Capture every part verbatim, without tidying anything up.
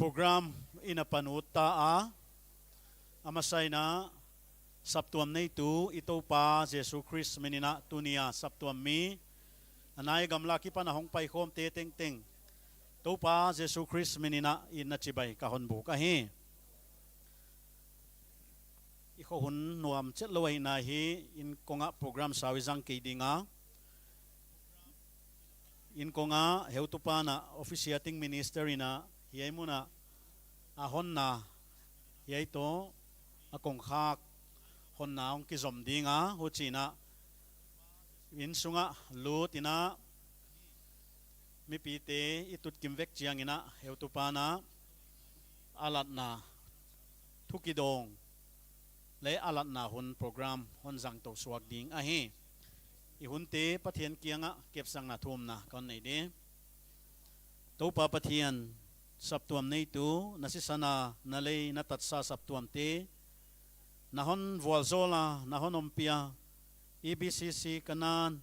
Program in a pan ut ta a, a masa in a saptuam neitu i Toupa Jesu Khrist min in a tuni a saptuam mi, a nai gamla akipan a hong paikhawmte tengteng, Toupa Jesu Khrist min in a i na chibai ka hon buk ahi. I khohun nuam chet lou ahihna hi, inn kong a program sau i zang kei ding a. Inn kong a heutupa'n a officiating minister in a hiai mun a a honna, hiai toh a kongkhak honna hong kizom ding a, huchi'n a inn sung a lut in a mipite i tutkim vek chiang in a heutupa'n a a latna thu kidawng leh a latna hun program hon zang tou suak ding ahi. I hunte Pathian kiang a kepsakna thumna ka hon nei ding. Toupa Pathian, saptuam neitu, na sisan a na lei na tatsa saptuamte, na hon vualzawl a, na hon ompih a, E B C C Kanaan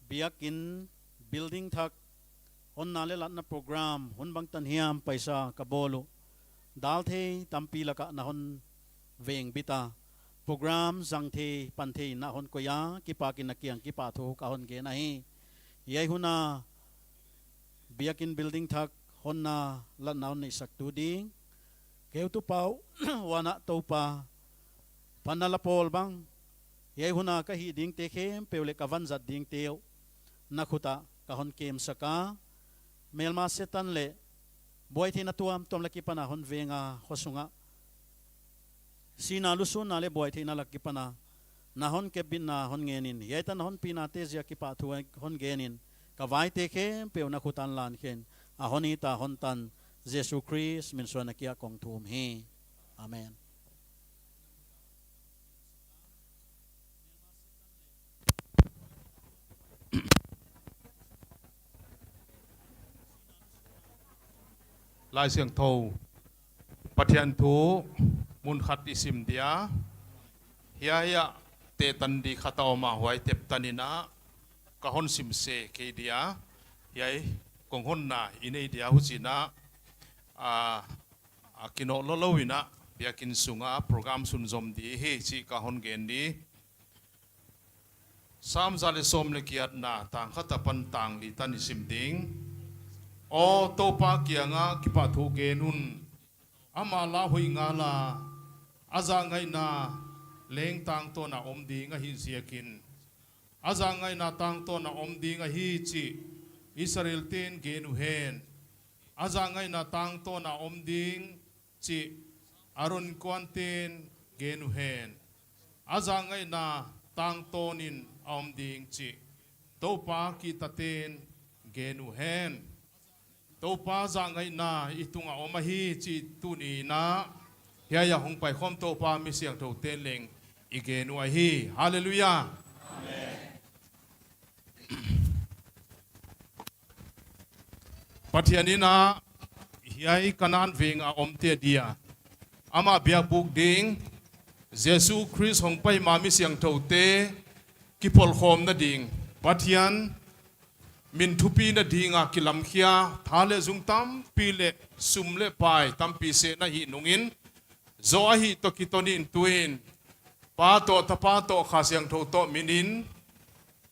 biakin building thak honna leh latna program hun bangtan hiam paisa ka bawl uh, dal thei tampi lak a na hon vengbit a, program zang thei pan thei na hon koih a, kipak in na kiang kipahthu ka hon gen ahi. Hiai hun a biakin building thak honna latna hon neihsaktu ding, keu tu pau wan a Toupa, panna la pawl bang, hiai hun a ka hih dingte khempeuh leh ka vanzat dingte uh na khut a ka hon kemsak a, melma Setan leh buaitheihna tuamtuam lak akipan a hon veng a, khosung a sihna, lusunna leh buaitheihna lak akipan a na hon kepbitna hon ngen in, hiai tan na hon pihnate ziak kipahthu hon gen in, ka vaite khempeuh na khut a hon lankhe in, a hon it a hon tan Jesu Khrist min suan a kia kong thum hi. Amen. Laisiangthou Pathian thu mun khat i sim dia, hiai a te tan di khat a om a, huai tep tan in a ka hon sim se kei dia, hiai kong honna i nei dia, huchi'n a, a, a kinoh lou lou in a biakin sung a program sunzom di hi chih ka hon gen di. Sam za leh sawm leh giatna tang khat apan tang li tan i sim ding. Aw Toupa kiang a kipahthu gen un, ama la hoih ngal a, a zahngaihna leng tangtawn a om ding ahih ziakin, a zahngaihna tangtawn a om ding ahi chih Israelte'n gen uhen. A zahngaihna tangtawn a om ding chih Aron kuante'n gen uhen. A zahngaihna tangtawn in a om ding chih Toupa kihtate'n gen uhen. Toupa zahngaihna i tung a om ahi chih tuni in a hiai a hong paikhawm Toupa mi siangthoute leng i gen uh ahi. Halleluiah. Amen. Pathian in a hiai Kanaan veng a omte dia, ama biakbuk ding, Jesu Khrist hong pai ma mi siangthoute kipawlkhawmna ding, Pathian min thupina ding a kilamkhia tha leh zung tampi leh sum leh pai tampi seh na hih nung in, zaw ahih toh kiton in tu in, Pa toh, Tapa toh, Kha Siangthou toh min in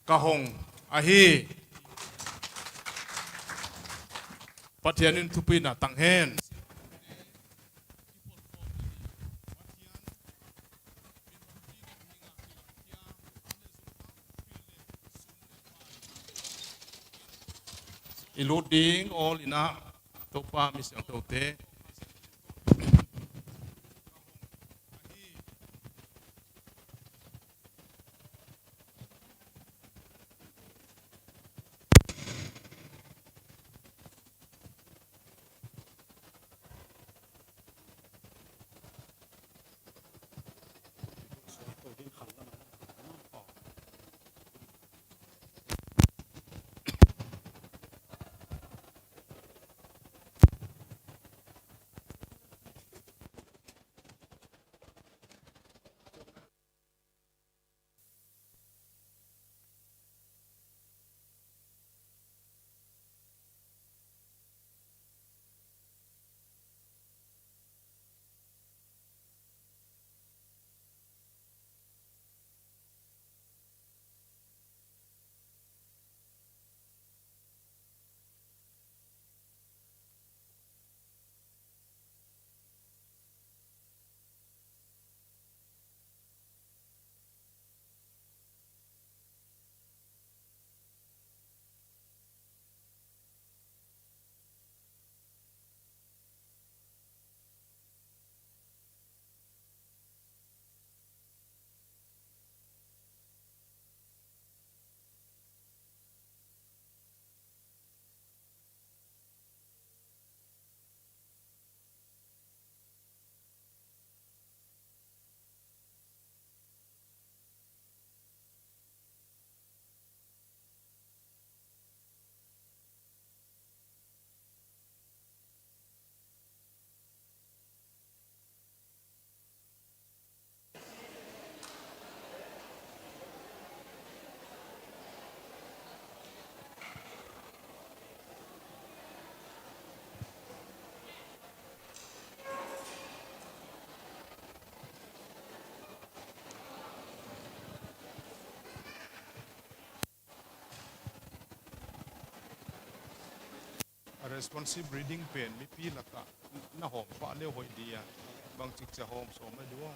ka hong ahi. Pathian in thupina tang hen. I lut ding awl in a, Toupa mi siangthoute. Responsive reading pen mipi laka na hawm pah leh hoih dia, bangchik chia hawm sawm a diua.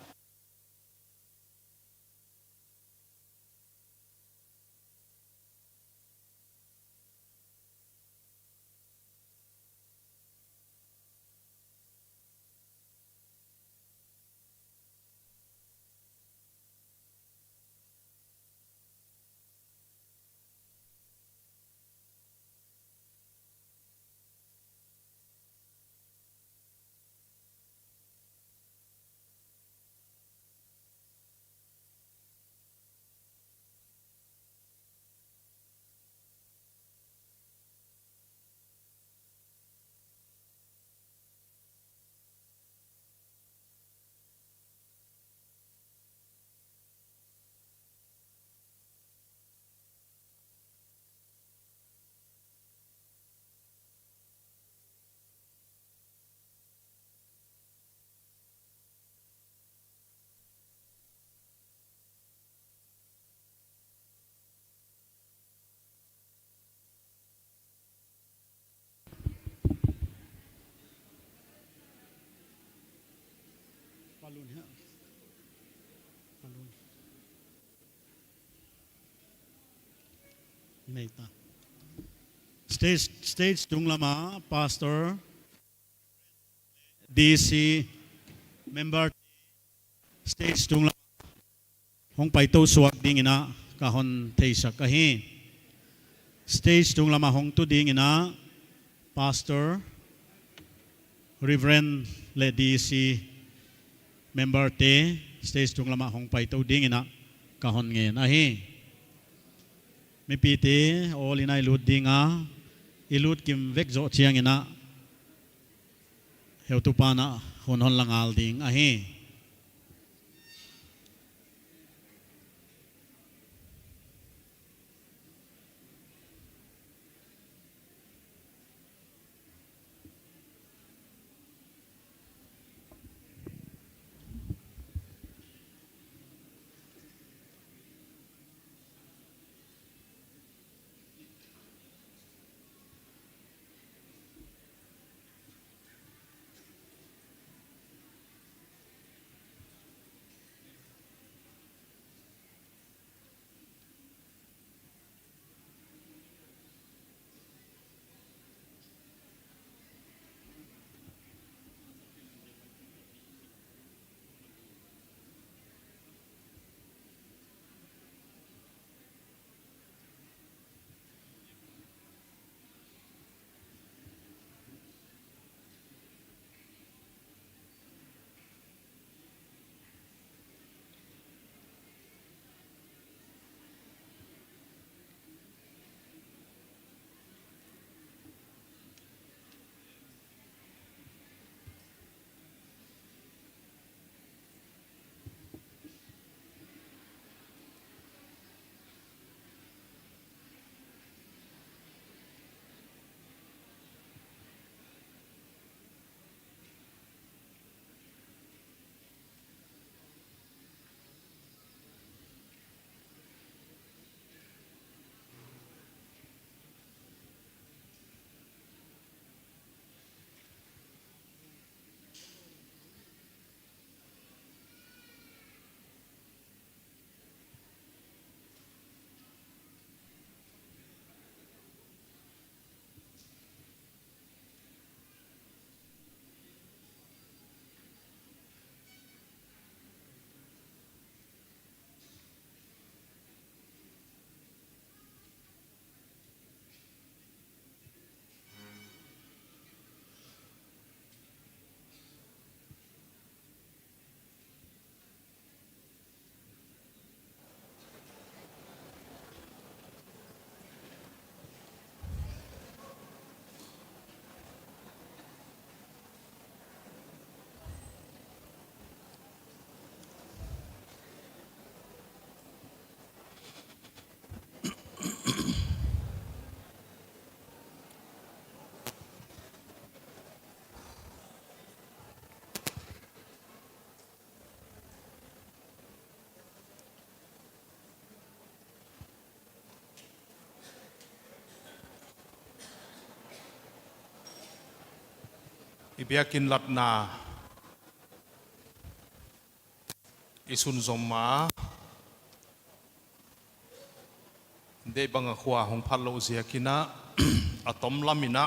Stage, stage tung lama pastor, D C member, stage tung lama hong paitou suak dingin a ka hon theisak ahi. Stage tung lama hong tu dingin a pastor, Reverend leh D C member te stage tung lama hong paitou dingin a ka hon ngen ahi. Mipite, awl in a i lut ding a, i lut kim vek zoh chiangin a heutupa'n a hun hon la ngal ding ahi. Biakin latna i sunzom a, deihbang a khua hong phallouh ziakin a, a tom lam in a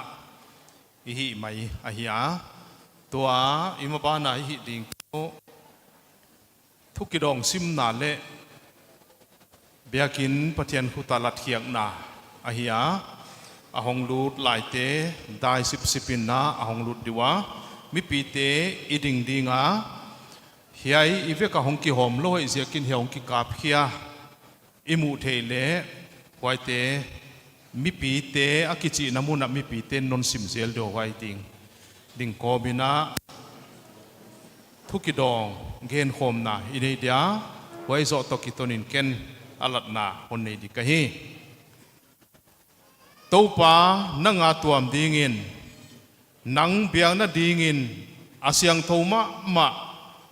i hih mai ahi a. Tua i maban a i hih ding thu, thu kidong simna leh biakin Pathian khut a latkhiakna ahi a. A hong lut laite dai sipsip in a, a hong lut di ua, mipite i ding ding a, hiai i vek a hong kihawmlou ahih ziakin hiai hong kikapkhia i muh theih leh, huaite mipite a kichihna mun ah mipite non sim zel di uh, huai ding, ding kawm in a thu kidong genkhawmna i nei dia, huai zoh toh kiton in ken a latna hon nei di ka hi. Toupa, nang a tuam ding in, nang biakna ding in, a siangthou mahmah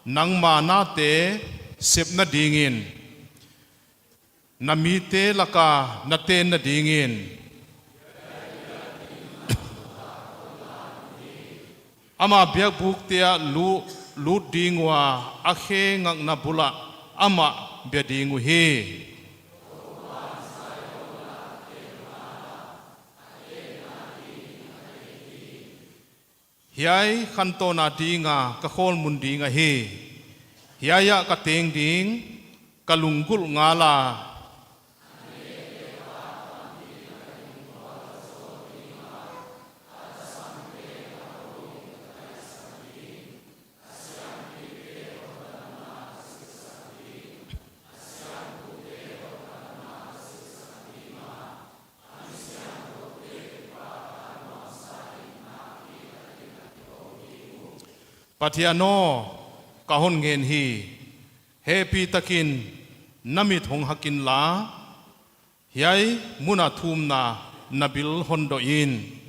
nangma nate sepna ding in, na mite lak a na tenna ding in, ama biakbukte ah lu-, lut ding ua, a khe ngakna bul ah amah bia ding uhi. Hiai khantawn a ding a ka khawlmun ding ahi. Hiai ah ka teng ding, ka lunggulh ngal a. Pathian aw, ka hon ngen hi, hehpihtakin na mit hong hak inla, hiai mun a thumna na bil hon doh in.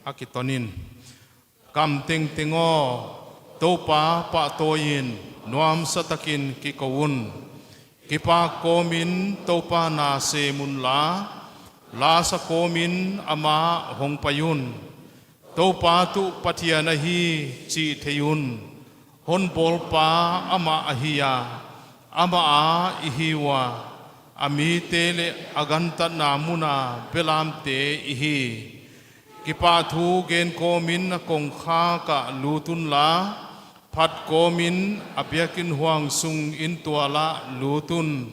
A kiton in. Kam tengteng aw, Toupa pahtawi in, nuamsa takin kikou un. Kipak kawmin Toupa na sem unla, lasa kawmin amah hong pai un. Toupa tuh Pathian ahi chih thei un. Hon bawlpa amah ahi a, amah a i hi ua, a mite leh a gantatna mun a belamte i hi. Kipahthu gen kawmin a kongkhak ah lut unla, phat kawmin a biakin huang sung intual ah lut un.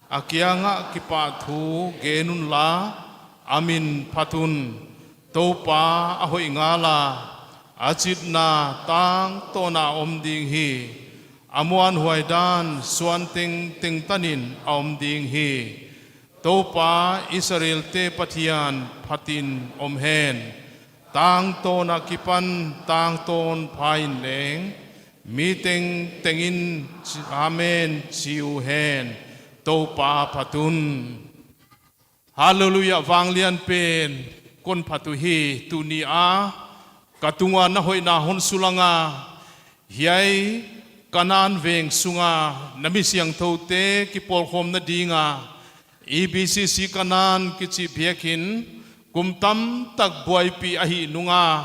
A kiangah kipahthu gen unla, a min phat un. Toupa a hoih ngal a, a chitna tangtawn a om ding hi. A muanhuai dan suan tengteng tanin a om ding hi. Toupa Israelte Pathian phatin om hen. Tangtawn akipan tangtawn phain leng, mi tengteng in chi-, Amen chi uhen. Toupa phat un. Hallelujah, vanglian pen kon phat uhi. Tuni a ka tung ua na hoihna hon sulang a, hiai Kanan veng sunga na mi siangthoute kipawlkhawmna dinga E B C C Kanan kichi biakin kum tamtak buaipih ahih nung a,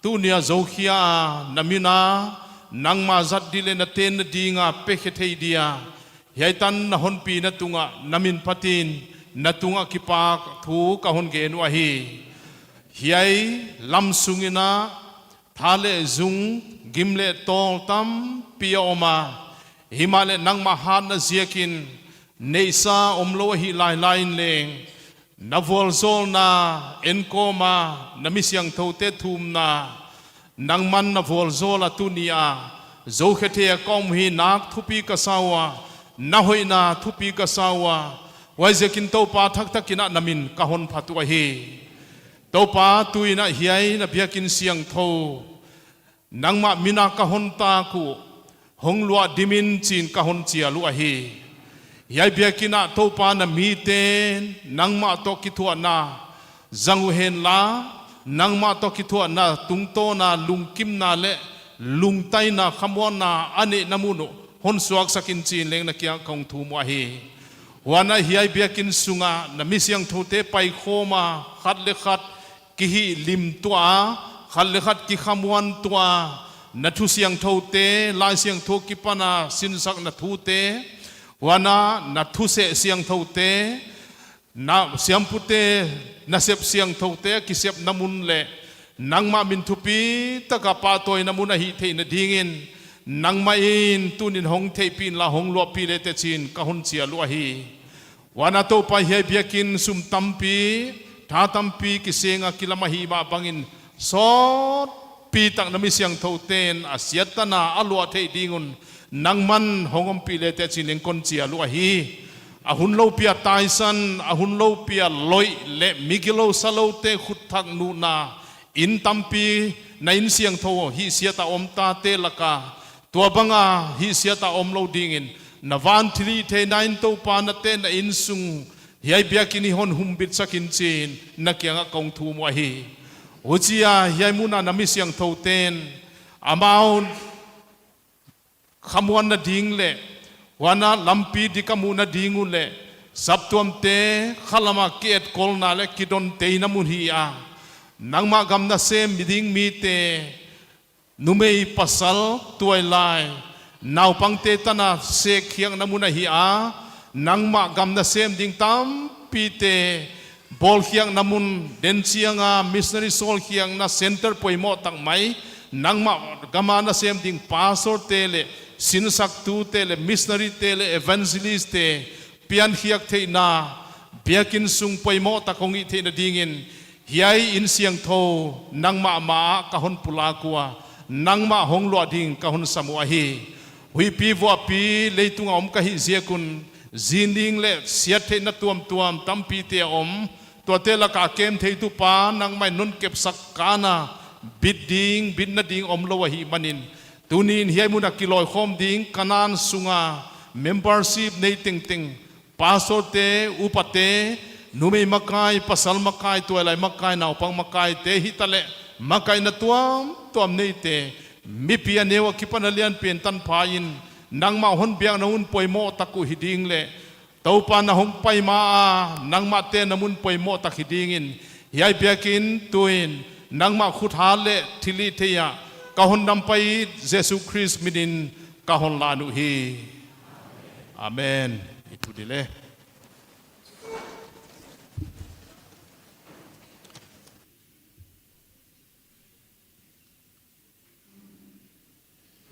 tuni a zokhia a na min a nangma zat di leh na tenna dinga pekhe thei dia hiai tan na honpihna tungah na min phatin na tungah kipahthu ka hon gen uh ahi. Hiai lam sungin a tha leh zung, gim leh tawl tampi a om a, himahleh nangmah hatna ziakin neihsa omlou ahih lailai in leng, na vualzawlna enkawm a, na mi siangthoute thumna, nangman na vualzawl a tuni a zokhe thei a ka om hi. Nak thupi ka sa ua, na hoihna thupi ka sa ua, huaiziakin Toupa thaktakin a na min ka hon phat uh ahi. Toupa, tuin a hiai na biakin siangthou nangmah min a ka hon tak uh, hong luah dim in chiin ka hon chial uh ahi. Hiai biakin ah Toupa na mite nangmah toh kithuahna zang uhenla, nangmah toh kithuahna tungtawna lungkimna leh lungtaina khamuanna a neihna mun uh hon suaksak in chi'n leng na kiang ah kong thum uh ahi. Huan ah hiai biakin sunga na mi siangthoute paikhawm a, khat leh khat kihihlim tuah a, khat leh khat kikhamuan tuah a, na thu siangthoute, Laisiangthou akipan a sinsakna thute, huan ah na thuseh siangthoute, na siampute, nasep siangthoute kisepna mun leh nangmah min thupi taka pahtawina mun ahih theihna dingin nangmah in tuni'n hong theihpih inla hong luahpih leh teh chi'n ka hon chial uh ahi. Huan ah Toupa, hiai biakin sum tampi, tha tampi kiseng a kilam ahih mah bangin, sawtpi tak na mi siangthoute'n a siatna a luah theih ding un nangman hong ompih leh teh chi'n leng kon chial uh ahi. A hun loupi a taisan, a hun loupi a loih leh mi gilou saloute khut thak nuhna inn tampi, na inn siangthou hihsiat a om tate laka, tuabang a hihsiat a om lou dingin, na van thilhihtheihna in Toupa na teh na innsung hiai biakin i hon humbitsak in chi'n na kiang ah kong thum uh ahi. Huchia hiai mun a na mi siangthoute'n amau khamuanna ding leh, huan ah lampi dik a muhna ding uh leh, saptuamte khalam a ki-etkolna leh kidonteina mun hi a, nangmah gam nasem ding mite, numei pasal tuailai, naupangte tan a sekkhiakna mun ahi a, nangmah gam nasem ding tampite bawlkhiakna mun, den chiang a missionary sawlkhiakna centre poimoh tak mai, nangmah gam a nasem ding pastorte leh sinsaktute leh missionaryte leh evangelistte piankhiak theihna, biakin sung poimoh tak hong hih theihna dingin, hiai inn siangthou nangmah ma ah ka hon pulak ua, nangmah hong luah ding ka hon sam uh ahi. Huihpi vuahpi leitung a om ka hih ziak un, zin ding leh siat theihna tuamtuam tampite a om, tuate laka kem theitu Pa nangmah in non kepsak kha a, bit ding, bitna ding omlou ahih manin, tuni'n hiai mun a kilawikhawm ding Kanan sunga membership nei tengteng, pastorte, upate, numei makai, pasal makai, tuailai makai, naupang makaite hitaleh, makaihna tuamtuam neite, mipi a neu akipan a lianpen tanpha in, nangmah hon biakna mun poimoh tak uh hi ding leh, Toupa na hong pai ma a nangmah tenna mun poimoh tak hi dingin, hiai biakin tuin nangmah khut hat leh thilhihtheih a ka hon dampai Jesu Khrist min in ka hon lan uhi. Amen. I thu di leh.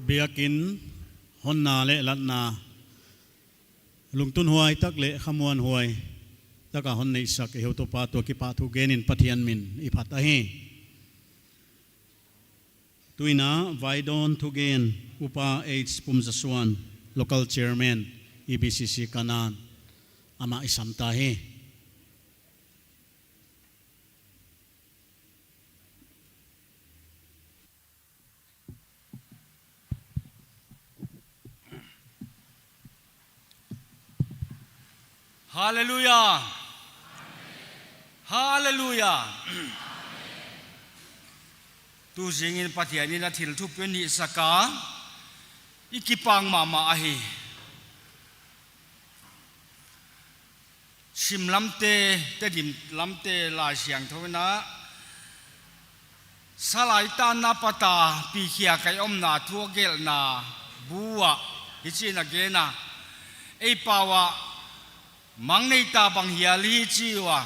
Biakin honna leh latna, lungtun huai tak leh khamuan huai taka hon neihsak i heutupa toh kipahthu gen in Pathian min i phat ahi. Tuin a vaidawn thugen Upa H Pumzasuan, Local Chairman, E B C C Kanan, amah i sam ta hi. Hallelujah. Hallelujah. Tu zingin Pathian in a thil thupi hon hihsak a, i kipak mahmah ahi. Sim lamte, Tedim lamte Laisiangthou in a, Salai tanna apat a pikhia kai omna thu a gelhna bu ah hichi'n a gen a, ei pau ah mang nei ta bang hial hi chi ua.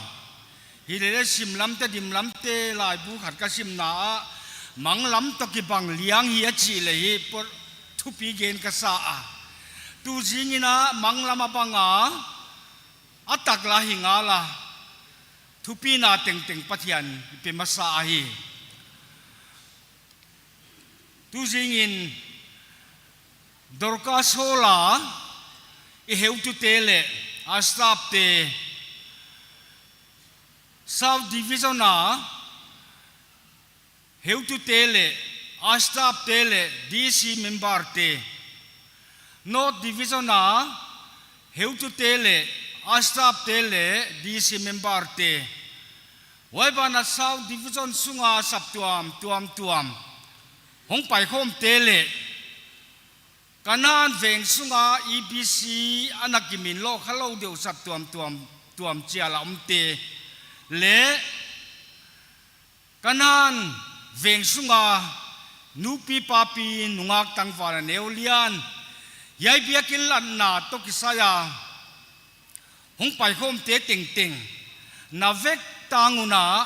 Hileleh sim lamte, Tedim lamte laibu khat ka simna ah, mang lam toh kibang liang hi a chih leh hi, thupi gen ka sa a. Tu zingin a mang lam a bang a, a taklam hi ngal a, thupina tengteng Pathian i pe masa ahi. Tu zingin Dorcas Hall a i heutute leh a staffte, South Division a heutute leh a staffte leh D C memberte, North Division a heutute leh, a staff te leh, D C member te, huai banah South Division sunga saptuam tuamtuam hong paikhawmte leh, Kanan veng sunga E B C ana kiminlou khalou deuh saptuam tuamtuam chial a omte leh, Kanan veng sunga nupi papi nungak tangval a neu lian, hiai biakin latna toh kisai a hong paikhawmte tengteng, na vek tang un a,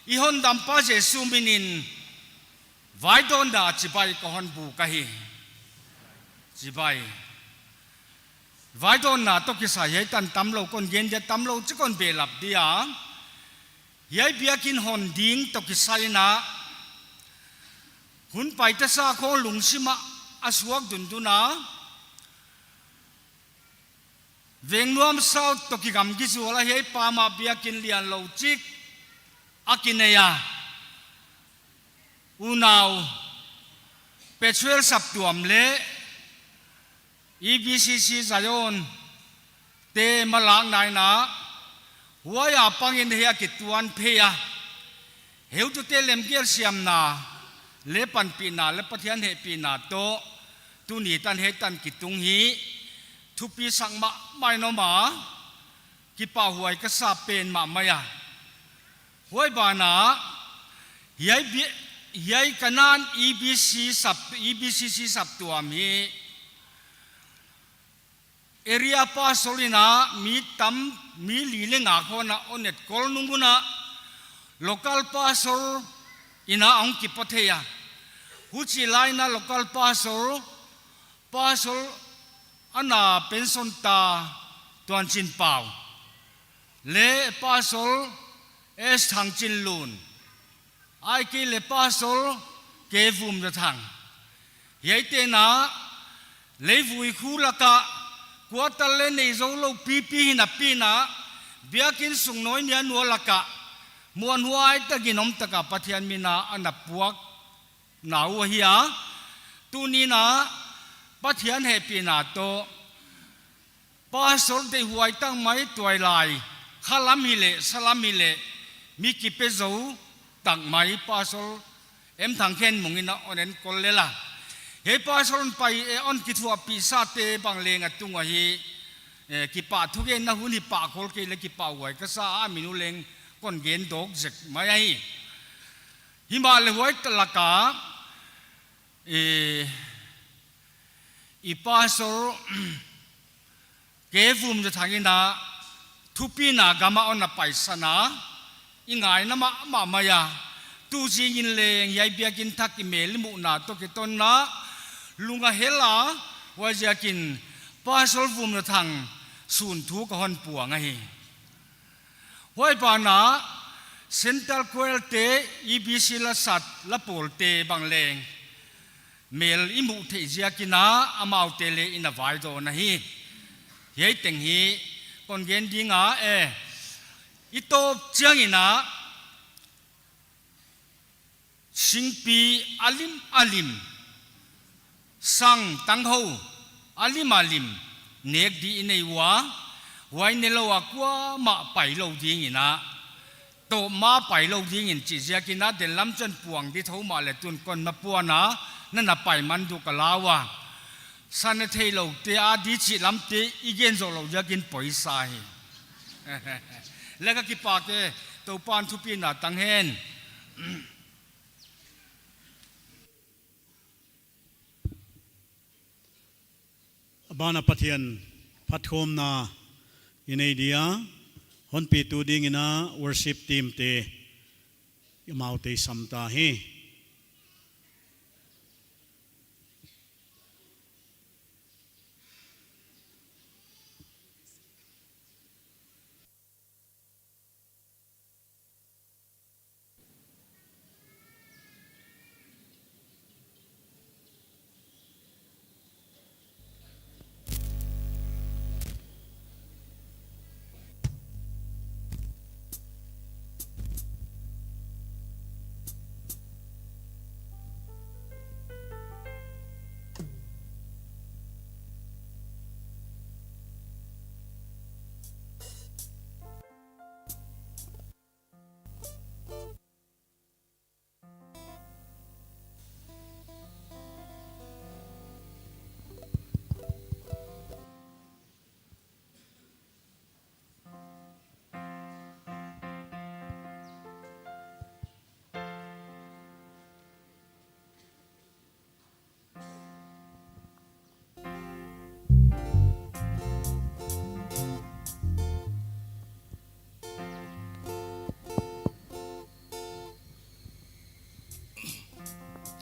i hondampa Jesu minin vaidawnna chibai ka hon buk ahi. Chibai. Vaidawnna toh kisai hiai tan tamlou kon gen dia, tamlou chik kon behlap dia. Hiai biakin hon ding toh kisai in a, hun paita sa khong lungsim ah a suak dundun a, Vengnuam South toh kigamgi zual a hiai pam ah biakin lianlou chik a kinei a. Unau Pethuel saptuam leh E B C C Zion te malakna in a, huai a pangin hiai a kituan phei a, heutute lemgel siamna leh panpihna leh Pathian hehpihna toh tuni tan hiai tan kitung hi thupisak mahmah in om a, kipahhuai ka sa pen mahmah a. Huai banah hiai bi-, hiai Kanan E B C sap, E B C C saptuam hi area pastor in a mi tam, mi li leh nga khong a hon etkol nung un a, local pastor in a hong kipathei a. Huchi lai in a local pastor, Pastor ana pension ta Tuanchinpau leh Pastor S Thangchinlun, ahihkeileh Pastor K Vumzathang, hiaite'n a leivui khu lak ah quarter leng nei zoulou pipi hi napi in a, biakin sung nawi nianua lak ah muanhuai takin om tak a Pathian min a ana puak na uh ahi a. Tuni in a Pathian hehpihna toh pastor deihhuai tak mai tuailai, khalam hileh salam hileh mi kipe zou tak mai Pastor M Thangkhenmung in a hon enkol lel a. Hiai pastor hon pai, eh, hon kithuahpih sate bang leng a tung ahi, eh, kipahthugenna hun hi pah khol kei leh kipahhuai ka sa a, min uh leng kon gen dawk zek mai ahi. Himahleh huai lak ah, eh, i Pastor K Vumzathang in a thupina gam ah hon na paisan a, i ngaina mahmah mai a. Tu zingin leng hiai biakin thak i mel i muhna toh kiton a, lung a hel a, huaiziakin Pastor Vumzathang sun thu ka hon puang ahi. Huai banah Central Choir te, E B C la sat, la pawl te bang leng mel i muh theih ziakin a, amaute leng i na vaidawn ahi. Hiai teng hi kon gen ding a, eh, i tawp chiangin a, singpi a lim a lim, sang tanghou a lim a lim nek di i nei ua, huai nelou a kuamah pailou dingin a, tawpna pailou dingin chih ziakin a, den lam chiang puang di thou mahleh tun kon na puan a, na na pai man duk a lau a. Sa ne theiloute a di chih lamte i gen zoh louh ziakin poisa hi. Leh ka kipak e, Toupan thupina tang hen. A banah Pathian phatkhawmna i nei dia, honpitu dingin a worship team te, amaute i sam ta hi.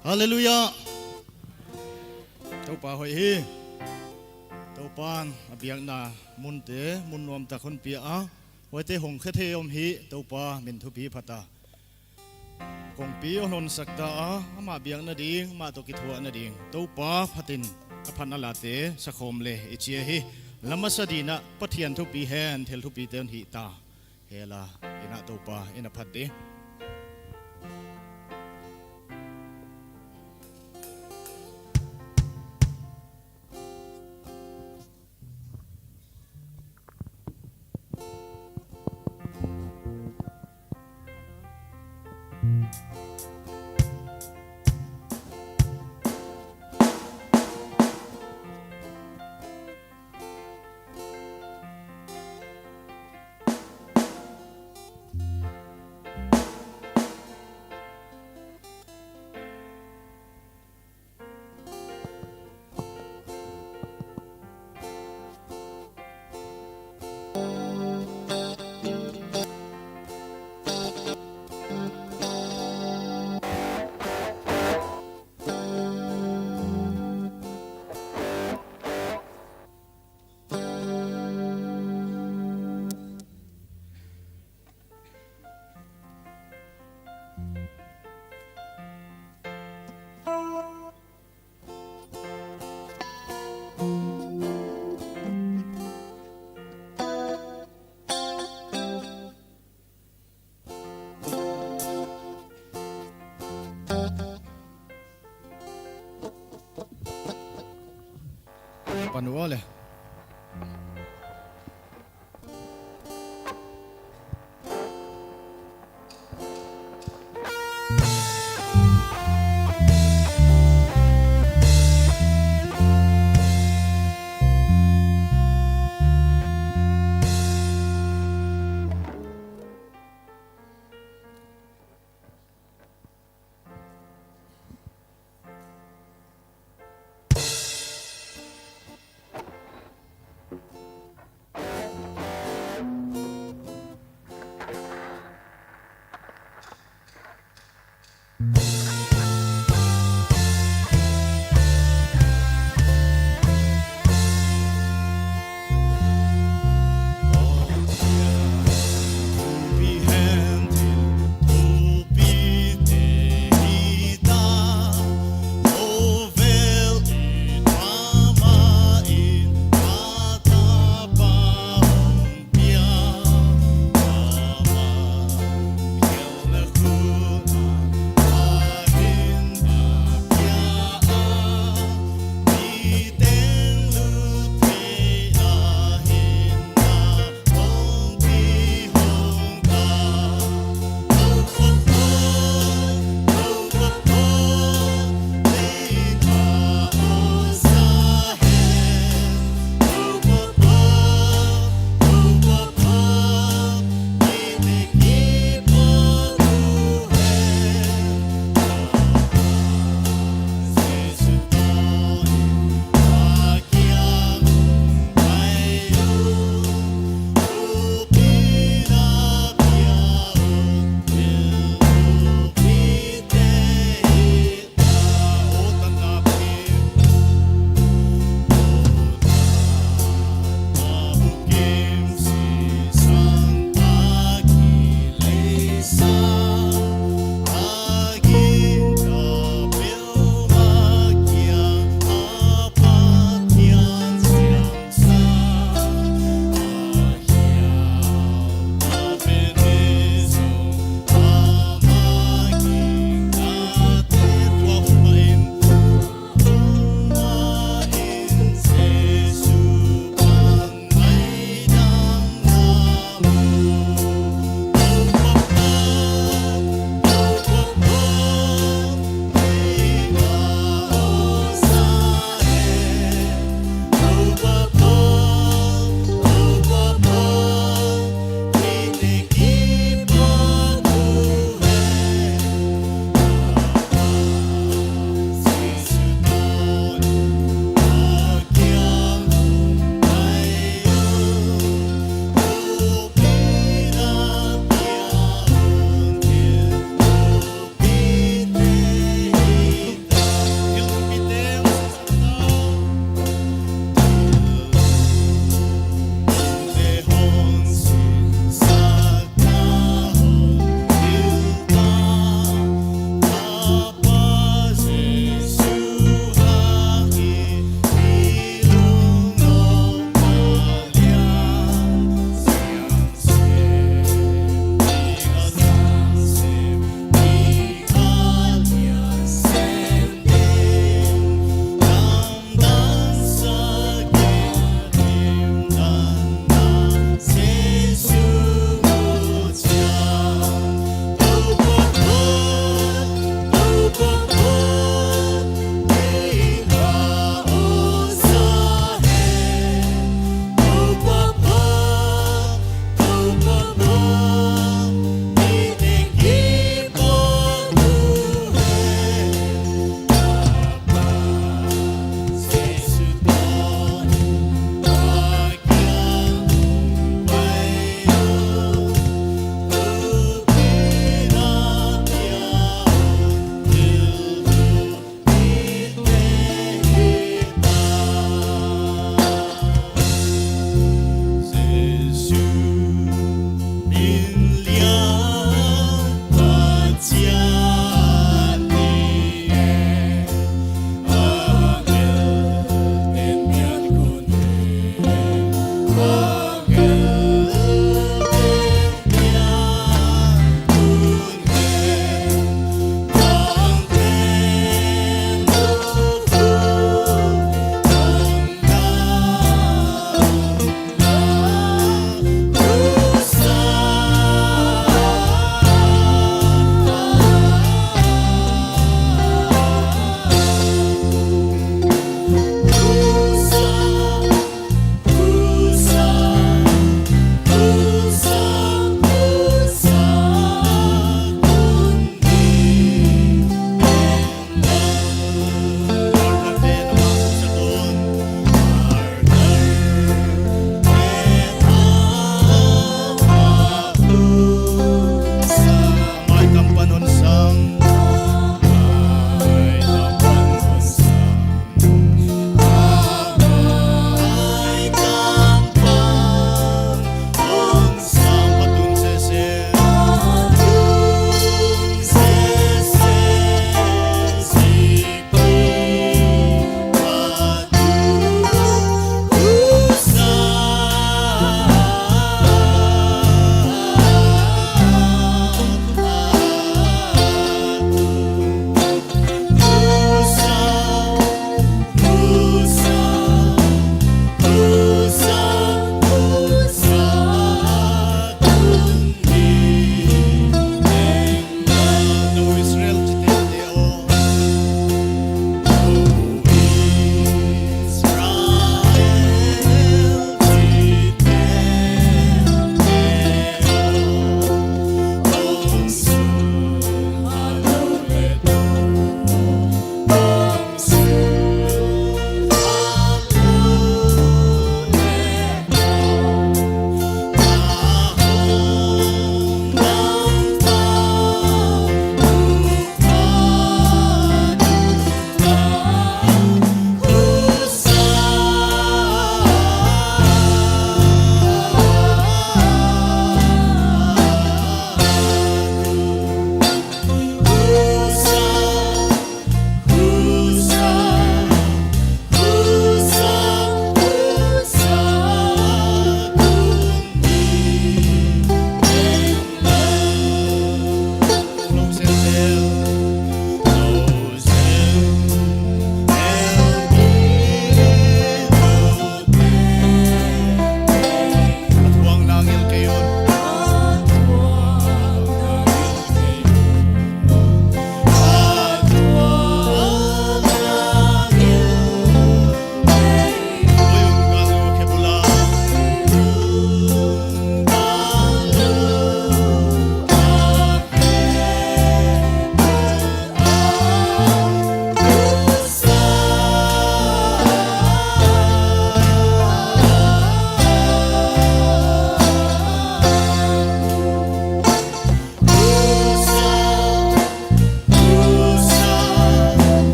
Halleluiah. Toupa hoih hi. Toupan a biakna munte mun nuamtak hon pia a, huaite hong khe thei om hi Toupa min thupi phata. Kongpi hon honsak ta a, amah biakna ding, amah toh kithuahna ding Toupa phatin a phatna late sakhawm le i chi hi. Lamasa dingin Pathian thupi hen thil thupite hon hih ta. Hela, ina Toupa ina phat di. Pan ua le.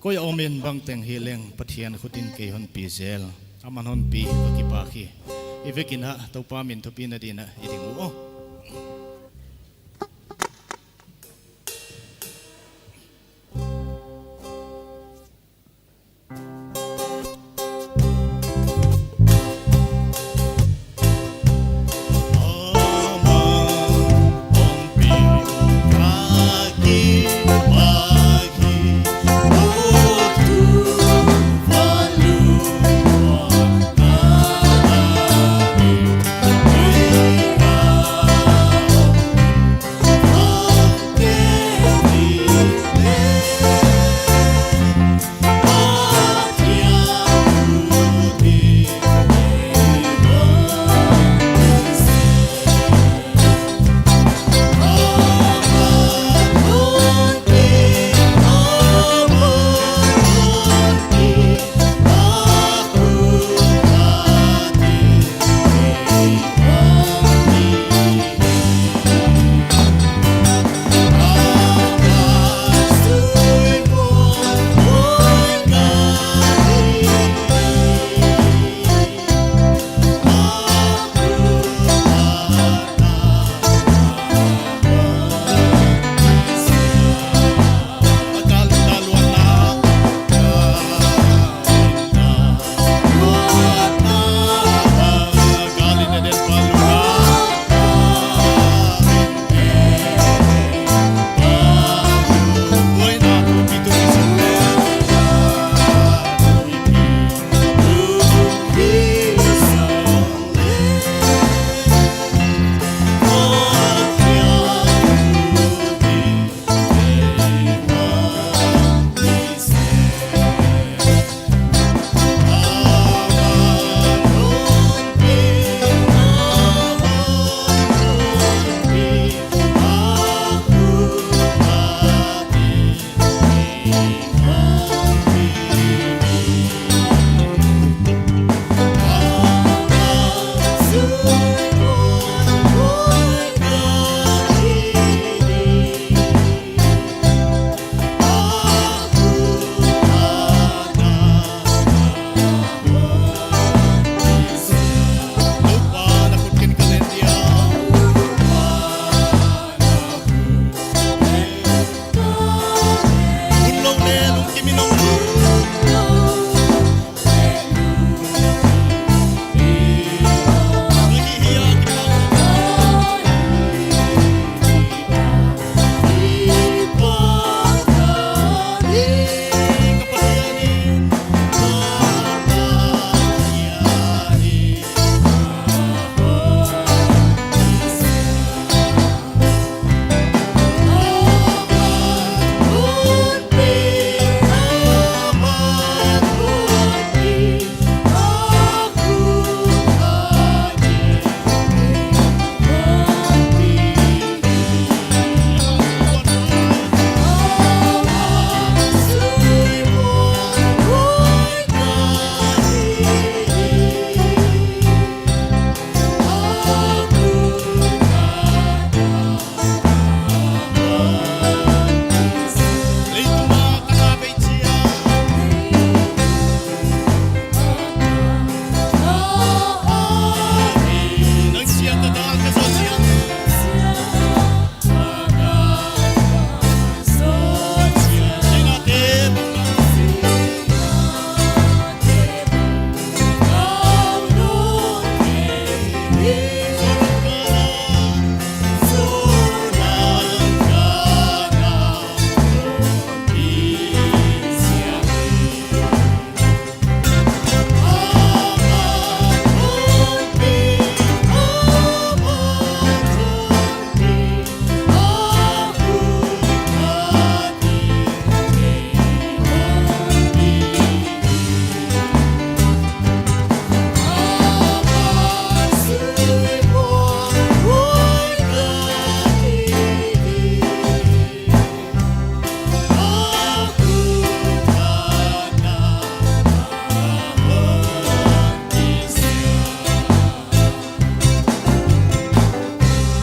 Oi, a om in bangteng hileng Pathian khut in kei hon pi zel. Aman hon pi ka kipak hi. I vekin a Toupa min thupina dingin i ding u aw.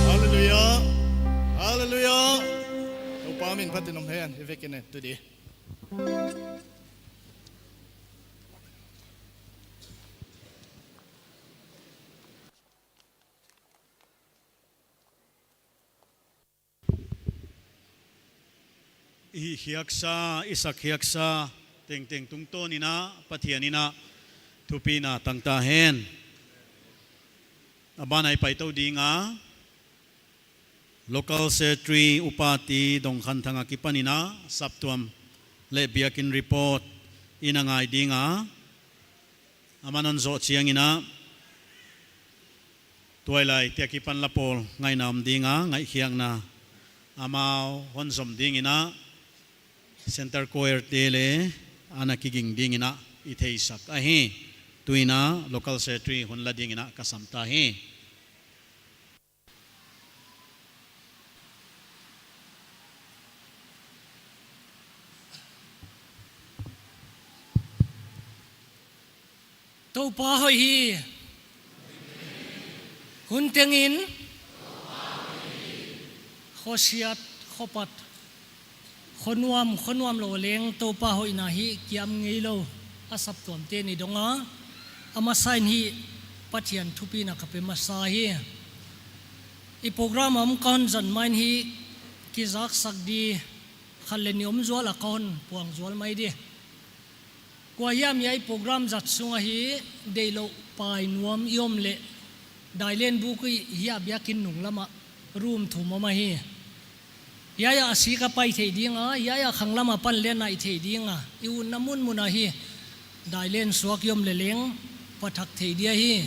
Hallelujah. Hallelujah. Toupa min phatin om hen, i vekin e, tu di. I hihkhiaksa, i sakkhiaksa tengteng tungtawn in a Pathian in a thupina tang ta hen. A ban ah i paitou ding a, Local Secretary Upate Dongkhanthang akipan in a saptuam leh biakin report i na ngai ding a, aman hon zoh chiang in a, tuailai te akipan la pawl ngaihna om ding a, ngaihkhiakna amau hon zom ding in a, Centre Choir te leh ana kiging ding in a i theisak ahi. Tu in a Local Secretary hun la ding in a ka sam ta hi. Toupa hoih hi. Hun teng in khosiat, khopat, khonuam, khonuam lou leng Toupa hoihna hi kiam ngeilou a saptuamte i dong a, a masa in hi Pathian thupina ka pe masa hi. I program a om ka hon zat mai in hi kizaksak di khat leh nih om zual a ka hon puang zual mai di. Kua hiam hiai program zat sung ah hi deihlouh pai nuam i om leh, dailen buk i hiai biakin nung lam ah room thum om ahi. Hiai ah a sik a pai thei ding a, hiai ah khang lam apan leng nai thei ding a, i utna munmun ah hi dailen suak i om leh leng pha thak thei di ahi.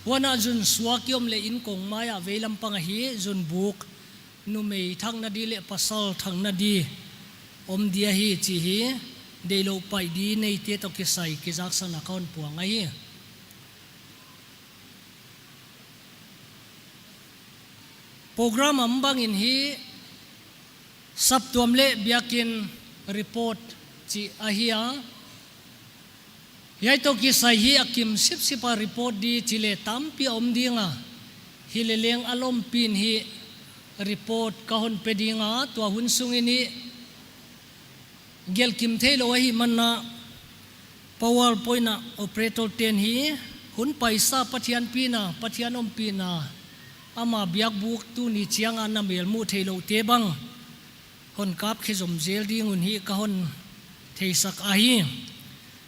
Huan ah zun suak i om leh inn kong mai ah veilam pang ah hi zun buk numei thakna di leh pasal thakna di om di ahi chih hi deihlouh pai di neite toh kisai kizaksakna ka hon puang ahi. Program a om bang in hi saptuam leh biakin report chih ahi a. Hiai toh kisai hi a kim sipsip a report di chih leh tampi a om ding a, hi leh leng a lompi in hi report ka hon pe ding a, tua hun sung in hi gelh kim theilou ahih man in a PowerPoint ah operator te'n hi hun paisa Pathian pina, Pathian ompihna, ama biakbuk tuni chiang a na melmuh theihlouh te bang hon kap khe zom zel ding un hi ka hon theisak ahi.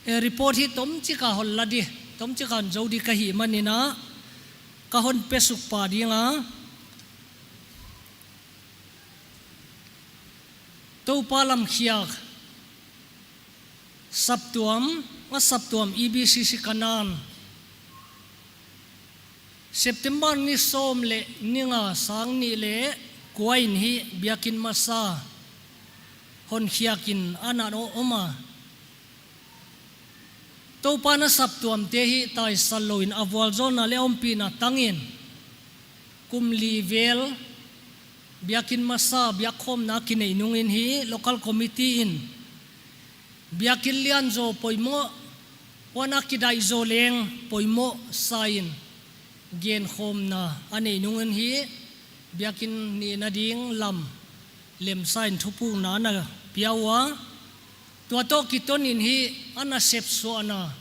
E, report hi tomchik a hon la di, tomchik a hon zou di ka hih man in a ka hon pe suk pah ding a. Toupa lamkhiak saptuam, a saptuam E B C C Kanaan, September ni sawm leh ni nga, sang nih leh kua in hi biakin masa hon khiak in ana om a. Toupa'n a saptuamte hi taisan lou in a vualzawlna leh ompihna tang in kum li vel biakin masa biakkhawmna kinei nung in hi local committee in biakin lian zaw poimoh, huan a kidaih zaw leng poimoh sa in genkhawmna a neih nung in hi biakin nihna ding lam lemsa in thupukna ana pia ua. Tua toh kiton in hi ana sepsuahna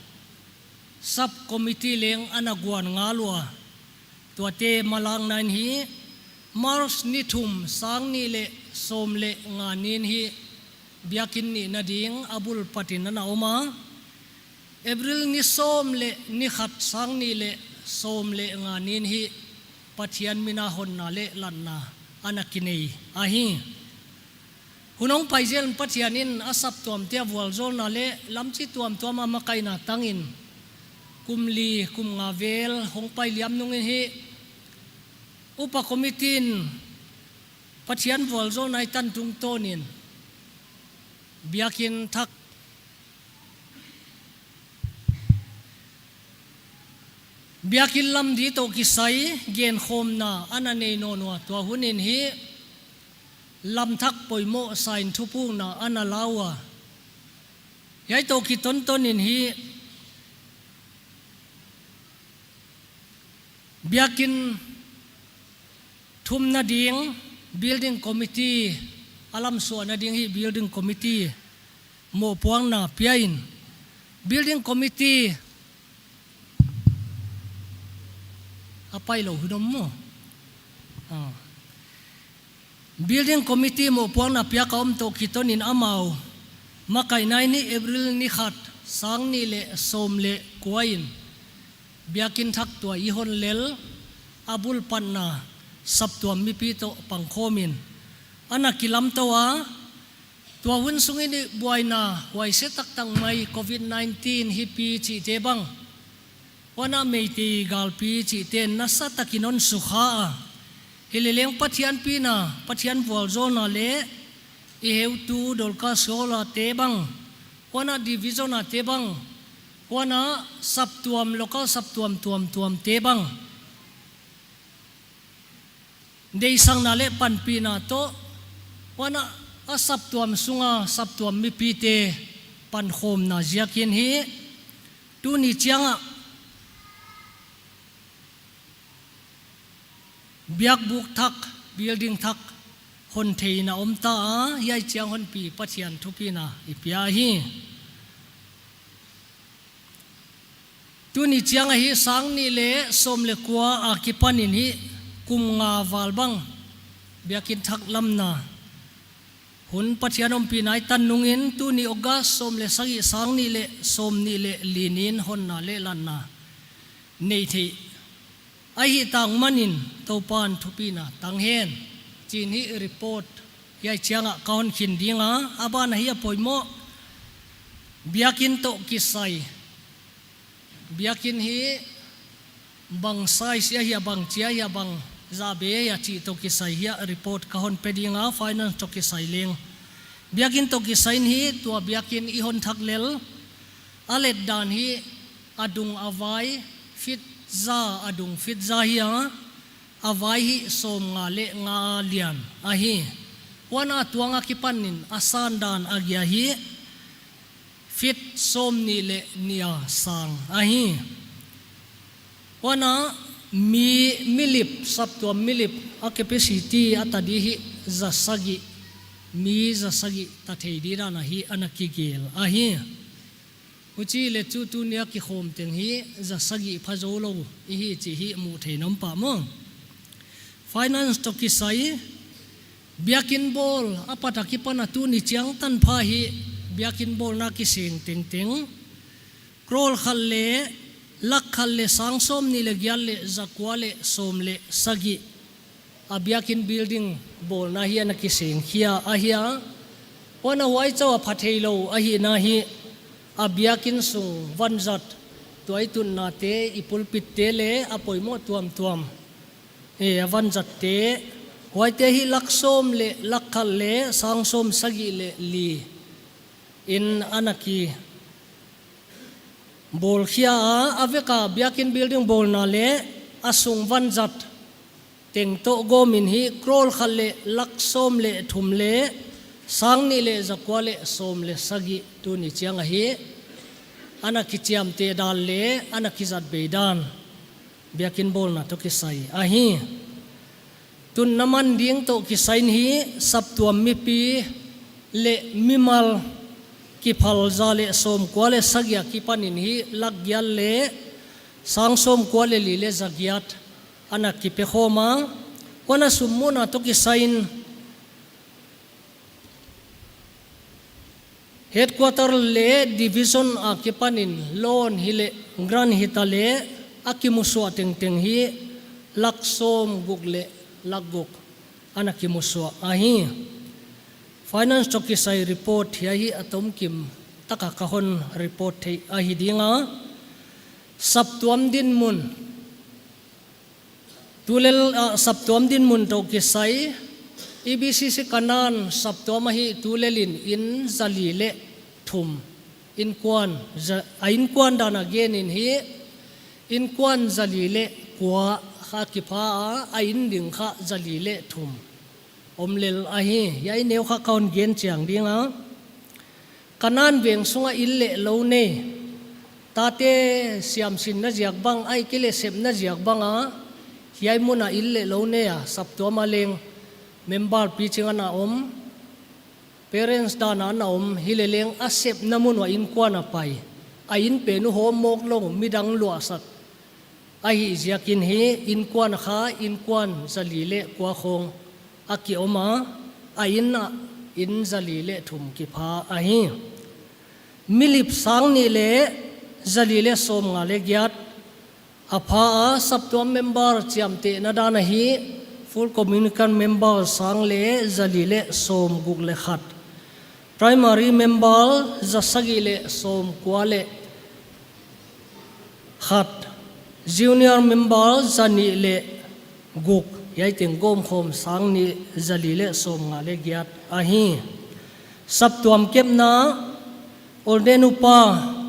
sub committee leng ana guan ngal ua. Tuate malakna in hi March ni thum, sang nih leh sawm leh nga ni in hi biakin nihna ding a bul pat in ana om a. April ni sawm leh ni khat, sang nih leh sawm leh nga ni in hi Pathian min a honna leh latna ana kinei ahi. Hun hong pai zel in Pathian in a saptuamte a vualzawlna leh lamchih tuamtuam a makaihna tang in kum li kum nga vel hong pai liam nung in hi upa committee in Pathian vualzawlna i tan tungtawn in biakin thak, biakin lam di toh kisai genkhawmna ana nei nawn ua. Tua hun in hi lam thak poimoh sa in thupukna ana la ua. Hiai toh kitonton in hi biakin thumna ding building committee, a lamsuahna ding hi building committee mohpuakna pia in, building committee a pai lou hun om maw? Ah. Building Committee mohpuakna piak a om toh kiton in amau makaihna in April ni khat, sang nih leh sawm leh kua in biakin thak tua i hon lel a bul patna saptuam mipi toh pangkhawm in ana kilamtou a, tua hun sung in buaina huaise taktak mai covid nineteen hipi chihte bang, huan a Meitei galpi chihte nasa takin hon sukha a, hileleng Pathian pina, Pathian vualzawlna leh i heutu Dorcas Hall a te bang, huan a division a te bang, huan a saptuam, local saptuam tuamtuam te bang deihsakna leh panpihna toh, huan a saptuam sunga saptuam mipite pankhawmna ziakin hi tuni chiang ah biakbuk thak, building thak hon theihna om ta a, hiai chiang hon pi Pathian thupina i pia hi. Tuni chiang ahi, sang nih leh sawm leh kua a kipan in hi kum nga val bang biakin thak lamna hun Pathian ompihna i tan nung in, tuni August sawm leh sagih, sang nih leh sawm nih leh li ni in honna leh lanna nei theih ahih tak man in Toupa'n thupina tang hen, chi'n hi report hiai chiang ah ka hon khin ding a. A ban ah hi a poimoh, biakin toh kisai, biakin hi bang size ahia, bang chia ahia, bang zahbeh ahia chih toh kisai hiai report ka hon pe ding a, finance toh kisai leng. Biakin toh kisai in hi tua biakin i hon thak lel a let dan hi a dung a vai feet za, a dung feet za hi a, a vai hi sawmnga leh nga lian ahi. Huan a tuang a kipan in a san dan a gia hi feet sawmnih leh nih a sang ahi. Huan a mi, milip, saptuam milip a capacity a ta di hi za sagih, mi za sagih ta thei di dan a hi ana kigel ahi. Huchi leh chu tuni a kikhawm teng hi za sagih pha zou lou i hi chih hi muh theih in om pah maw. Finance toh kisai, biakin bawl a pat a kipan a tuni chiang tanpha hi biakin bawlna kiseng tengteng crore khat leh lakh khat leh sang sawmnih leh giat leh za kua leh sawm leh sagih a biakin building bawlna hi ana kiseng khia ahi a. Huan a huai chauh a pha theilou ahihna hi a biakin sung vanzat, tua i tutnate, i pulpit te leh a poimoh tuamtuam, e, a vanzat te, huaite hi lakh sawm leh lakh khat leh sang sawm sagih leh li in ana ki bawl khia a, a vek a biakin building bawlna leh a sung vanzat teng toh gawm in hi crore khat leh lakh sawm leh thum leh sang nih leh za kua leh sawm leh sagih tuni chiang ahi. Ana kichiamteh dan leh ana kizat bei dan biakin bawlna toh kisai ahi. Tunna man ding toh kisai in hi saptuam mipi leh mimal kiphal za leh sawmkua leh sagih a kipan in hi lakh giat leh sang sawmkua leh li leh za giat ana kipe khawm a. Huan a sum muhna toh kisai in headquarter leh division a kipan in loan hileh grant hita leh a kimusuah tengteng hi lakh sawmguk leh lakh guk ana kimusuah ahi. Finance toh kisai report hiai hi a tomkim taka ka hon report theih ahi ding a. Saptuam dinmun, tulel, ah, saptuam dinmun toh kisai, E B C C Kanan saptuam ahi, tulel in inn za li leh thum, innkuan za, a innkuan dan a gen in hi, innkuan za li leh kua kha kipha a, a inn ding kha za li leh thum om lel ahi. Hiai neu kha ka hon gen chiang ding a. Kanan veng sunga inn leh lou nei, tate siamsinna ziak bang, ahihkeileh sepna ziak bang a, hiai mun a inn leh lou nei a, saptuam a leng member pi ching ana om, parents dan a ana om, hileleng a sepna mun uah innkuan a pai, a inn pen uh hawm mawk lou, midang luahsak ahih ziakin hi innkuan a kha, innkuan za li leh kua khawng a ki om a, a inn ah inn zali leh thum kipha ahi. Milip sang nih leh zali leh sawmnga leh giat a pha a. Saptuam member chiamtehna dan ahi, full communion member sang leh zali leh sawmguk leh khat, primary member zasagih leh sawmkua leh khat, junior member zanih leh guk, hiai teng gawmkhawm sang nih zali leh sawmnga leh giat ahi. Saptuam kepna, Olden upa,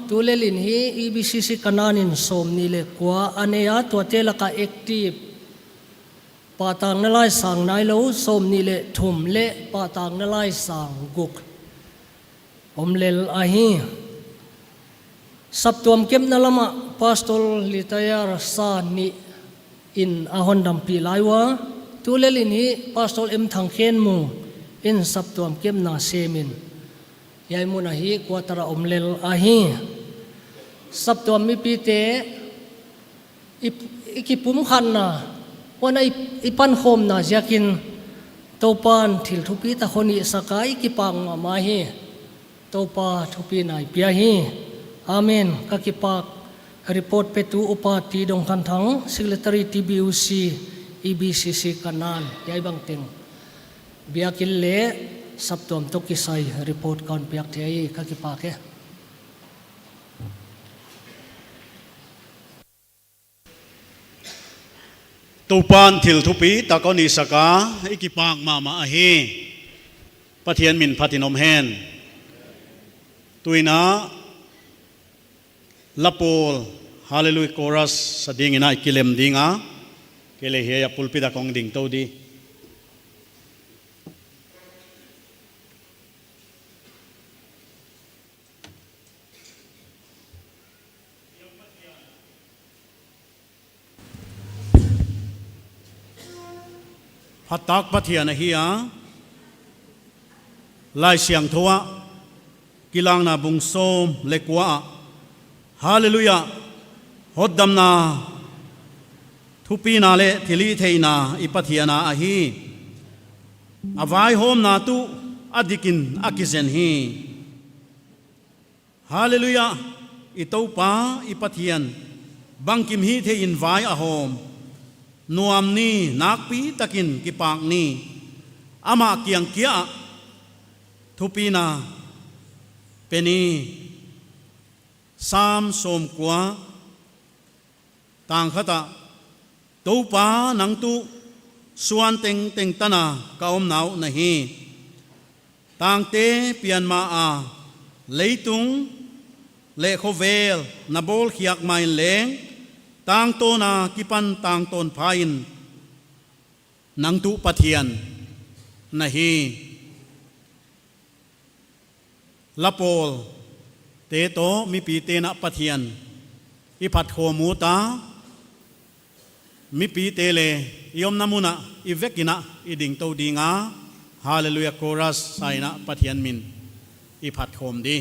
tulel in hi E B C C Kanan in sawmnih leh kua a nei a, tuate laka active, pahtakna lai sang nailou sawmnih leh thum leh pahtakna lai sang guk om lel ahi. Saptuam kepna lamah Pastor Litayar Sa nih in a hondampih lai ua, tulel in hi Pastor M Thangkhenmung in saptuam kepna sem in, hiai mun ah hi quarter a om lel ahi. Saptuam mipite, i, i kipumkhatna, huan a i, i pankhawmna ziakin Toupan thil thupitak hon hihsak a, i kipak mahmah hi. Toupa thupina i pia hi. Amen. Ka kipak. Report petu Upa T Dongkhanthang, Secretary T B U C, E B C C Kanan, hiai bangteng biakin leh saptuam toh kisai report kon piak thei hi. Ka kipak e. Toupan thil thupitak hon hihsak a, i kipak mahmah ahi. Pathian min phatin om hen. Tuin a, Lapawl, Hallelujah Chorus sa dingin a i kilem ding a, kei leh hiai a pulpit ah kong ding tou di. Phattak Pathian ahi a, Laisiangthou ah, Kilakna bung sawm leh kua ah, Hallelujah, hotdamna, thupina leh thilhihtheihna i Pathian a ahi. A vaihawmna tuh a dikin a kizen hi. Hallelujah, i Toupa, i Pathian, bangkim hihthei in vai a hawm. Nuam ni, nakpi takin kipak ni. Amah kiang kia ah thupina pe ni. Sam sawmkua, tang khat ah, Toupa, nang tuh suan tengteng tan a ka omna uh na hi. Tangte pian ma a, leitung leh khovel na bawlkhiak ma in leng, tangtawn a kipan tangtawn pha in nang tuh Pathian na hi. Lapawlte toh mipite'n a Pathian i phatkhawm ut a, mipite leh i omna mun ah i vekin a i ding tou ding a, Hallelujah Chorus sa in a Pathian min i phatkhawm di.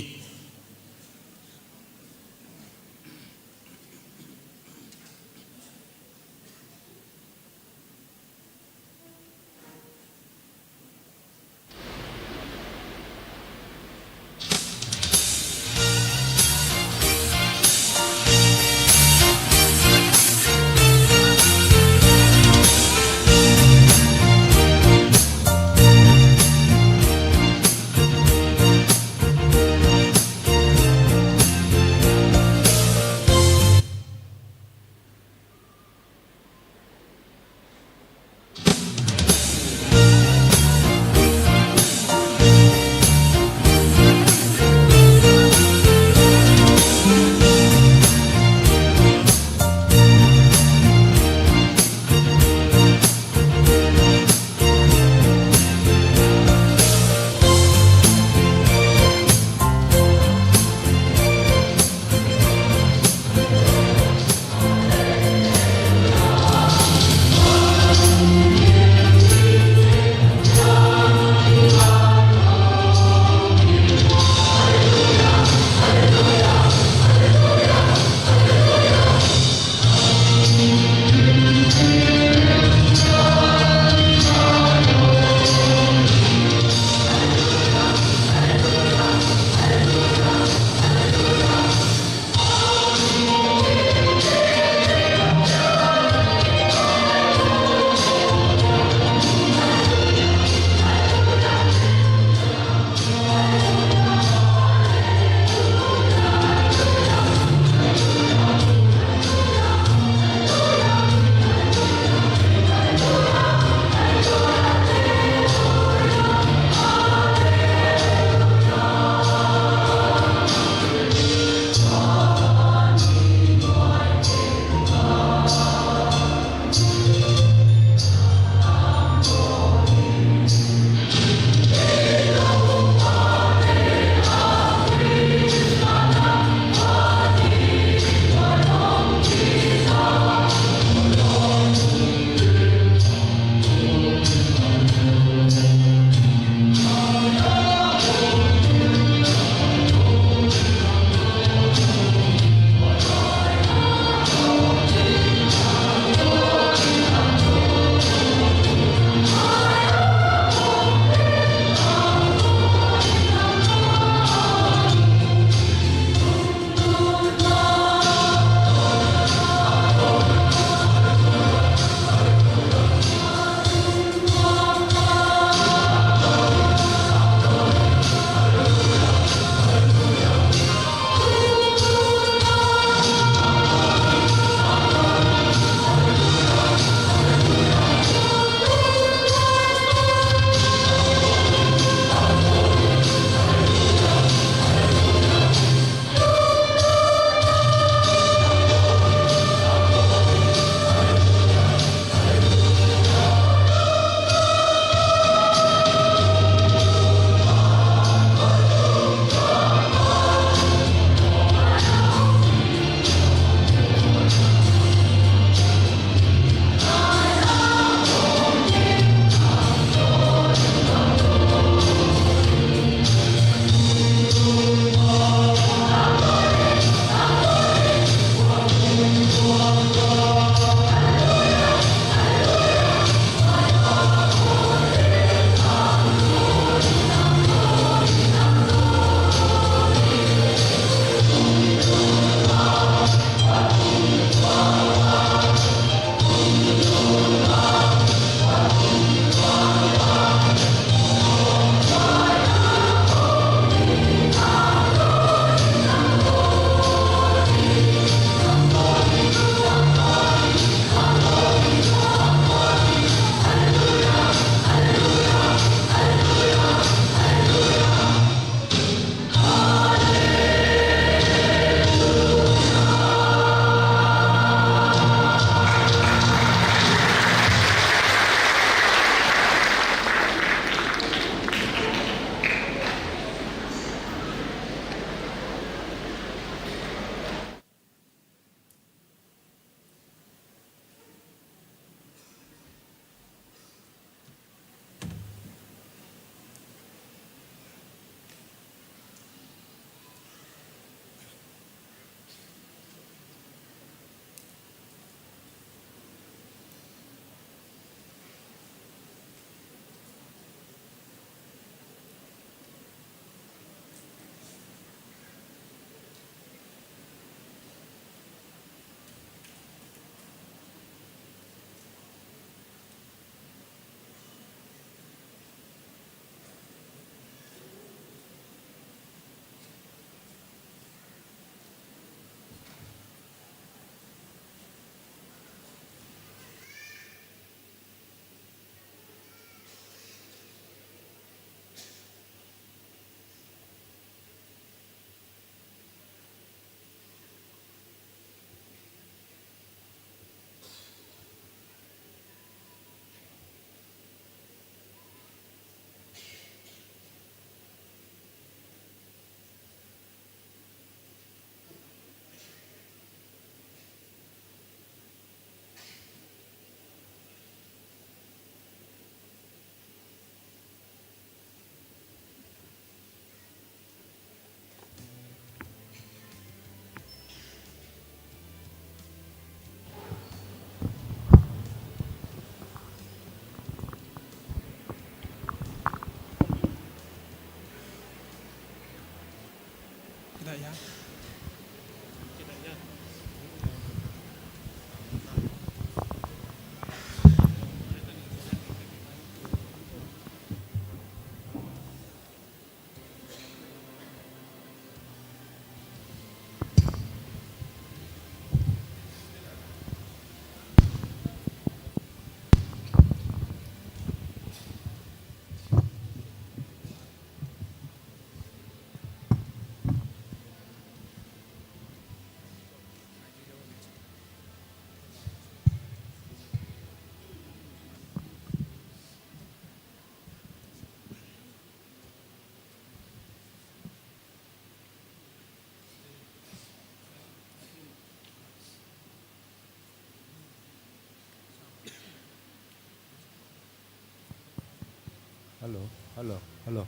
Hello, hello, hello.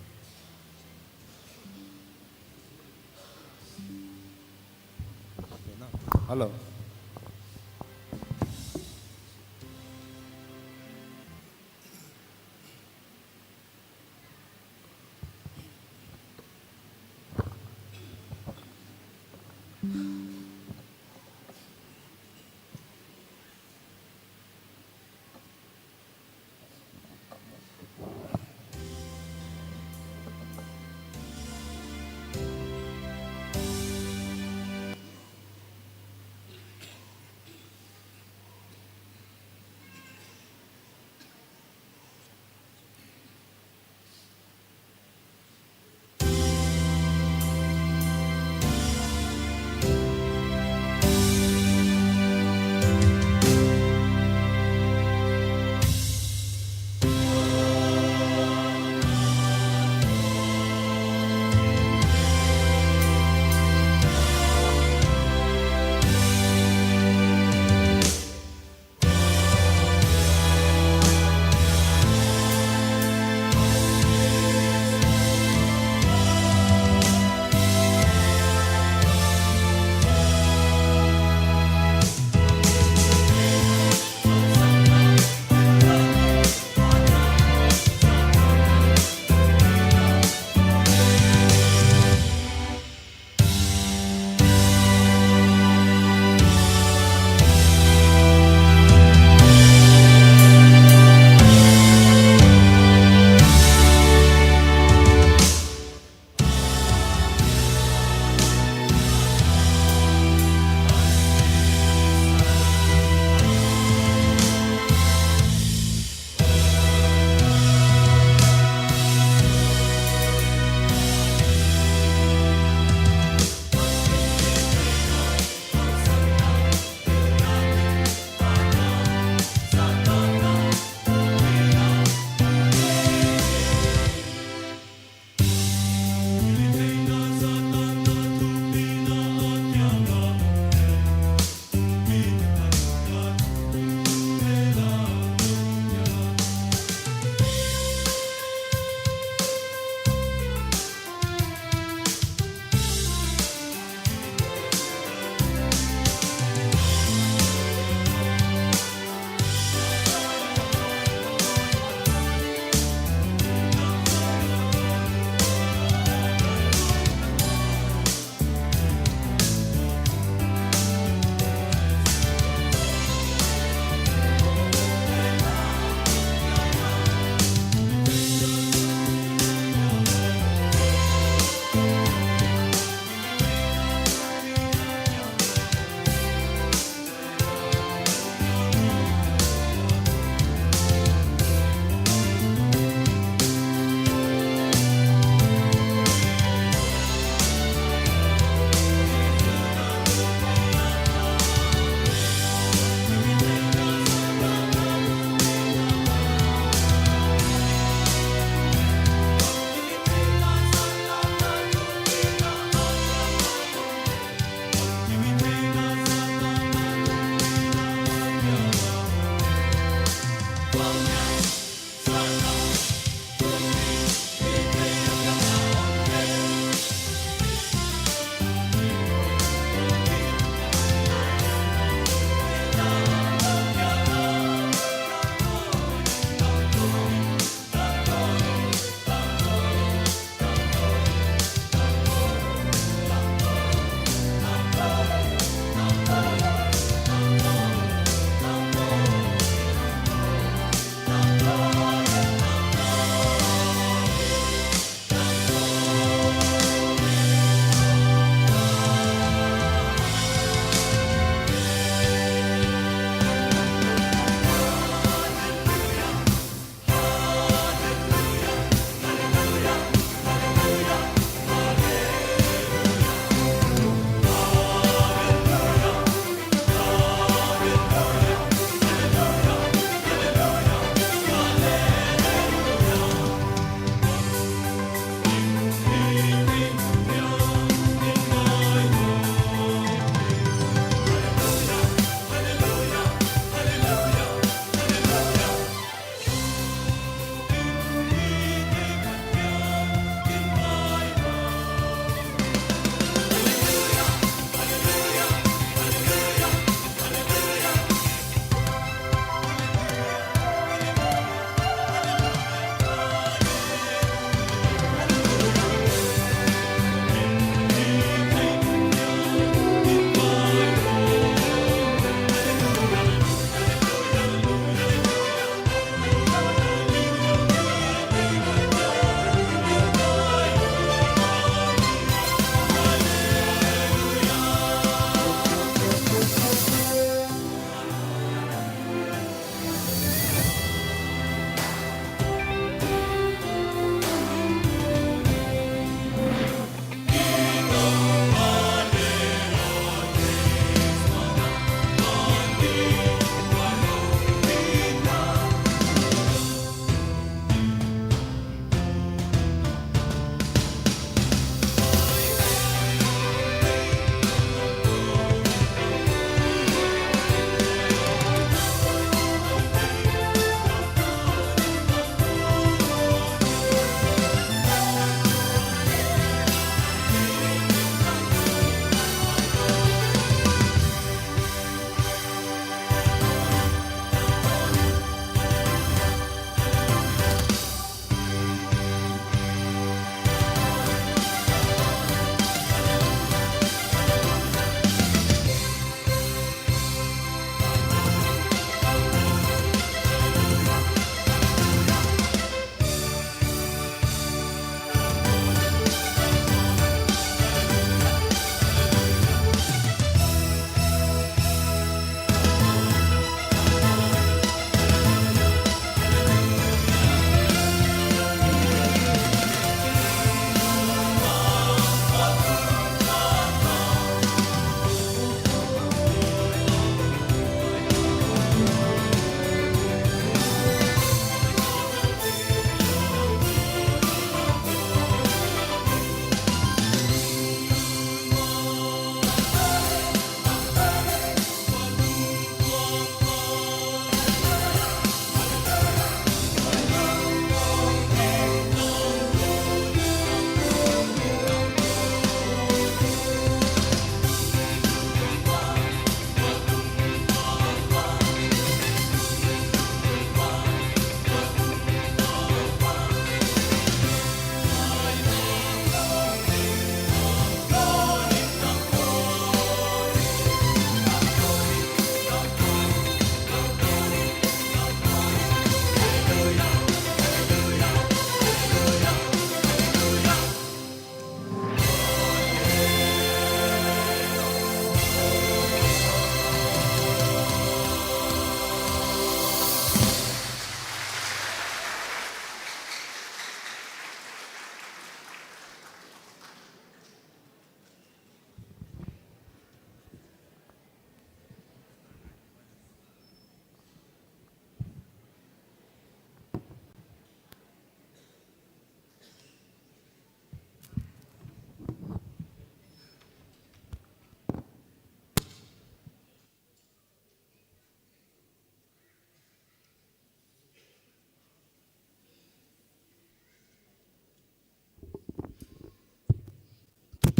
Hello.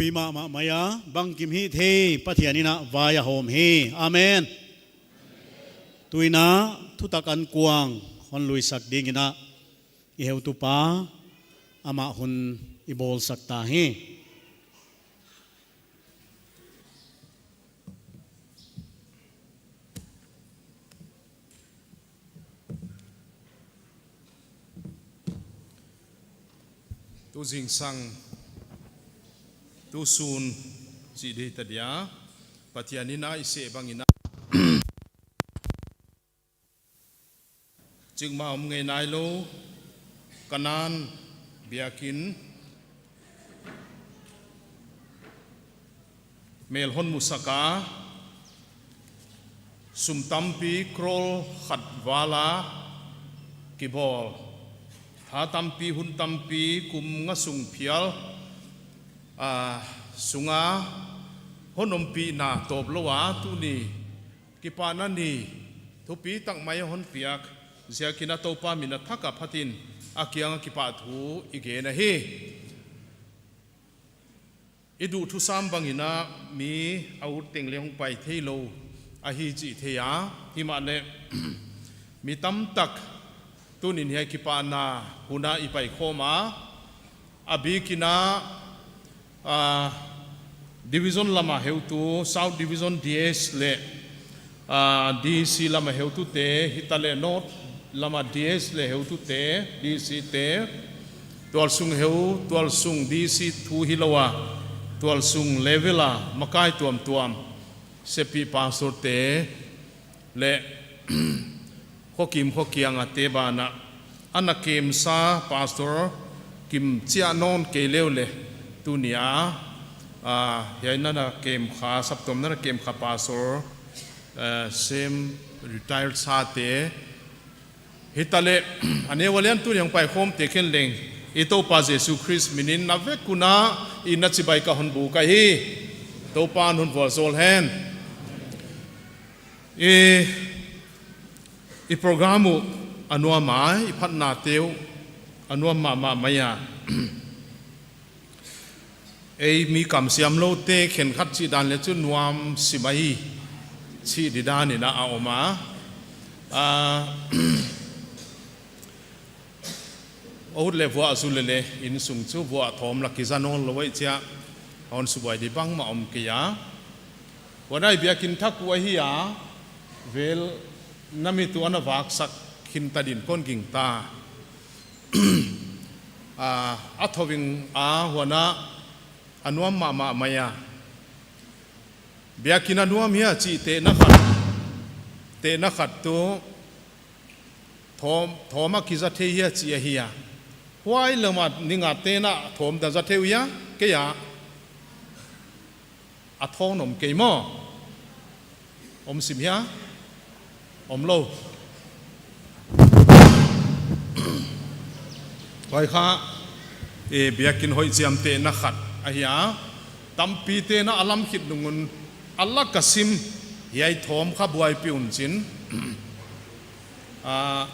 Pi mahmah mai a, bangkim hithei Pathian in a vai a hawm hi. Amen. Tuin a thutak ankuang hon luisak dingin a i heutupa amah hun i bawlsak ta hi. Tu zingsang, tu sun, chih di ta dia, Pathian in a i seh bangin a, chikmah om ngei nailou, Kanan biakin, mel hon musak a, sum tampi, crore khat val a kibawl, tha tampi, hun tampi, kum nga sung phial, ah, sunga hon ompihna tawp lou a, tuni kipahna ni thupi tak mai hon piak ziakin a Toupa min a thak a phatin a kiang a kipahthu i gen ahi. I duh thusam bangin a mi a ut teng leng hong pai theilou ahi chih thei a, himahleh mi tamtak tunin hiai kipahna hun a i paikhawm a, a bikin a, ah, Division lam a heutu, South Division D S leh, ah, D C lam a heutute, hitaleh North lam a D S leh heutute, D C te, tualsung heu, tualsung D C thu hilou a, tualsung level a makai tuamtuam seppih pastor te leh khokim khokiang a te banah ana kemsa pastor kim chiah nawn kei leu leh, tuni a, ah, hiai nana kemkha, saptuam nana kemkha pastor, eh, sem retired sate, hitaleh a neu a lian tuni hong paikhawmte khen leng i Toupa Jesu Khrist minin na vek un a i na chibai ka hon buk ahi. Toupa'n hon vualzawl hen. I, i program uh a nuam a, i phatnate uh a nuam mahmah mai a. Ei mi kamsiam loute khenkhat chih dan leh chu nuam si mai chih di dan in a om a. Ah, a ut leh vuah zu lele, innsung chu vuah thawm lak i za nawn lou ei chia, hon subuai di bangmah om kei a. Huan a i biakin thak uh ahi a, vel na mi tu ana vaksak khin ta din kon gingta. Ah, a thawving a huan a, a nuam mahmah mai a. Biakin a nuam hia chih tehna khat, tehna khat tu thawm, thawm a kiza thei hia chih ahi a. Huai lam a ning a tehna thawm dan za thei uh hia, kei a. A thawm om kei maw? Om sim hia? Om lou. Huai kha, eh, biakin hoih chiamtehna khat ahi a. Tampite'n a lam khit nung un a lak a sim, hiai thawm kha buaipih un chin. Ah,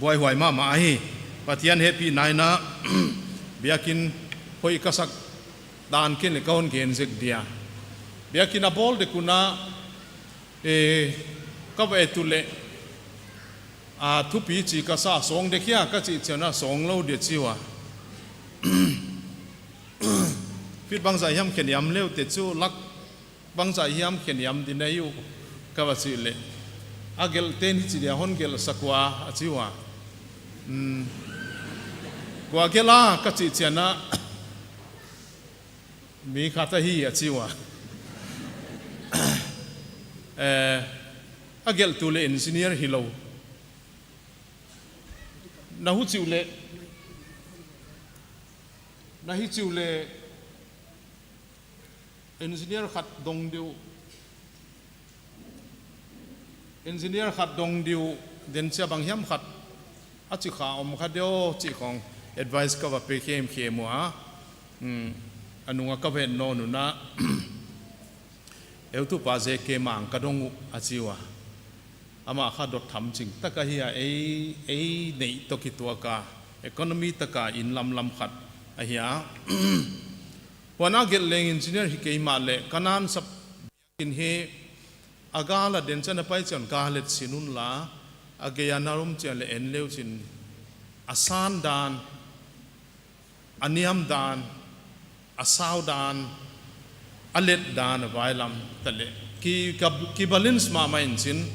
buaihuai mahmah ahi. Pathian hehpihna in a, biakin hoih ka sak dan kei leh ka hon gen zek dia. Biakin a bawl dek un a, eh, ka va et uleh, ah, thupi chi ka sa, sawng dek hia ka chih chiang a sawng lou dia chi ua. Feet bangzah hiam khen hiam leute chu lak bangzah hiam khen hiam di nei uh ka va chih leh, a gelhte in hichi dia hon gelh sak ua a chi ua. Hmm. Kua gelh a ka chih chiang a, mi khat ahi a chi ua. Eh, a gelhtu leh engineer hilou. Na huchi uleh, na hichi uleh, engineer khat dong di uh. Engineer khat dong di uh, den chia bang hiam khat a chi kha om kha di aw chih khong advice ka va pe khemkhem ua. Hmm, a nung a ka va et nawn un a. Heutupa J K Mang ka dong uh a chi ua. Amah kha dot tham ching tak ahi a, ei, ei neih toh kituak a, economy tak a inn lamlam khat Ahi a. Huan a gelh leng engineer hi kei mahleh, Kanan sap biakin hi a gal a den chiang a pai chiang gal et sin un la, a gei a na rum chiang leh en leu chin, a san dan, a niam dan, a sau dan, a let dan a vai lam ta leh. Ki, ka, ki balance mahmah in chin,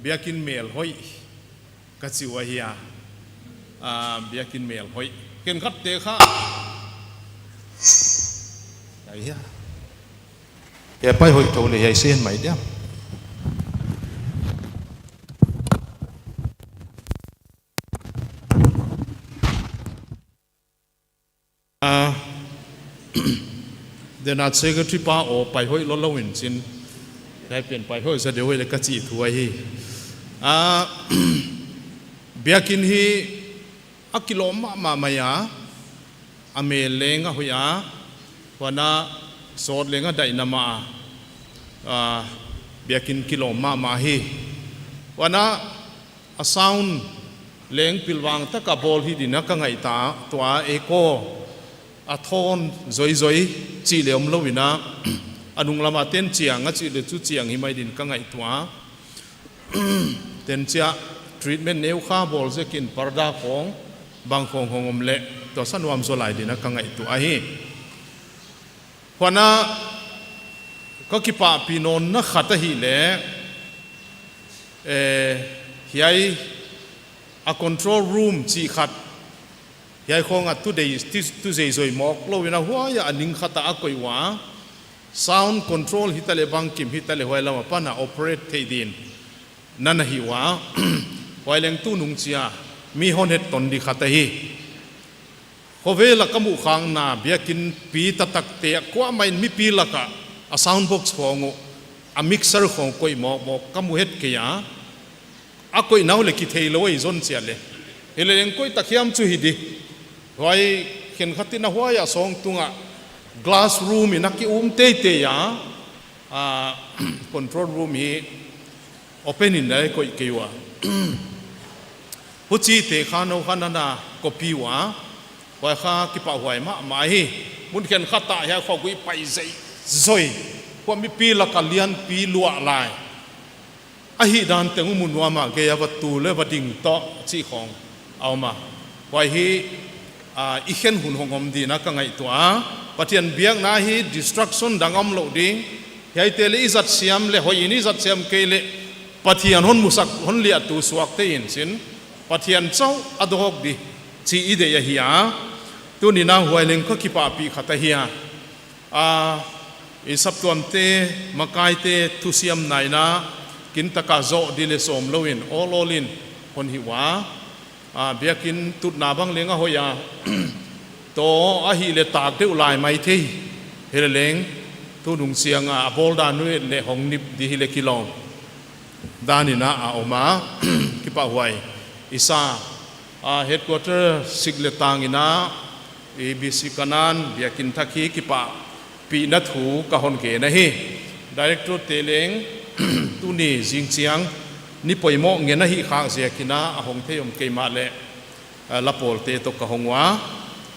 biakin mel hoih ka chi uh ahi a. Ah, biakin mel hoih. Khenkhat te kha. Ahi a. Ke pai hoih tou leh hiai sen mai dia. Ah, den a secretary pa aw pai hoih lou lou in chin. Hiai pen pai hoih zaw deuh hoih leh ka chi thu ahi. Ah, biakin hi a kilawm mahmah mai a, a mel leng a hoih a, huan a sawt leng a daih na mah a, ah, biakin kilawm mahmah hi. Huan a a sound leng pilvang taka bawl hi ding a ka ngaihtuah a, echo a thawn zoizoi chih leh om lou in a, a nung lam a ten chiang a chih leh chu chiang hi mai ding ka ngaihtuah a. Ten chiah treatment neu kha bawl zek in parda khong bang khong hong om leh tua sa nuam zaw lai ding a ka ngaihtuah ahi. Huan a ka kipahpih nawn na khat ahihleh, eh, hiai a control room chih khat, hiai khong a tu dei, tu, tu zeizoi mawk lou in a huai a ning khat a a koih ua. Sound control hi ta leh bangkim hi ta leh huai lam apan a operate thei ding na na hi ua. Huai leng tunung chiah mi hon het ton di khat ahi. Khovel a ka muh khakna biakin pi taktak te a kuamah in mipi lak a a sound box khong uh, a mixer khong koih mawkmawk ka mu het kei a. A koih nau leh kithei lou ei zon chiah leh. Hileleng koih tak hiam chu hi di. Huai khenkhat in a huai a sawng tung a glass room in a ki um teitei a. Ah, control room hi open in a koih kei ua. Huchite kha nou kha na na copy ua. Huai kha kipahhuai mahmah hi. Mun khenkhat ah hiai khua gui pai zeizoi. Huai mipi lak a lianpi luah lai. Ahihdan teng uh mu nuam a, gei a va tu leh va ding toh chih khong a om a. Huai hi, ah, i khen hun hong om ding a ka ngaihtuah a. Pathian biakna hi distraction dang om lou ding. Hiaite leh i zat siam leh hoih in i zat siam kei leh Pathian hon musak, hon liahtu suak te in chin. Pathian chauh a dawk di chih i deih ahi a. Tuni'n a huai leng ka kipahpih khat ahi a. Ah, i saptuamte, makaite, thusiamna in a, kin taka zoh di leh sawm lou in, awlawl in, hon hi ua. Ah, biakin tutna bang leng a hoih a. Tua ahihleh tak deuh lai maithei. Hileleng, tunung chiang a, a bawl dan uh et leh hong nip di hileh kilawm dan in a a om a, kipahhuai i sa. A headquarter sik leh tang in a, A B C Kanan biakin thak hi kipahpihna thu ka hon gen ahi. Director te leng tuni zingchiang ni poimoh ngen ahih khak ziak in a, a hong thei om kei mahleh, eh, lapawlte toh ka hong ua.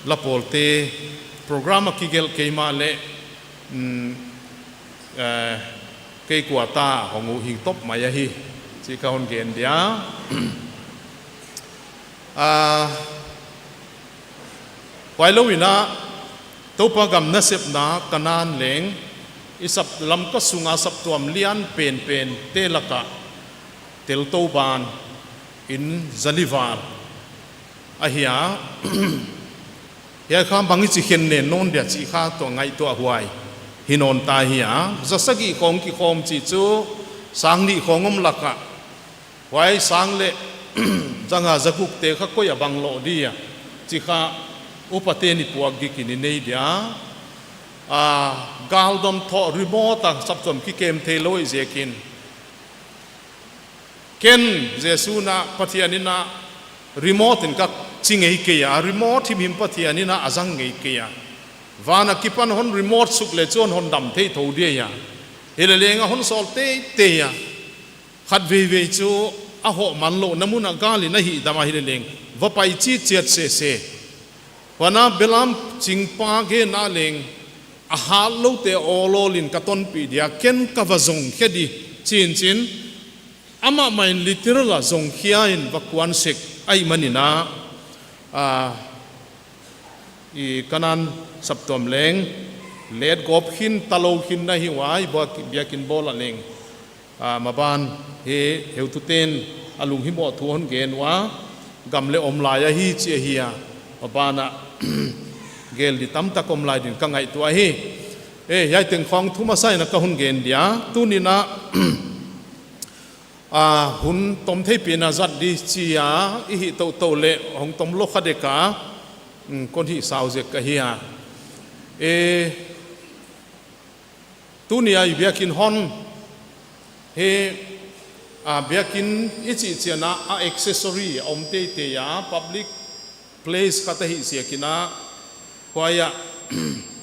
Lapawlte program a kigelh kei mahleh, mm, eh, kei kuata hong uh hing top mai ahi, chih ka hon gen dia. Ah, huailou in a, Toupa gam nasepna Kanan leng, i sap Lamka sunga saptuam lian penpen te lak a teltou ban in zalival ahi a. Hiai kha bang i chi khen nen nawn dia chih kha tua ngaihtuah huai hi nawn ta hi a. Za sagih khong kikhawm chih chu sang nih khong om lak a, huai sang leh za nga za guk te kha koi a bang lou dia chih kha upate in i puak gik in i nei dia. Ah, galdom thoh remote a saptuam kikem theilou i ziakin. Ken Jesu na Pathian in a remote in ka chi ngei kei a, remote himhim Pathian in a a zang ngei kei a. Van akipan hon remote suk leh chuan hon dam thei thou dia. Hileleng a hon sawl teitei a. Khat veivei chu a hoh man louhna mun a gal in a hihdam a hileleng va pai chitchiat sese. Huan a belam chingpa genna leng a hat loute awlawl in ka tonpih dia, ken ka va zong khe di, chi'n chi'n, amah mah in literal a zong khia in va kuan sek ahihmanin a, a, i Kanan saptuam leng let gawp khin, ta lou khin na hi ua, i bia-, biakin bawl a leng. A, maban hi heutute'n a lunghimawh thu hon gen ua, gam leh om lai ahi chi ahi a, maban a gel di tamtak om lai din ka ngaihtuah hi. E, hiai teng khawng thu masa in a ka hon gen dia, tuni'n a, a, hun tom thei pen a zat di chi a, i hih toutou leh hong tom lou kha dek a, mm, kon hih sau zek ka hi a. E, tuni a i biakin hon, hi, a, biakin i chih chiang a, a accessory a om teitei a, public place khat ahih ziakin a, huai a,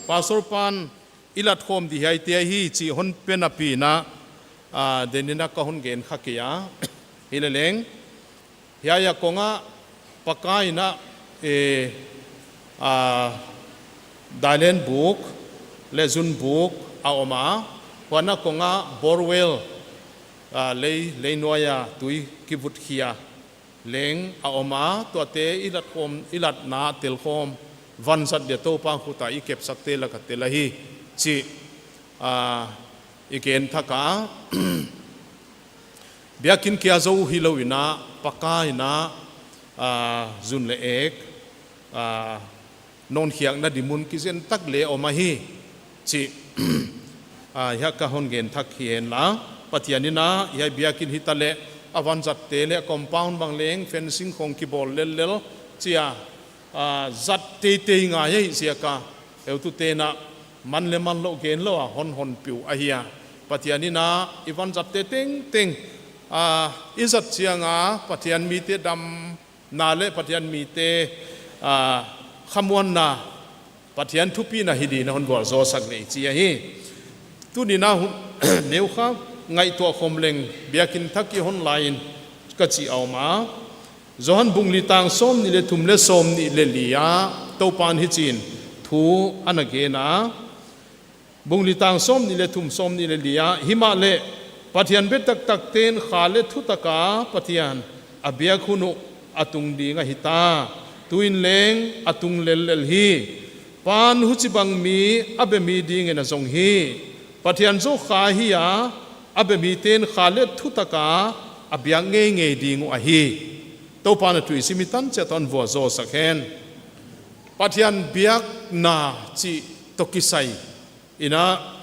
Pastor pan i lat khawm di hiaite ahi chih hon pe napi'n a, a, denin a ka hon gen kha kei a. Hileleng, hiai a kong a Pakai in a, e, a, dailen buk leh zun buk a om a, huan a kong a borewell, a, lei, leinuai a tui kivut khia leng a om a, tuate i lat khawm, i latna telkhawm, vanzat dia Toupa khut a i kepsakte lak a tel ahi chih, a, i gen thak a. Biakin kia zou hilou in a, Pakai in a, a, zun leh ek, a, non khiakna di mun kizen tak leh om ahi chih, a, hiai ka hon gen thak hi hen la. Pathian in a, hiai biakin hita leh, a vanzatte leh compound bang leng fencing khawng kibawl lellel chi a, a, zat teitei ngai ahih ziak a, heutute'n a, man leh man lou gen lou a hon honpih uh ahi a. Pathian in a, i vanzatte tengteng, a, i zat chiang a, Pathian mite damna leh Pathian mite, a, khamuanna, Pathian thupina hi di'n a hon vualzawlsak leh chi ahi. Tuni'n a hun, neukha ngaihtuah khawm leng biakin thak i hon lai in ka chih a om a. Johan bung li tang sawmnih leh thum leh sawmnih leh li ah Toupa'n hichi'n thu ana gen a. Bung li tang sawmnih leh thum, sawmnih leh li ah, himahleh Pathian be taktakte'n kha leh thutak a Pathian a biak hun uh a tung ding ahi ta. Tuin leng a tung lellel hi. Pa'n huchibang mi a be mi dingin a zong hi. Pathian zaw kha hi a, a be mite'n kha leh thutak a a biak ngeingei ding uh ahi. Toupa'n a thu i sim i tan chiat a hon vualzawlsak hen. Pathian biakna chih toh kisai in a,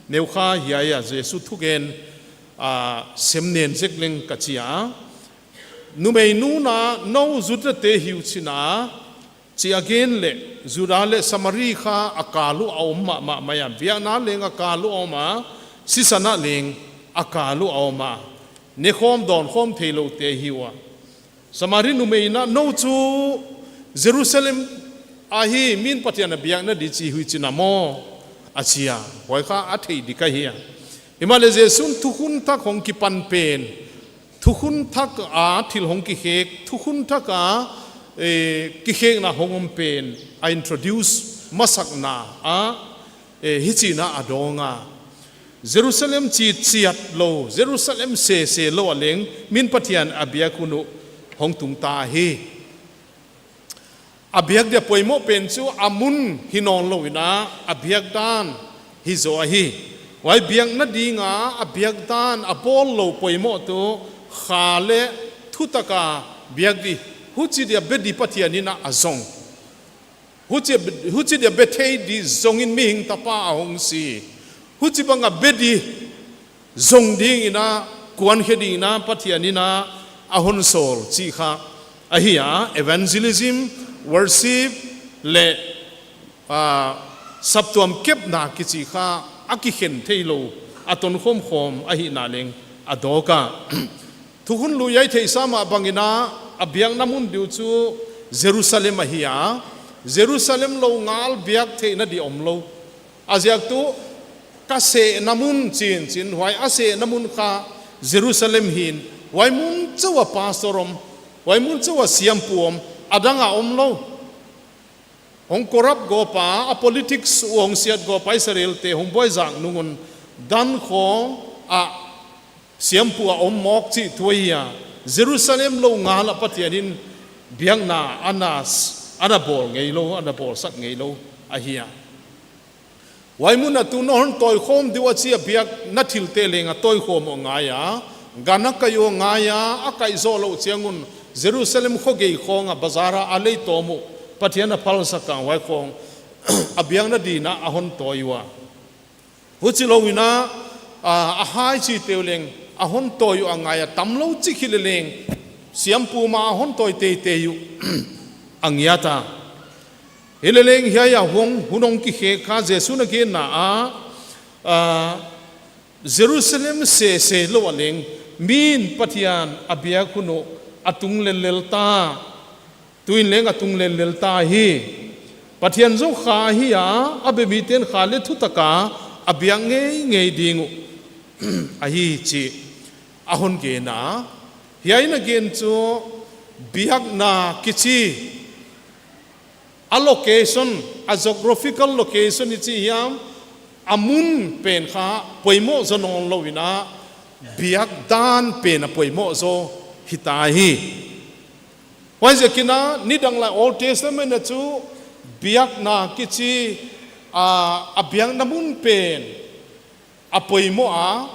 neukha hiai a Jesu thugen, a, sem nen zek leng ka chi a. Numei nu'n a, nou Judate hi uh chi'n a, chi a gen leh, Juda leh Samari kha a kal uh a om mahmah mai a, biakna leng a kal uh a om a, sisan ah leng a kal uh a om a, nekhawm dawnkhawm theiloute hi ua. Samari numei in a, nou chu Jerusalem ahi, mi'n Pathian a biakna di chi uh chi'n a maw, a chi a, huai kha a thei di ka hi a. Himahleh Jesu'n thukhun thak hong kipan pen, thukhun thak a thil hong kikhek, thukhun thak a, eh, kikhekna hong om pen a introduce masakna ah, eh, hichi'n a dawng a. Jerusalem chitchiat lou, Jerusalem sese lou ah leng, mi'n Pathian a biak hun uh hong tung ta hi. A biak dia poimoh pen chu a mun hi nawn lou in a, a biak dan hi zaw ahi. Huai biakna ding a, a biak dan a bawl lou poimoh tuh kha leh thutak a biak di. Huchi dia be di Pathian in a zong. Huchi, huchi dia be thei di zong in Mihing Tapa a hong si. Huchibang a be di zong ding in a, kuan khe ding in a, Pathian in a hon sawl chih kha ahi a, evangelism, worship, leh, ah, saptuam kepna kichi kha a kikhen theilou, a tonkhawm khawm ahihna leng a dawk a. Thukhun Lui ah i theihsa mah bang in a, a biakna mun di uh chu Jerusalem ahi a, Jerusalem lou ngal biak theihna di omlou. A ziak tuh, ka sehna mun chi'n chi'n, huai a sehna mun kha Jerusalem hi'n, huai mun chauh ah pastor om, huai mun chauh ah siampu om, a dang a omlou. Hong corrupt gawp a, a politics uh hong siat gawp a Israelte hong buaizak nung un, Dan khawng ah siampu a om mawk chih thu ahi a, Jerusalem lou ngal ah Pathian in biakna ana, ana bawl ngeilou, ana bawlsak ngeilou ahi a. Huai mun ah tu non hon tawi khawm di ua chi a biakna thilte leng a tawi khawm uh ngai a, gan a kai uh ngai a, a kai zoh louh chiang un Jerusalem khogei khawng a bazar a a lei tawm uh Pathian a phalsak a, huai khawng a biakna din a a hon tawi ua. Huchilou in a, a, a hai chihte uh leng a hon tawi uh a ngai a, tamlou chik hi leh leng siampu mah a hon tawi teitei uh a ngiat a. Hi leh leng hiai a hong, hun hong kikhek kha Jesu'n a genna ah, a, Jerusalem sese lou ah leng mi'n Pathian a biak hun uh a tung lellel ta, tuin leng a tung lellel ta hi. Pathian zaw kha ahi a, a be mite'n kha leh thutak a a biak ngeingei ding uh ahi chih a hon gen a. Hiai in a gen chu biakna kichi a location, a geographical location i chi hiam, a mun pen kha poimoh zaw nawnlou in a, biak dan pen a poimoh zaw hita hi. Huaiziakin a nidang lai Old Testament a chu biakna kichi a, a biakna mun pen a poimoh a,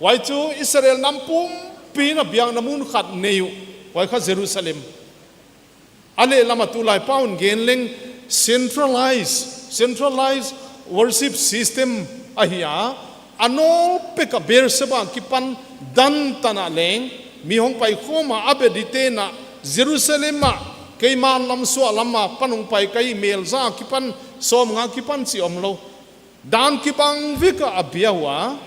huai chu Israel nam pumpi in a biakna mun khat nei uh, huai kha Jerusalem. A lehlam a tulai pa'n gen leng centralized, centralized worship system ahi a, a nawl pek a Beersheba kipan Dan tan ah leng mi hong pai khawm a, a be dite'n a Jerusalem ah, keiman lam suahlam apan hong pai ka hi, mel za kipan, sawmnga kipan chih omlou. Dan kibang vek a a bia ua,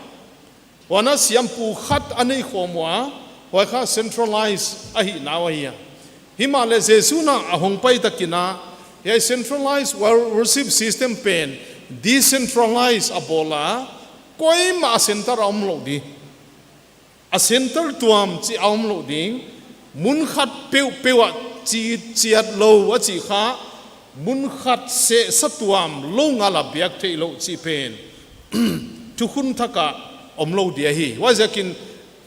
huan a siampu khat a nei khawm ua, huai kha centralized ahihna uh ahi a. Himahleh Jesu'n a hong pai tak in a, hiai centralized wor-, worship system pen decentralized a bawl a, koimah a center a omlou di. A center tuam chih a omlou ding, mun khat peuhpeuh ah chi-, chiatlou a chih kha, mun khat seh sa tuamlou ngal a biak theihlouh chih pen thukhun thak ah omlou di ahi. Huaiziakin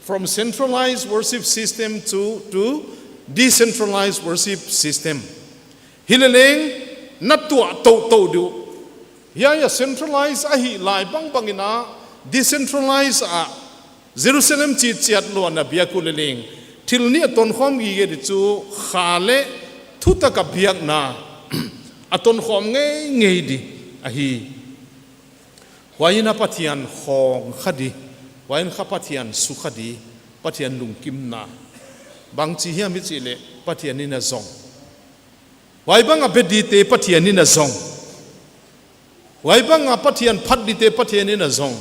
from centralized worship system to, to decentralized worship system. Hi leh leng na tuah toutou di uh. Hiai a centralized ahih lai bangbang in a decentralized ah Jerusalem chih chiatlou a na biak uh leh leng, thil nih a tonkhawm gige di chu kha leh thutak a biakna a tonkhawm ngeingei di ahi. Huai in a Pathian khawng kha di, huai in kha Pathian sukha di, Pathian lungkimna. Bangchi hiam i chih leh Pathian in a zong. Huai bang a be dite Pathian in a zong. Huai bang a Pathian phat dite Pathian in a zong.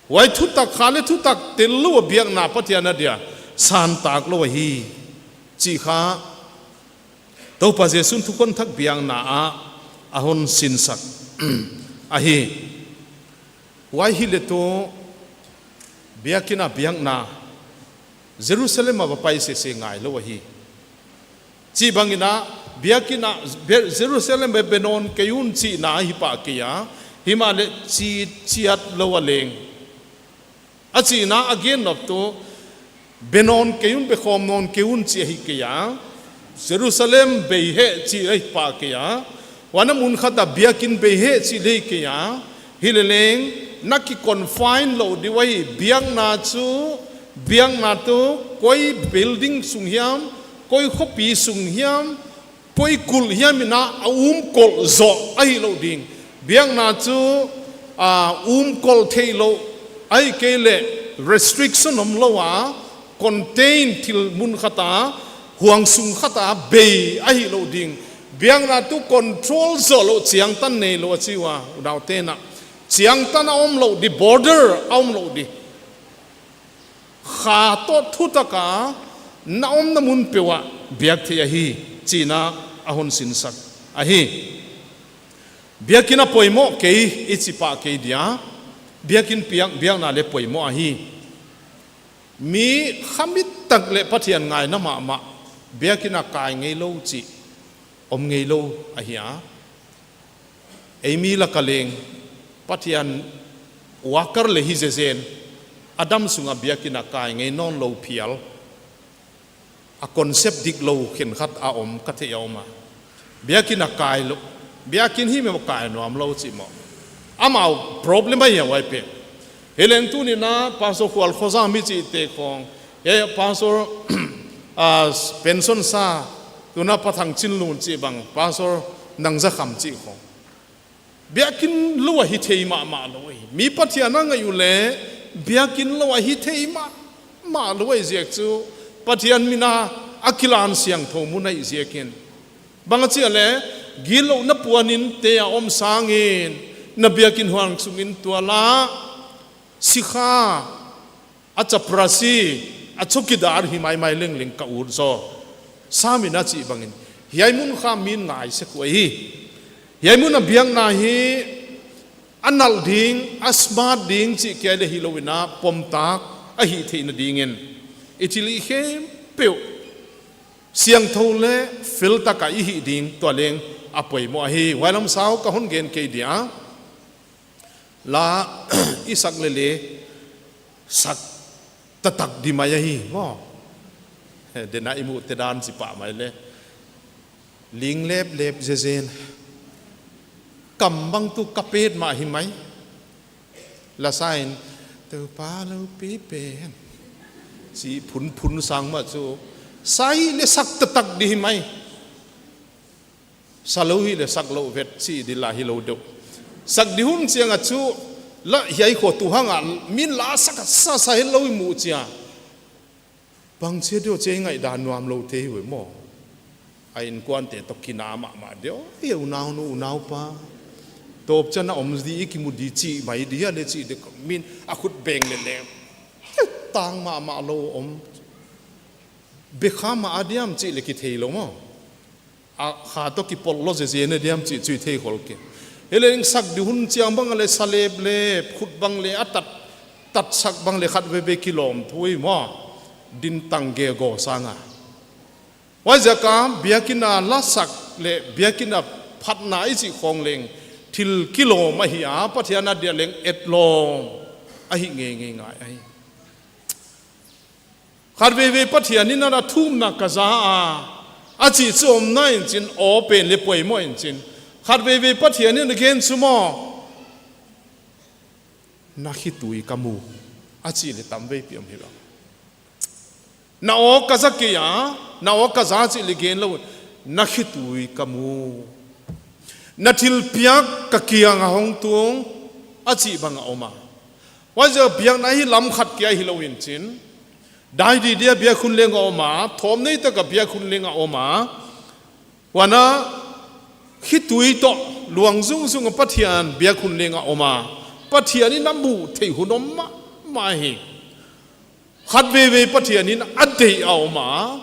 Huai thutak kha leh thutak tellou a biakna Pathian a dia santaklou ahi chih kha Toupa Jesu'n thukhun thak biakna ah a hon sinsak ahi. Huai hi leh tu biakin a biakna Jerusalem a va pai sese ngailou ahi. Chih bang in a, biakin a, Be-, Jerusalem a be nawn kei un chihna ahi pah kei a, himahleh chi-, chiatlou a leng. A chihna a gen nop tu, be nawn kei un, be khawm nawn kei un chih ahi kei a, Jerusalem bei heh chih ahi pah kei a, huan a mun khat a biakin bei heh chih leh kei a, hi leh leng, na ki confine lou di uh ahi, biakna chu, biakna tu, koi building sung hiam, koi khopi sung hiam, koi kulh hiam in a umkolh zoh ahihlouh ding. Biakna chu, a, umkolh theihlouh, ahihkeileh restriction omlou a, contain thil mun khat a, huang sung khat a bei ahihlouh ding. Biakna tu control zohlouh, chiangtan neilou a chi ua, unaute'n a. Chiangtan a omlouh di, border a omlouh di. Kha toh thutak a na omna mun peuh ah biak theih ahi, chihna a hon sinsak ahi. Biakin a poimoh kei i chi pah kei dia, biakin piak, biakna leh poimoh ahi. Mi khamit tak leh Pathian ngaina mahmah, biakin a kai ngeilou chih om ngeilou ahi a. Ei mi laka leng, Pathian worker le hi zezen, a dam sunga biakin a kai ngei nawnlou phial, a concept diklou khenkhat a om ka thei a om a. Biakin a kai lou, biakin hi mah kai nuamlou chih maw. Amau problem ahi a huai pen. Hileng tuni'n a Pastor Khual Khozam mi chihte khong, eh, Pastor, ah, pension sa, tuna Pa Thang Chin Lun chih bang, Pastor Nang Za Kham chih khong. Biakin lou a hi thei mahmah lou hi. Mi Pathian a ngaih uleh, biakin lou a hi thei mahmah lou hi ziak chu, Pathian min a a kilan siangthou mun ahih ziakin. Bang a chi a leh, gilou na puanin te a om sangin, na biakin huang sungin tual a, sikha, a chaprasi, a chowkidar hi maimai lengleng ka ut zaw. Sam in a chih bangin, hiai mun kha min ngai sek uh ahi. Hiai mun a biakna hi, a nalh ding, a smart ding chih kia le hilou in a pomtak, a hih theihna dingin. I thil i khempeuh, siangthou le fel taka i hih ding tua leng a poimoh ahi. Huai lam sau ka hon gen kei dia. La i sak leh leh, sak taktak di mai ahi, maw. Dena i muhte dan chih pah mai leh. Ling leplep zezen. Kam bang tuh ka pet mah hi mai. La sa in, Toupa lou pi pen. Chih phunphun sang mah chu. Sa hi leh sak taktak di hi mai. Sa lou hi leh sak lou vet chih di la hilou deuh. Sak di hun chiang a chu la hiai khua tu hang a min la sak a sa sa hilou i muh chiang. Bang chia deuh chia i ngaihdan nuamlou thei uh maw. A innkuante toh kina mahmah deuh. Hiai unau nu unau pa. Tawp chiang a om di i kimu di chih mai di a leh chih deuh min a khut beng leh leh. Tang mahmah lou om. Bek kha mah a diam chih leh kitheilou maw. A kha toh kipollou zezen a diam chih chu i thei khol kei. Hileng sak di hun chiang bang a leh sa leplep, khut bang leh a tat, tat sak bang leh khatveivei kilawm thu hi maw. Din tang ge go sang a. Huaiziak a biakin a la sak leh biakin a phatna i chih khong leng thil kilawm ahi a, Pathian a dia leng etlawm ahi ngeingei ngai ahi. Khatveivei Pathian in a thumna ka za a, a chih chu omna in chin aw pen leh poimoh in chin. Khatveivei Pathian in a gen chu maw. Na khitui ka mu. A chih leh tamveipi om hi lou. Na aw ka za kei a, na aw ka za chih leh gen lou. Na khitui ka mu. Na thilpiak ka kiang a hong tung, a chih bang a om a. Huaiziak biakna hi lam khat kia hilou in chin. Dai di dia biak hun leng a om a, thawm nei taka biak hun leng a om a. Huan a khitui toh luang zungzung a Pathian biak hun leng a om a. Pathian in a muh theih hun om mahmah hi. Khatveivei Pathian in a deih a om a,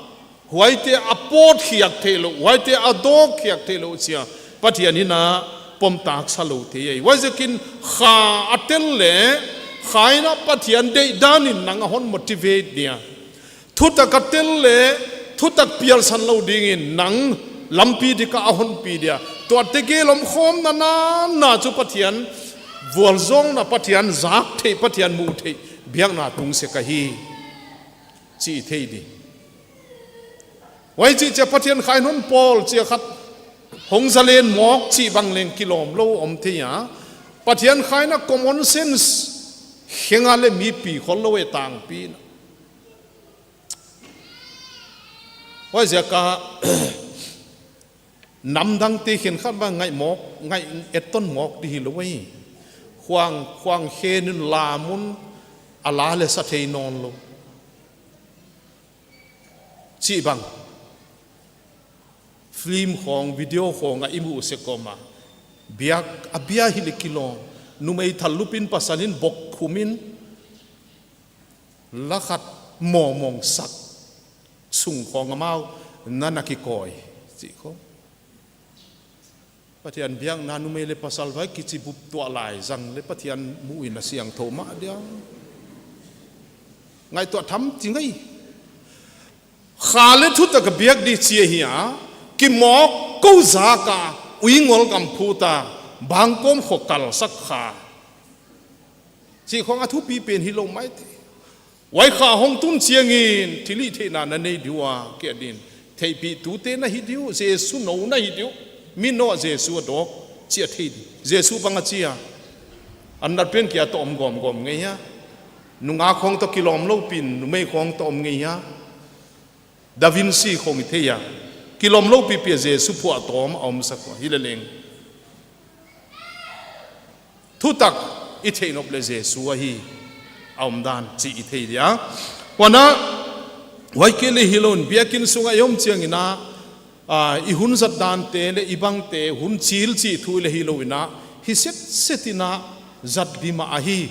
huaite a pawt khiak theilou, huaite a dawk khiak theilou chia, Pathian in a pomtak sa lou thei ahi. Huaiziakin kha a tel leh, kha in a Pathian deih dan in nang a hon motivate dia. Thutak a tel leh, thutak pialsan lou dingin nang lampi dik a hon pi dia. Tuate gel om khawm na na na chu Pathian vualzawlna, Pathian zak theih, Pathian muh theih biakna tung sek ahi. Chih thei di. Huai chih chia Pathian kha in hon pawl chia khat hong zalen mawk chih bang leng kilawmlou om thei a. Pathian kha in a common sense khenga leh mi pi khollou e tangpi na. Huaiziak a namdangte khenkhat bang ngaih mawk, ngaih etton mawk di hilou ahi. Khuang, khuang khen in lam un a la leh sa thei nawnlou. Chih bang. Film khong, video khong a i muh sek om a. Biak, a bia hi leh kilawm. Numei thal lupin pasal in bok khum in. La khat mawngmawng sak. Sung khong amau na na kikawi. Chih khong. Pathian biakna numei leh pasal vai kichi bup tuah lai zang leh Pathian muh in a siangthou mah dia. Ngaihtuah tham ching ahi. Kha leh thutak a biak di chia hi a, kimawk kou zak a, uingol gam phut a, bangkawm khawng kalsak kha. Chih khawng a thupi pen hilou maithei. Huai kha hong tun chiangin thilhihtheihna na nei di ua, kia din. Theihpihtute na hi di uh, Jesu nou na hi di uh. Mi nou ah Jesu a dawk, chi a thei di. Jesu bang a chi a. An nat pen kia toh om gawmgawm ngei a. Nungak khawng toh kilawm lou pin, numei khawng toh om ngei a. Da Vinci khawng i thei a. Kilawm lou pipi a Jesu phuahtawm a omsak ua. Hileleng thutak i theih nop leh Jesu ahi a omdan chih i thei dia. Huan a, huai kei leh hilou in biakin sung a i om chiangin a, a, i hun zat dante leh i bangte hun chil chih thu leh hilou in a, hi setset in a zat di mah ahi.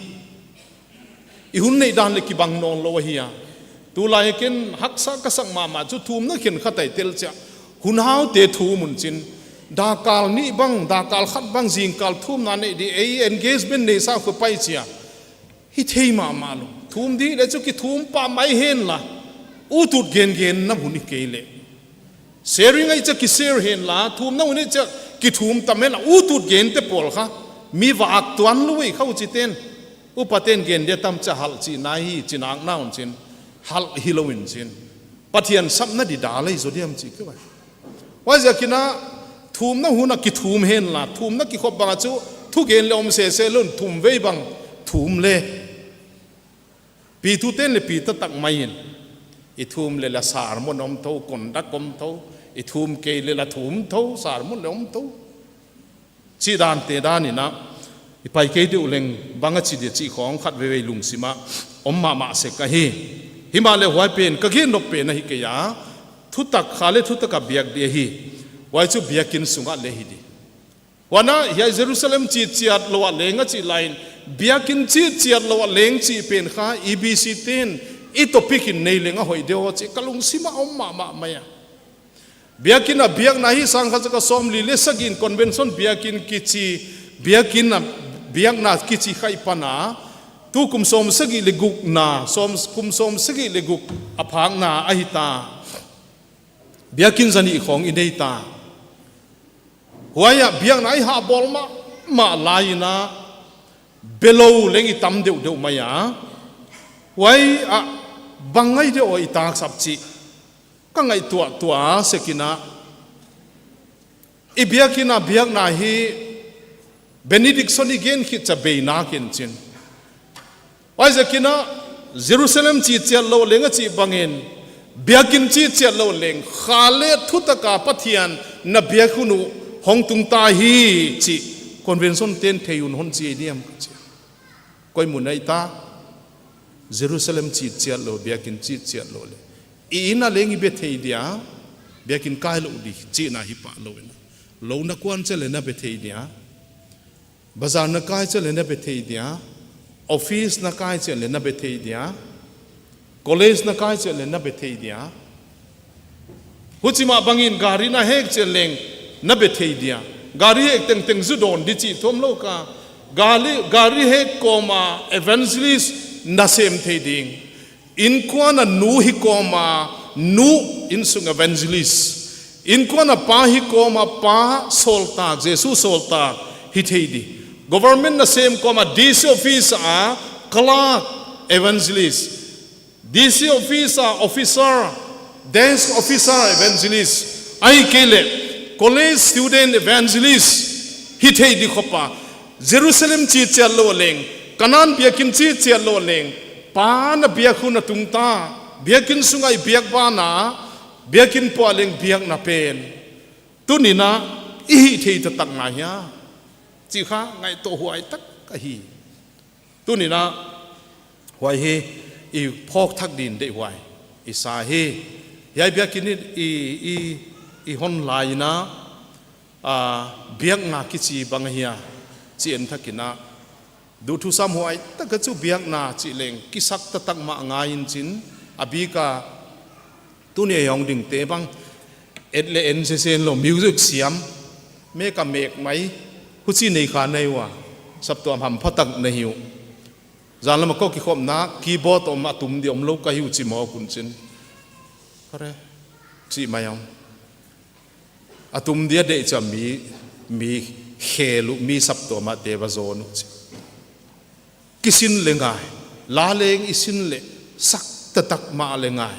I hun neih dan leh kibang nawnlou ahi a. Tulai ken haksa ka sak mahmah chu thumna khenkhat a i tel chiang. Hun haute thum un chin. Dakkal nih bang, dakkal khat bang, zingkal thumna neih di, ei engagement neihsa khawng pai chia. Hi thei mahmah lou. Thum di leh chu kithum pah mai hen la. Ut ut gen gen na hun hi kei leh. Sharing ahi chia ki share hen la, thumna hun ahi chia kithum tam hen la, ut ut gente pawl kha. Mi vak tuanlou ei kha, huchiten. Upaten gen dia tam chia halh chihna hi, chinakna un chin. Halh hilou in chin. Pathian sapna di dal ahi zaw diam chih kei ua. Huaiziakin a thumna hun a kithum hen la, thumna kikhop bang a chu, thugen leh om sese lou in thum vei bang, thum leh. Pi tuten leh pi taktak mai in. I thum leh la sermon om thou, conduct om thou. I thum kei leh la thum thou, sermon leh om thou. Chih dante dan in a. I pai kei di uleng bang a chi dia chih khawng khatveivei lungsim ah om mahmah sek ahi. Himahleh huai pen, ka gen nop pen ahi kei a. Thutak kha leh thutak a biak di ahi. Huai chu biakin sung ah leh hi di. Huan a, hiai Jerusalem chih chiat lou a leng a chih lai in, biakin chih chiat lou a leng chih pen kha, E B C ten, i topic in nei leng a hoih di aw chih, ka lungsim ah om mahmah mai a. Biakin a biakna hi sangkhat zakua sawmli leh sagih in convention biakin kichi, biakin a biakna kichi kha i pan a, tu kum sawmsagih leh gukna, sawm, kum sawmsagih leh guk a phakna ahi ta. Biakin zanih khawng i nei ta. Huai ah biakna i hah bawl mahmah lai in a, belou leng i tam deuhdeuh mai a. Huai ah bang ngai di aw i taksap chih. Ka ngaihtuah tuah sek in a. I biakin a biakna hi benediction i gen khit chia beina ken chin. Huaiziakin a Jerusalem chih chiat lou leng a chih bangin, biakin chih chiat lou leng, kha leh thutak a Pathian na biak hun uh hong tung ta hi chih, convention ten thei un hon chi diam ka chi. Koi mun ah i ta, Jerusalem chih chiat lou, biakin chih chiat lou leh. I inn a leng i be thei dia, biakin kai lou di, chihna hi pah lou in. Lou na kuan chiang leh na be thei dia. Bazar na kai chiang leh na be thei dia. Office na kai chiang leh na be thei dia. College na kai chiang leh na be thei dia. Huchi mah bangin gari na hek chiang leng na be thei dia. Gari hek tengteng zu dawn di chih thum lou ka. Gari, gari hek kawm a evangelist na sem thei ding. Innkuan a nu hi kawm a nu innsung evangelist. Innkuan a pa hi kawm a pa sawltak, Jesu sawltak hi thei di. Government na sem kawm a D C office a clerk evangelist. D C office a officer, desk officer evangelist. Ahihkeileh college student evangelist hi thei di khop a. Jerusalem chih chiat lou leng, Canaan biakin chih chiat lou leng, Pa na biak hun a tung ta, biakin sung a i biak banah, biakin pua leng biakna pen. Tuni'n a, i hih theih taktak na hia. Chih kha ngaihtuah huai tak ahi. Tuni'n a, huai hi, i phawk thak ding deihhuai i sa hi. Hiai biakin i, i, i, i hon lai in a, a, biakna kichi bang ahia, chih en thak in a. Duhthusam huai tak a chu biakna chih leng, kisaktak mah ngai in chin, a bik a, tuni a hong dingte bang, et leh en sese lou music siam, mek a mek mai, huchi nei kha nei ua, saptuam hampha tak na hi uh. Zan lam a kou kikhopna, keyboard om a tum di om lou ka hi uh chi mawk un chin. Kare, chi mai om. A tum dia deih chiang mi, mi khel uh mi saptuam ah te va zawn uh chi. Kisin le ngai, la leng i sin le sak taktak mah le ngai.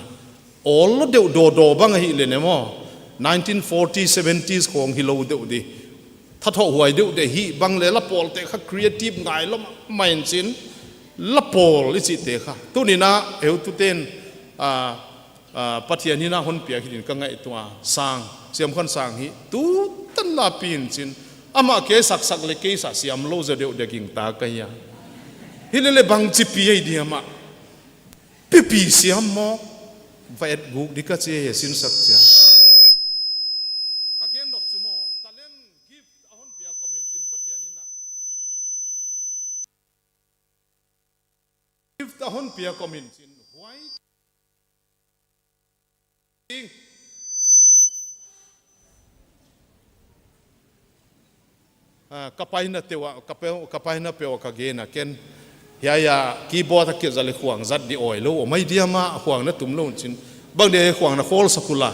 Awl lou deuh dawdaw bang ahi le ne maw. Nineteen forty seventies khong hi lou deuh di. Thathoh huai deuh di hi bang le la pawl te kha creative ngai lou mah in chin. La pawl i chih te kha. Tuni'n a, heututen, ah, ah, Pathian in a hon piak hi din ka ngaihtuah a. Sang, Siamkhansang hi, tu tan la pi in chin. Amah kei saksak le kei sa siam lou zaw deuh di gingta ka hi a. Hi le le bangchi pi ahi di amah. Pipi siam maw. Va et guk di ka chi hi sinsak chia. Ka gen nop chu maw, talent gift a hon piak om in chin Pathian in a. Gift a hon piak om in chin. Huai. Ah, ka paina teuh a, ka pe-, ka paina peuh a ka gen a ken. Hiai a keyboard a kia zat le khuang zat di oi lou, om ahi diam a khuang na tum lou chin. Bang di khuang na khawl sak ula.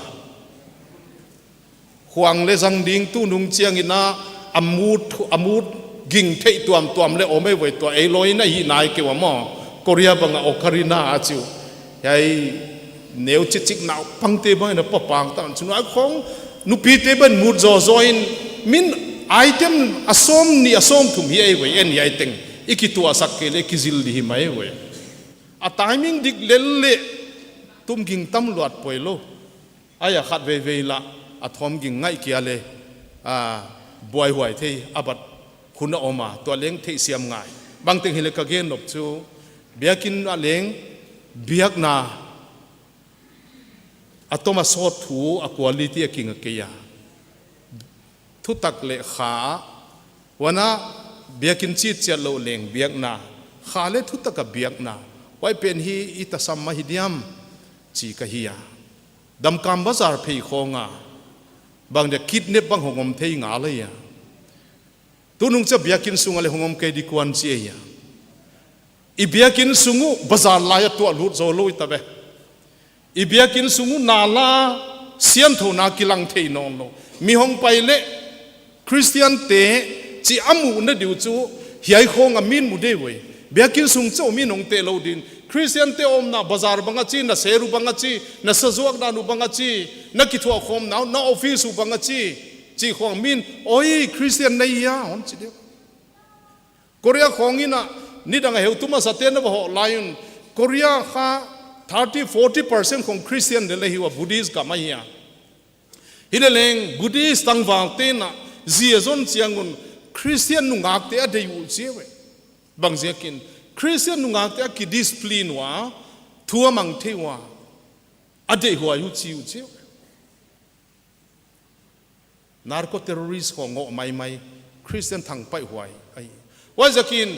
Khuang le zang ding tunung chiang in a, a mut, a mut ging theih tuamtuam le om ei ve tua ei lou in a hi nai kei ua maw. Korea bang a ocarina a chi uh. Hiai neu chichik naupang te bang in a pa pang tan chun ai khong nupi te bang mut zawzaw in min item a sawm nih a sawm thum hi ei ve en hiai teng. I kituahsak kei le kizil di hi mai ve. A timing dik lel le tum ging tam luat poi lou. Ai a khat veivei la a thawm ging ngai kia le, a, buaihuai thei a bat hun a om a, tua leng theihsiam ngai. Bangteng hi le ka gen nop chu, biakinn a leng, biakna a tom a sawt thu a quality a kinga kei a. Thutak le kha, huan a biakinn chitchiat lou leng biakna, kha le thutak a biakna, huai pen hi i tasam mah hi diam, chi ka hi a. Damkam bazar phei khong a, bang dia kidnap bang hong om thei ngal ahi a. Tunung cha biakinn sung a le hong om kei di kuan chi ahi a. I biakinn sung uh bazar lai a tuah lut zaw lou i ta ve. I biakinn sung uh nala siangthouna kilang thei nawn lou. Mi hong pai le Khristian te chi a muhna di uh chu hiai khong a min mu di ve. Biakinn sung chauh min hong teh lou din. Khristian te omna bazar bang a chi, na ser uh bang a chi, na sazuakna uh bang a chi, na kithuahkhawmna uh, na office uh bang a chi, chi khong min, oi, Khristian na hi a, hon chi di uh. Korea khong in a, nidang a heutu masa te na va hoh lai un. Korea kha thirty, forty percent khong Khristian lel ahi ua, Buddhist gam ahi a. Hi le leng Buddhist tangval te'n a, zi a zon chiang un, Khristian nungak te a deih uh chi ve. Bang ziakin, Khristian nungak te a kidiscipline ua, thu a mang thei ua, a deihhuai uh chi uh chi ve. Narco terrorist khong ngoh maimai, Khristian thangpaih huai ahi. Huaiziakin,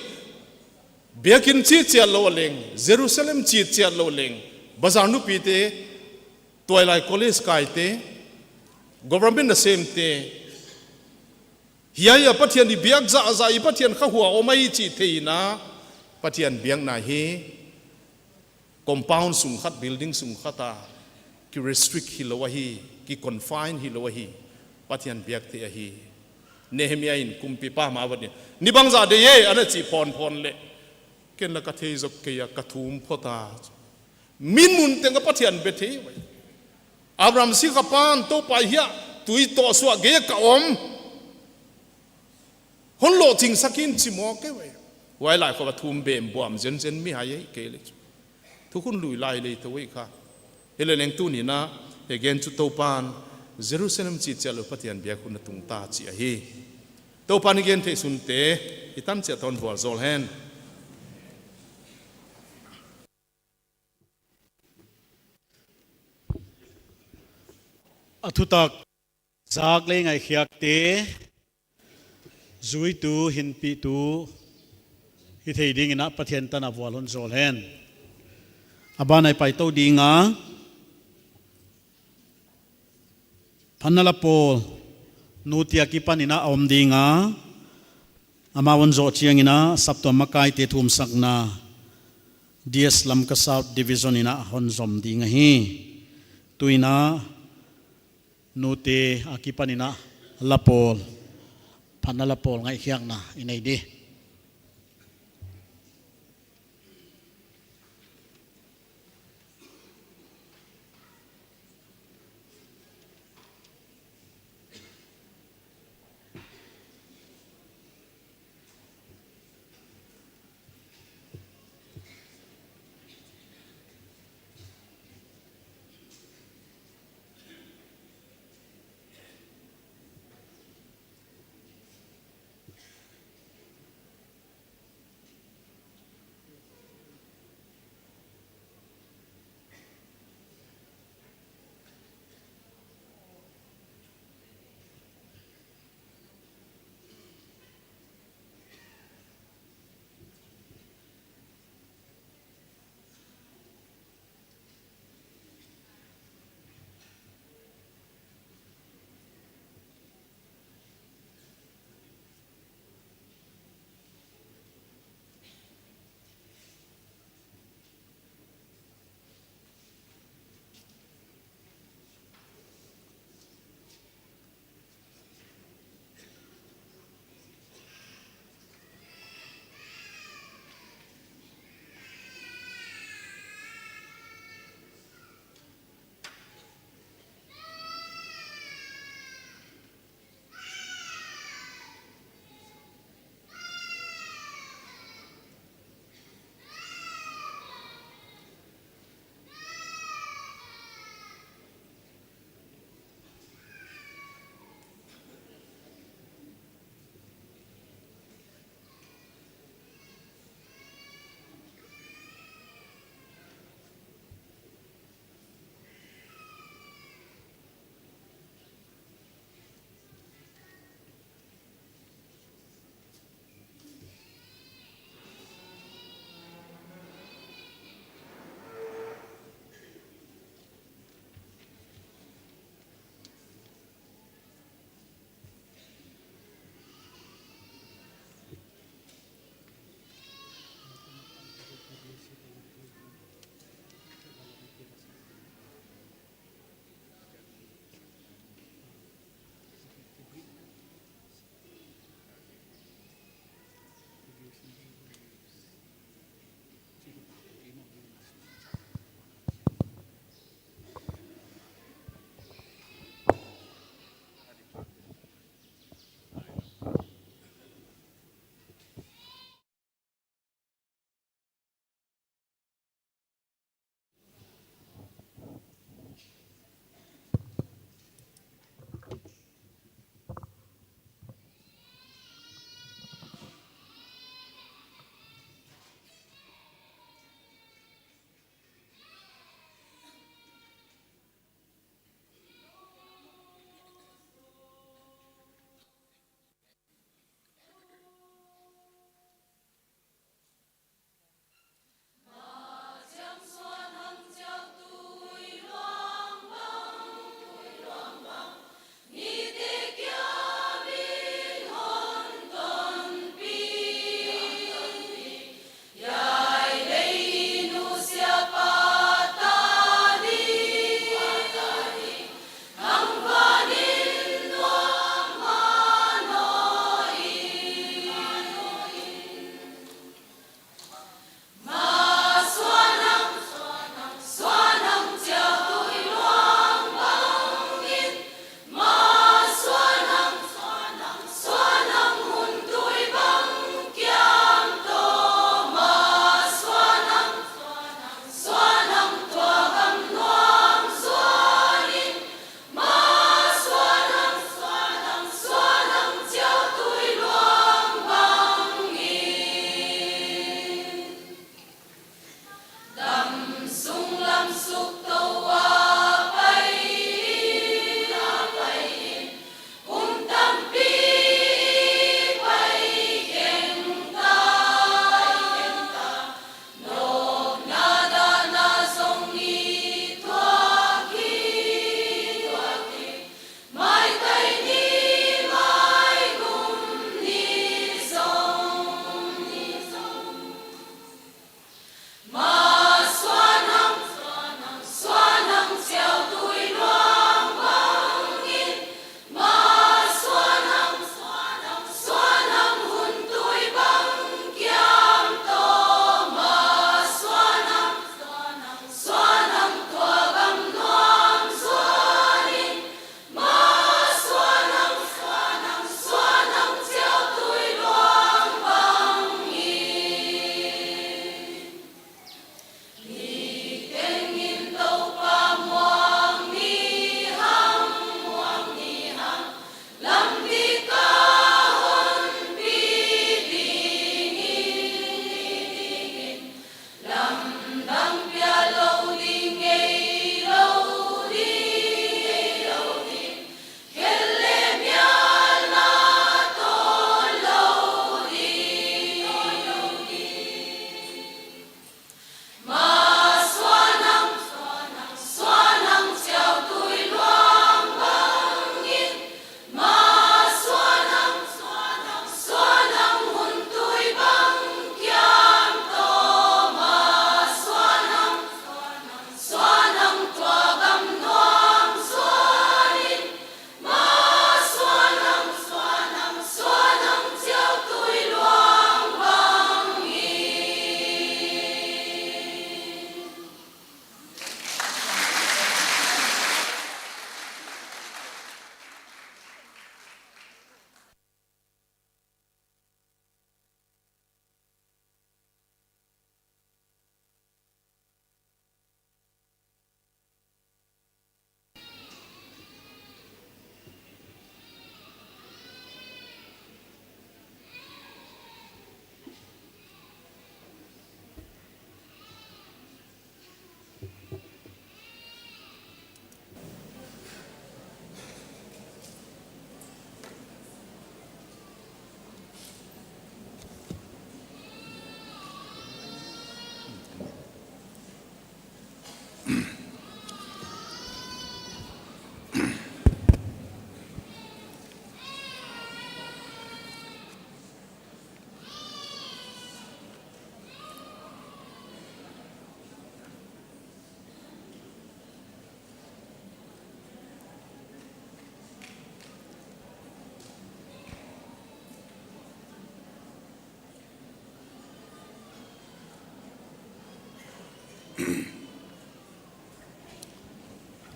biakinn chitchiat lou leng, Jerusalem chitchiat lou leng, bazar nupi te, tuailai college kai te, government nasem te, hiai a Pathian i biak zahzah i Pathian kha hua om ahi chi thei in a, Pathian biakna hi, compound sung khat, building sung khat a, ki restrict hi lou ahi, ki confine hi lou ahi, Pathian biak thei ahi. Nehemiah in kumpipa ma va ni. Ni bangzah deih e, ana chi phonphon le. Ken la ka thei zok kei a ka thum phot a. Min mun teng a Pathian be thei ve. Abraham sikhapa'n Toupa hiai a, tui toh suah gei a ka om. Hon lohching sak in chi maw kei ve. Huai lai khong a thum bem buam zenzen mi hai ei kei le. Thukhun lui lai le tou ei kha. Hi le leng tuni'n a, hi gen chu Toupa'n, Jerusalem chitchiat lou Pathian biak hun a tung ta chi ahi. Toupa'n i gen theih sun te, i tan chiat a hon vualzawl hen. A thutak zak le ngaihkhiak te, zuitu, hinpihtu, hi thei ding in a Pathian tan a vual hon zawl hen. A ban ah i pai tou ding a, phanna la pawl, nute a kipan in a om ding a, amah hon zoh chiang in a, saptuam makai te thumsakna, D S Lamka South Division in a hon zom ding ahi. Tuin a, nute a kipan in a la pawl phatna la pawl ngaihkhiakna i nei di.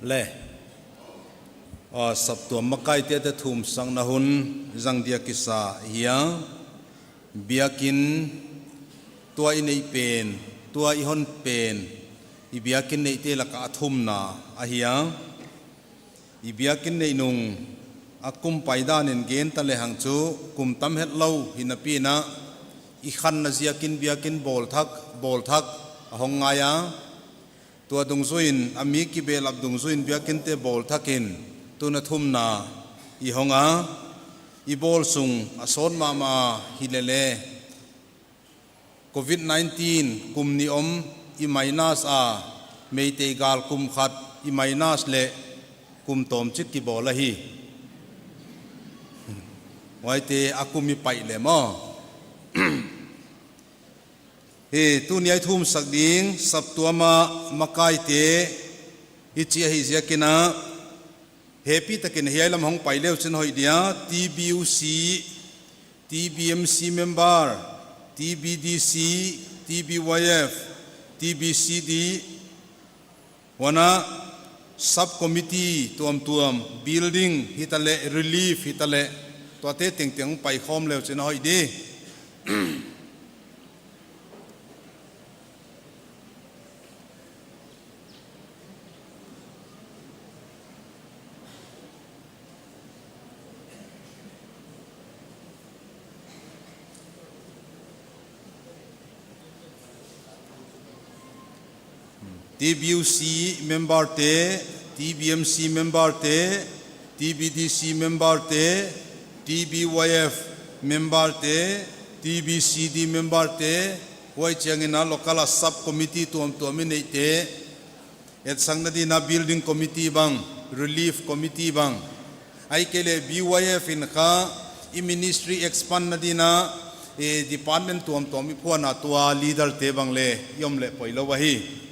Le, a, saptuam makaite te thumsakna hun zang dia kisa hi a, biakin tua i neih pen, tua i hon pen, i biakin neihte laka a thumna ahi a. I biakin neih nung a kum paidan in gen ta lehang chu kum tam hetlou hi napi in a, i khanna ziakin biakin bawl thak, bawl thak a hong ngai a. Tua dungzui in a mi kibehlap dungzui in biakinte bawl thak in tun a thumna i hong a, i bawl sung a sawt mahmah hi lele. Covid nineteen kum nih om i minus a, Meitei gal kum khat i minus leh kum tawmchik kibawl ahi. Huaite a kum i paih leh maw. Hi, tuni a i thumsak ding, saptuam a makaite, i chih ahi ziakin a, hepi takin hiai lam hong pai leu chin hoih dia, T B U C, T B M C member, T B D C, T B Y F, T B C D, huan a sub committee tuamtuam, building hitaleh, relief hitaleh, tuate tengteng hong paikhawm leu chin hoih di. T B U C member te, T B M C member te, T B D C member te, T B Y F member te, T B C D member te, huai chiangin a local a sub committee tuamtuam i neihte, etsakna dingin a building committee bang, relief committee bang, ahihkeileh B Y F in kha i ministry expand na dingin a, eh, department tuamtuam i phuahna tua leader te bang leh i om leh poilou ahi.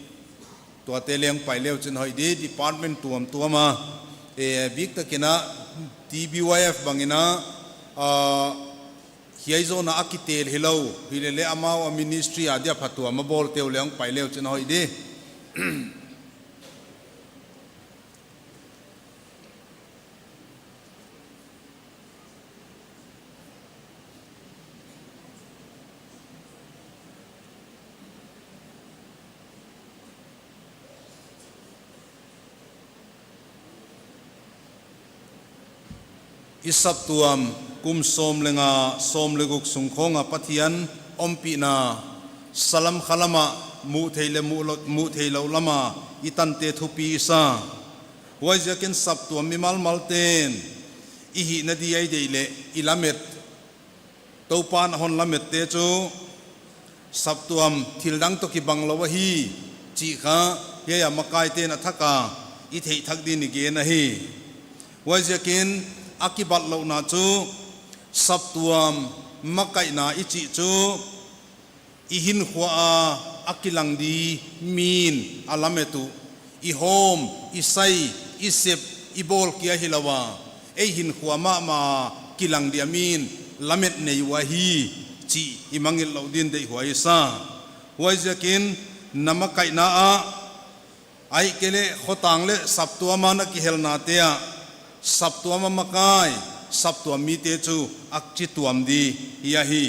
Tuate leng pai leu chin hoih di, department tuamtuam a, eh, biktakin a T B Y F bangin a, ah, hiai zawhna a kitel hilou, hilele amau a ministry a dia phatuam a bawlte uh leng pai leu chin hoih di. I saptuam kum sawm leh nga, sawm leh guk sung khawng a Pathian ompihna salam khalam a muh theih leh muh lou, muh theihlouh lam a i tante thupi i sa. Huaiziakin saptuam mimal malten i hihna di a i deih leh i lamet, Toupa'n a hon lamette chu saptuam thil dang toh kibang lou ahi chih kha hiai a makaite'n a thak a i theih thak dingin i gen ahi. Huaiziakin a kibatlouhna chu saptuam makaihna i chih chu i hinkhua a a kilang di mi'n a lamet uh, i hawm, i sai, i sep, i bawl kia hilou a, ei hinkhua mahmah a kilang dia mi'n lamet nei uh ahi chih i mangngilh louh dingin deihhuai i sa. Huaiziakin na makaihna ah, ahihkeileh khotang leh saptuam a na kihelnate ah, saptuam a makai, saptuam mite chu a chituam di hi ahi.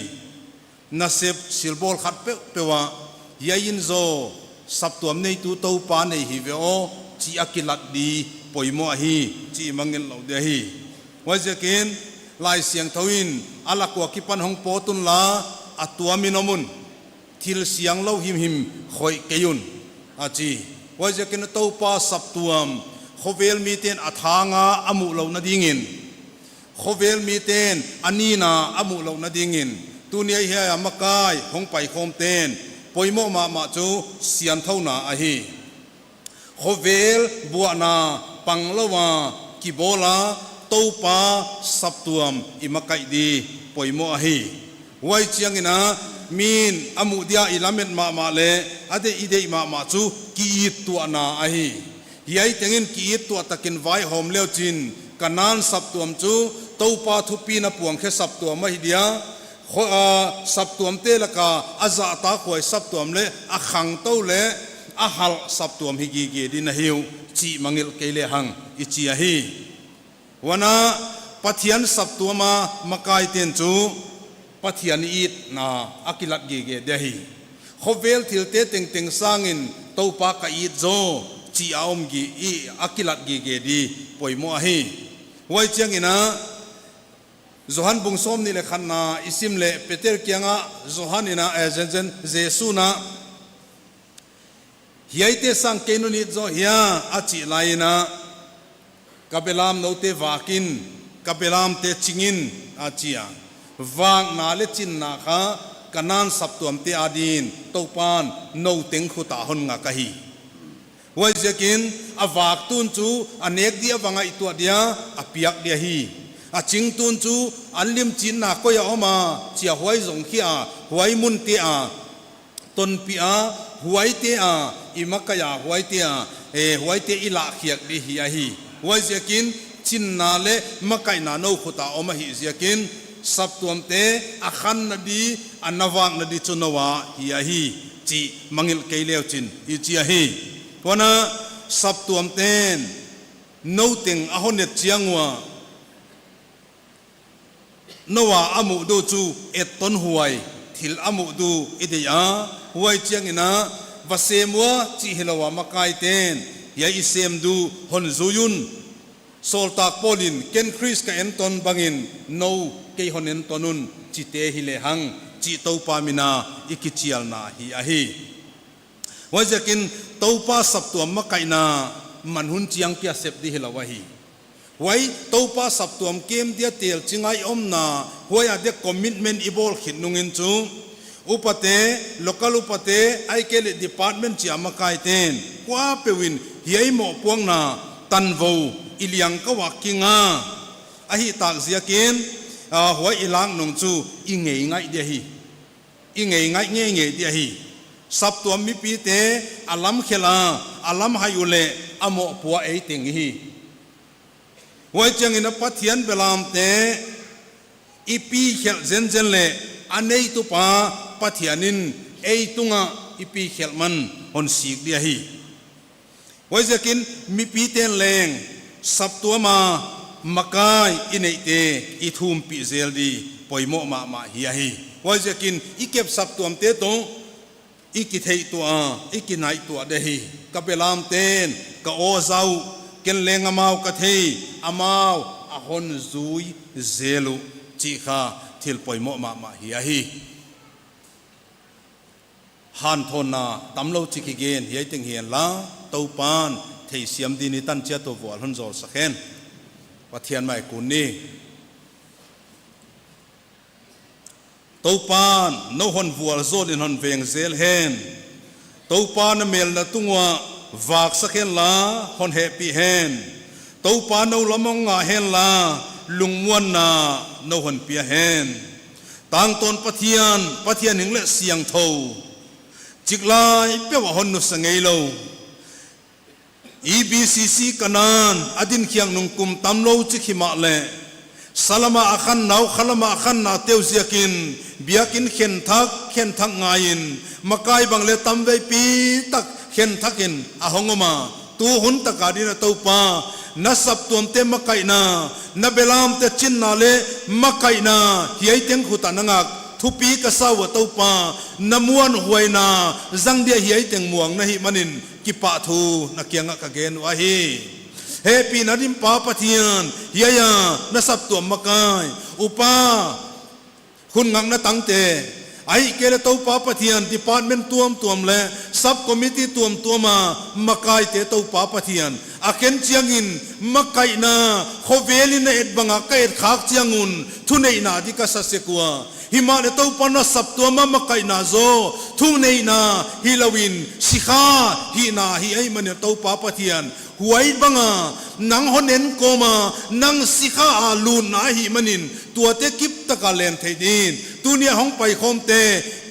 Nasep silbawl khat peuhpeuh ah, hiai in zaw saptuam neitu Toupa nei hi ve aw chih a kilat di poimoh ahi chih i mangngilh louh di ahi. Huaiziakin Laisiangthou in a lak ua kipan hong pawt unla, a tuam in om un, thil sianglou himhim khoih kei un, a chi. Huaiziakin Toupa saptuam khovel mite'n a thang a a muh louhna dingin, khovel mite'n a nin a a muh louhna dingin, tuni a hiai a makai hong paikhawmte'n poimoh mahmah chu sianthouna ahi. Khovel buahna panglou a kibawl a Toupa saptuam i makaih di poimoh ahi. Huai chiangin a mi'n a muh dia i lamet mahmah leh a deih i deih mahmah chu ki-it tuahna ahi. Hiai tengin ki-it tuah takin vaihawm leu chin, Kanan saptuam chu Toupa thupina puangkhe saptuam ahi dia, kho-, a, saptuamte laka a zahtakhuai saptuam leh a khangtou leh a halh saptuam hi gige di na hi uh, chih mangngilh kei lehang i chi ahi. Huan a, Pathian saptuam a makaite'n chu Pathian itna a kilat gige di ahi. Khovel thilte tengteng sangin Toupa ka it zaw chih a om gi i a kilat gige di poimoh ahi. Huai chiangin a, Johan bung sawmnih leh khatna i sim leh Peter kiangah Johan in a, eh, zenzen Jesu'n a, hiaite sang kei non it zaw hia a chih laiin a, ka belamnoute vak in, ka belamte ching in a chi a. Vakna leh chinna kha Kanaan saptuamte adin Toupa'n nou teng khut a hon ngak ahi. Huaiziakin a vaktu'n chu a nek di a va ngaihtuah dia, a piak di ahi. A chingtu'n chu an limchinna koi a om a, chia huai zong khia, huai munte a tonpih a, huaite a i makaih a, huaite a, eh, huaite i lahkhiak di hi ahi. Huaiziakin chinna leh makaihna nou khut a om ahih ziakin saptuamte a khanna di, a na vakna di chu nou a hi ahi, chih mangngilh kei leuchin i chi ahi. Huan a, saptuamte'n nou teng a hon et chiang ua, nou a a muh di uh chu etton huai thil a muh di uh i deih a, huai chiangin a, va sem ua chih hilou a makaite'n, hiai i sem di uh hon zui un. Sawltak Paul in, ken Khrist ka enton bangin nou kei hon enton un, chite hi lehang, chih Toupa min a i kichialna hi ahi. Huaiziakin Toupa saptuam makaihna man hun chiang kia sep di hilou ahi. Huai Toupa saptuam kem dia tel chingai omna, huai a dia commitment i bawl khit nungin chu, upate, local upate, ahihkeileh department chia makaite'n, kuapeuh in hiai mohpuakna tanvou i liang kawak kinga ahih tak ziakin, ah, huai i lak nung chu i ngei ngaih di ahi. I ngei ngaih ngeingei di ahi. Saptuam mipite a lamkhelh a, a lamhai uleh a mohpua ei teng hi. Huai chiangin a Pathian belamte i pi khelh zenzen leh a neitupa Pathian in ei tungah i pi khelh man hon sik di ahi. Huaiziakin mipite'n leng saptuam a makai i neihte i thumpih zel di poimoh mahmah hi ahi. Huaiziakin i kep saptuamte toh i kitheihtuah a, i kinaihtuah di hi. Ka belamte'n ka aw za uh, ken leng amau ka thei, amau a hon zui zel uh, chih kha thil poimoh mahmah hi ahi. Hanthawnna tamlou chik i gen hiai teng hi inla, Toupa'n theisiam din i tan chiat uh vual hon zawlsak hen. Pathian mai kun ni. Toupa'n nou hon vualzawl in hon veng zel hen. Toupa na melna tung uah vaksak henla hon hehpih hen. Toupa nou lam hong ngah henla lungmuanna nou hon pia hen. Tangtawn Pathian, Pathian hing leh siangthou, chiklai peuh a hon nusia ngeilou. E B C C Kanaan a dinkhiak nung kum tamlou chik himahleh, salam a a khanna uh, khalam a a khanna te uh ziakin, biakin khenthak, khenthak ngaiin, makai bang leh tamveipi tak khenthak in a hong om a, tu hun tak a din a Toupa, na saptuamte makaihna, na belamte chinna leh makaihna, hiai teng khut a na ngak thupi ka sa ua Toupa, na muanhuaina zang dia hiai teng muang na hih manin, kipahthu na kiangah ka gen uh ahi. Hehpihna dim Pa Pathian, hiai a na saptuam makai, upa, hun ngakna tangte, ahihkeileh Toupa Pathian, department tuamtuam leh sub committee tuamtuam a makaite Toupa Pathian, a khen chiangin makaihna khovel in a et bang a ka et khak chiang un thuneihna di ka sa sek ua. Himahleh Toupa na saptuam a makaihna zaw thuneihna hilouin sikha hihna hi ahihmanin Toupa Pathian, huai bang a nang hon en kawm a nang sikha a lutna ahihmanin tuate kip tak a len thei din tuni a hong paikhawmte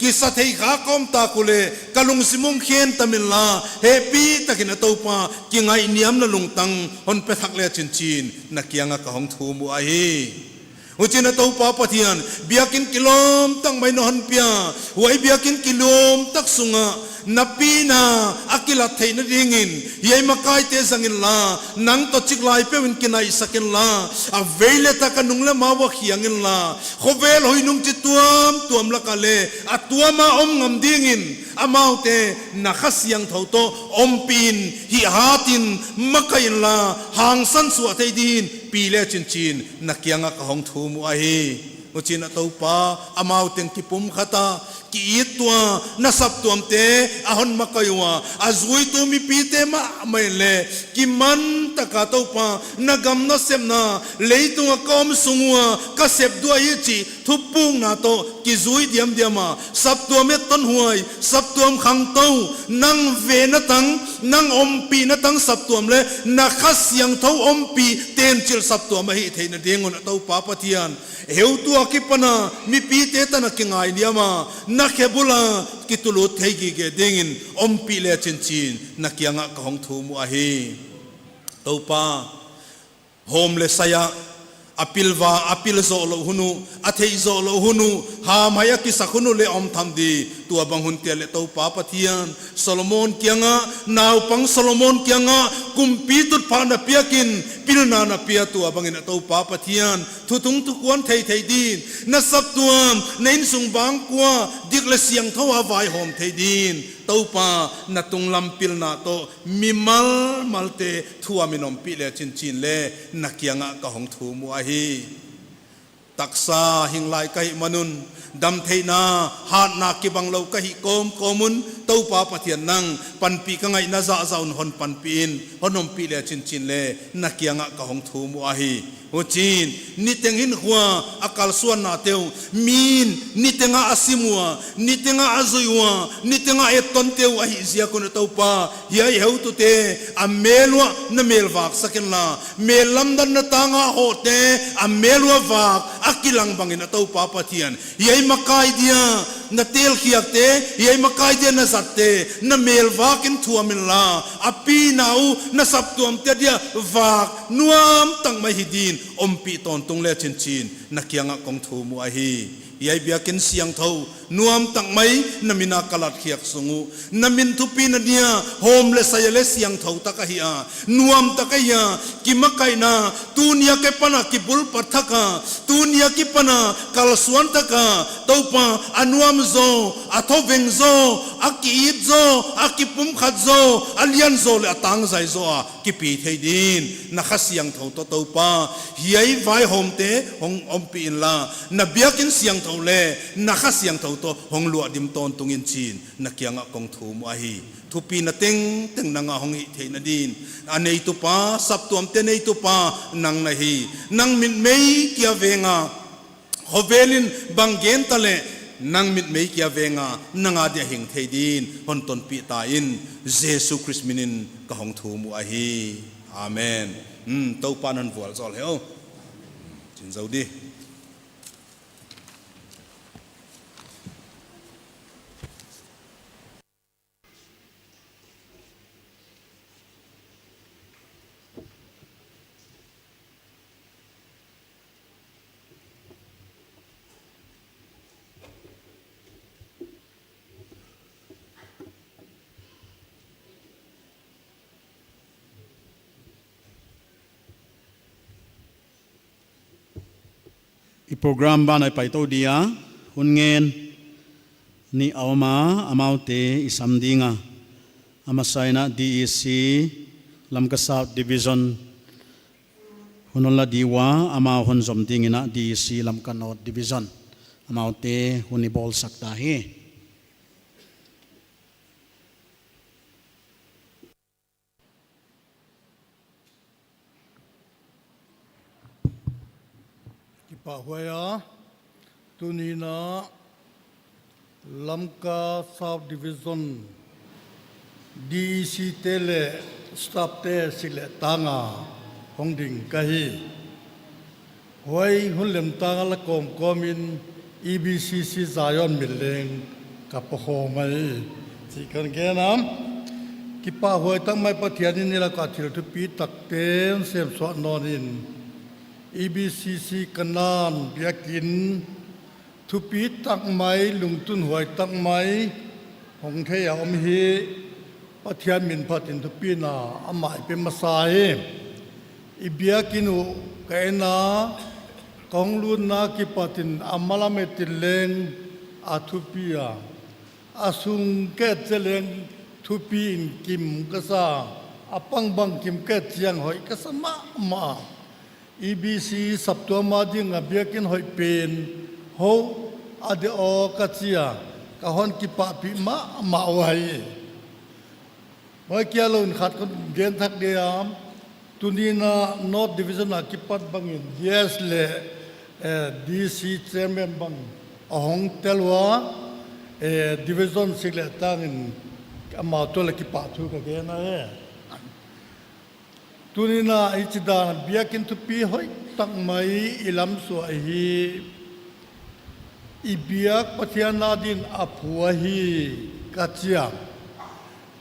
kisa thei kha kawm tak uleh ka lungsim hong khen ta inla, hehpih takin a Toupa kingaihniamna lungtang hon pe thak lechin chiin na kiangah ka hong thum uh ahi. Huchiin a Toupa Pathian, biakin kilawm tak mai na hon pia, huai biakin kilawm tak sungah Na pina a kilat theihna dingin, hiai makaite zang inla, nang toh chiklai peuh in kinaihsak inla, a vei le tak a nung le mau ah khiang inla, khovel hoih nung chi tuamtuam lak ah le a tuam a om ngam dingin, amaute na Kha Siangthou toh ompih in, hih hat in, makaih inla, hangsan suah thei dingin pi le chinchin na kiangah ka hong thum uh ahi. Huchiin a Toupa, amau teng kipumkhat a, ki-it tua na saptuamte a hon makaih ua, a zuitu mipite mahmah in le kiman taka Toupa, na gam nasepna, leitung a ka om sung ua ka sep duai hi chih thupukna toh kizui diamdiam a, saptuam ettonhuai, saptuam khangtou, nang vena tang, nang ompihna tang saptuam le na Kha Siangthou ompih tenchilh saptuam ahih theihna ding un a Toupa Pathian, heutu akipana mipite tan a kingainiam a, na khe bul a kitulut thei gige dingin ompih le chinchin na kiangah ka hong thum uh ahi. Toupa, hawm le sai a, a pilvang, a pil zoh louh hun uh, a theih zoh louh hun uh, hamhai a kisak hun uh le om tham di, tuabang hunte le Toupa Pathian, Solomon kiangah, naupang Solomon kiangah, kumpi tutphahna piakin, pilna na pia tuabangin a Toupa Pathian, thuthung thukuan thei thei din, na saptuam, na innsung bangkua, dik le siangthou a vaihawm thei din, Toupa, na tunglam pilna toh, mimal malte thuamin ompih le chinchin le, na kiangah ka hong thum uh ahi. Taksa hing lai ka hih man un, damtheihna, hatna kibang lou ka hih kawmkawm un, Toupa Pathian nang, panpih ka ngaihna zahzah un hon panpih in, hon ompih le chinchin le, na kiangah ka hong thum uh ahi. Huchiin, niteng hinkhua, a kalsuannate uh, min, niteng a a sim ua, niteng a a zuih ua, niteng a ettonte uh ahih ziak un a Toupa, hiai heutute, a mel uah na mel vak sak inla, mel lamdanna tang a hohte, a mel uah vak, a kilang bangin a Toupa Pathian. Hiai makai dia, na telkhiakte, hiai makai dia na zatte, na mel vak in thuam inla, a pina uh, na saptuamte dia vak, nuamtak mai hi din, ompih tawntung le chinchin, na kiangah kong thum uh ahi. Hiai biakin siangthou, nuamtak mai, na min a ka latkhiak sung uh, na min thupina dia, hawm le sai a le siangthou tak ahi a, nuamtak ahi a, kimakaihna, tuni a kipana kibulphuh thak a, tuni a kipana kalsuan thak a, Toupa, a nuam zaw, a thoveng zaw, a ki-it zaw, a kipumkhat zaw, a lian zaw le a tangzai zaw a, kipi thei din, na Kha Siangthou toh Toupa, hiai vaihawmte hong ompih inla, na biakin siangthou le, na Kha Siangthou toh hong luahdim tawntung in chiin, na kiangah kong thum uh ahi. Thupina tengteng nang a hong hih theihna din, a neitupa, saptuamte neitupa, nang na hi, nang mitmei kia veng a, khovel in bang gen ta le, nang mitmei kia veng a, nang a dia hing thei din, hon tonpih ta in, Jesu Khrist min in ka hong thum uh ahi. Amen. Hmm, Toupa'n hon vualzawl hen aw. Chin zou di. I program banah i paitou dia, hun ngen nih a om a, amaute i sam ding a. A masa in D E C Lamka South Division hun hon la di ua, amau hon zom ding in D E C Lamka North Division. Amaute hun i bawlsak ta hi. Kipahhuai a, tuni in Lamka South Division D E C te le staff te sik le tang a hong ding ka hi. Huai hun lem tang a la kawmkawm in E B C C Zion min leng ka pahawm ahi chih kon gen a. Kipahhuai tak mai, Pathian in i lak a thil thupi takte hon semsuah nawn in, E B C C Kanaan biakin thupi tak mai, lungtunhuai tak mai, Hong thei a om hi Pathian min phatin thupina amah i pe masa hi. I biakinn uh ka en a, ka hong lutna kipatin a malam etin leng a thupi a, a sung ka et chiang leng thupi in kim ka sa, a pang bang kim ka et chiang hoih ka sa mahmah. E B C saptuam a ding a biakinn hoih pen hou a de aw ka chi a, ka hon kipahpih mahmah uhi. Huai kia lou in khat kon gen thak dia, tuni'n a North Division a kipat bangin D S leh, eh, D C chairman bang a hong tel ua, eh, Division sik leh tangin amau toh leng kipahthu ka gen ahi. Tuni'n a i chih dan biakinn thupi hoihtak mai i lam suah hi, i biak Pathian adin a phu ahi ka chi a.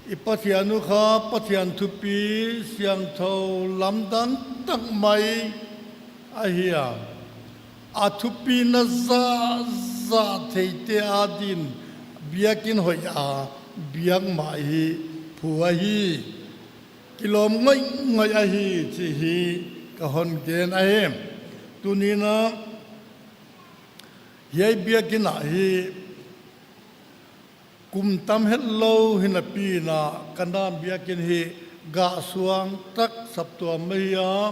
I Pathian uh kha Pathian thupi siangthou lamdang tak mai ahi a. A thupina zahzah theite adin biakinn hoih a biak mah hi phu ahi. Kilawm ngoihngoih ahi chih hi ka hon gen ahi. Tuni'n a hiai biakinn ah hi kum tam hetlou hi napi'n a Kanan biakinn hi gah suang tak saptuam ahi a.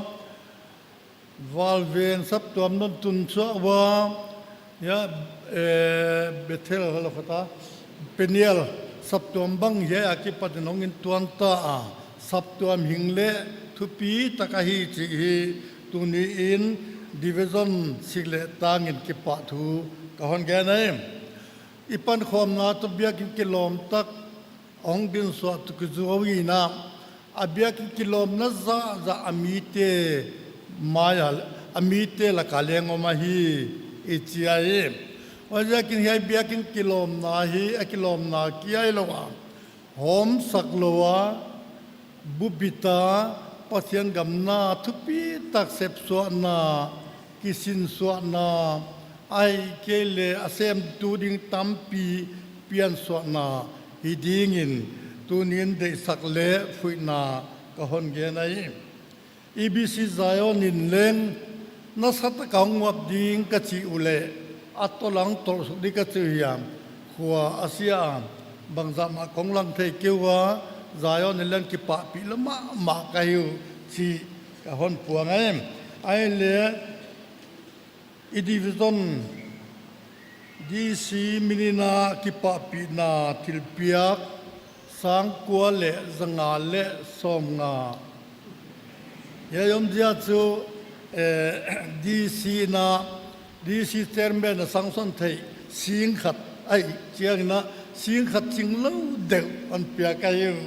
Valveng saptuam non tun suah ua, ya, eh, Bethel halo kata, Peniel saptuam bang hiai a kipatin hong in tuan ta a, saptuam hing leh thupi tak ahi chih hi tuni'n Division sik leh tangin kipahthu ka hon gen ahi. I pankhawmna toh biakinn kilawm tak hong dinsuah tuh kizuau in a, a biakinn kilawmna zahzah a mite mai a, a mite lak a leng om ahi i chi ahi. Huaiziakin hiai biakinn kilawmna hi a kilawmna kia hilou a, hawmsak lou a, buppi ta, Pathian gam na thupi tak sepsuahna, kisinsuahna, ahihkeileh a semtu ding tampi piansuahna hi dingin tuni'n deihsak leh phuina ka hon gen ahi. E B C Zion in leng nasatak a hong uap ding ka chih uleh, a tolh a hong tolh suk ding ka chih uh hiam, khua a sia a, bangzah mah kon lang thei kei ua, Zion in leng kipahpih lou mahmah ka hi uh chih ka hon puang ahi. Ahihleh i Division D C min in a kipahpihna thilpiak sang kua leh zanga leh sawmnga. Hiai om zia chu, eh, D C na, D C chairman a sanction theih sing khat ahih chiangin a sing khat chinglou deuh hon piak ahi uh.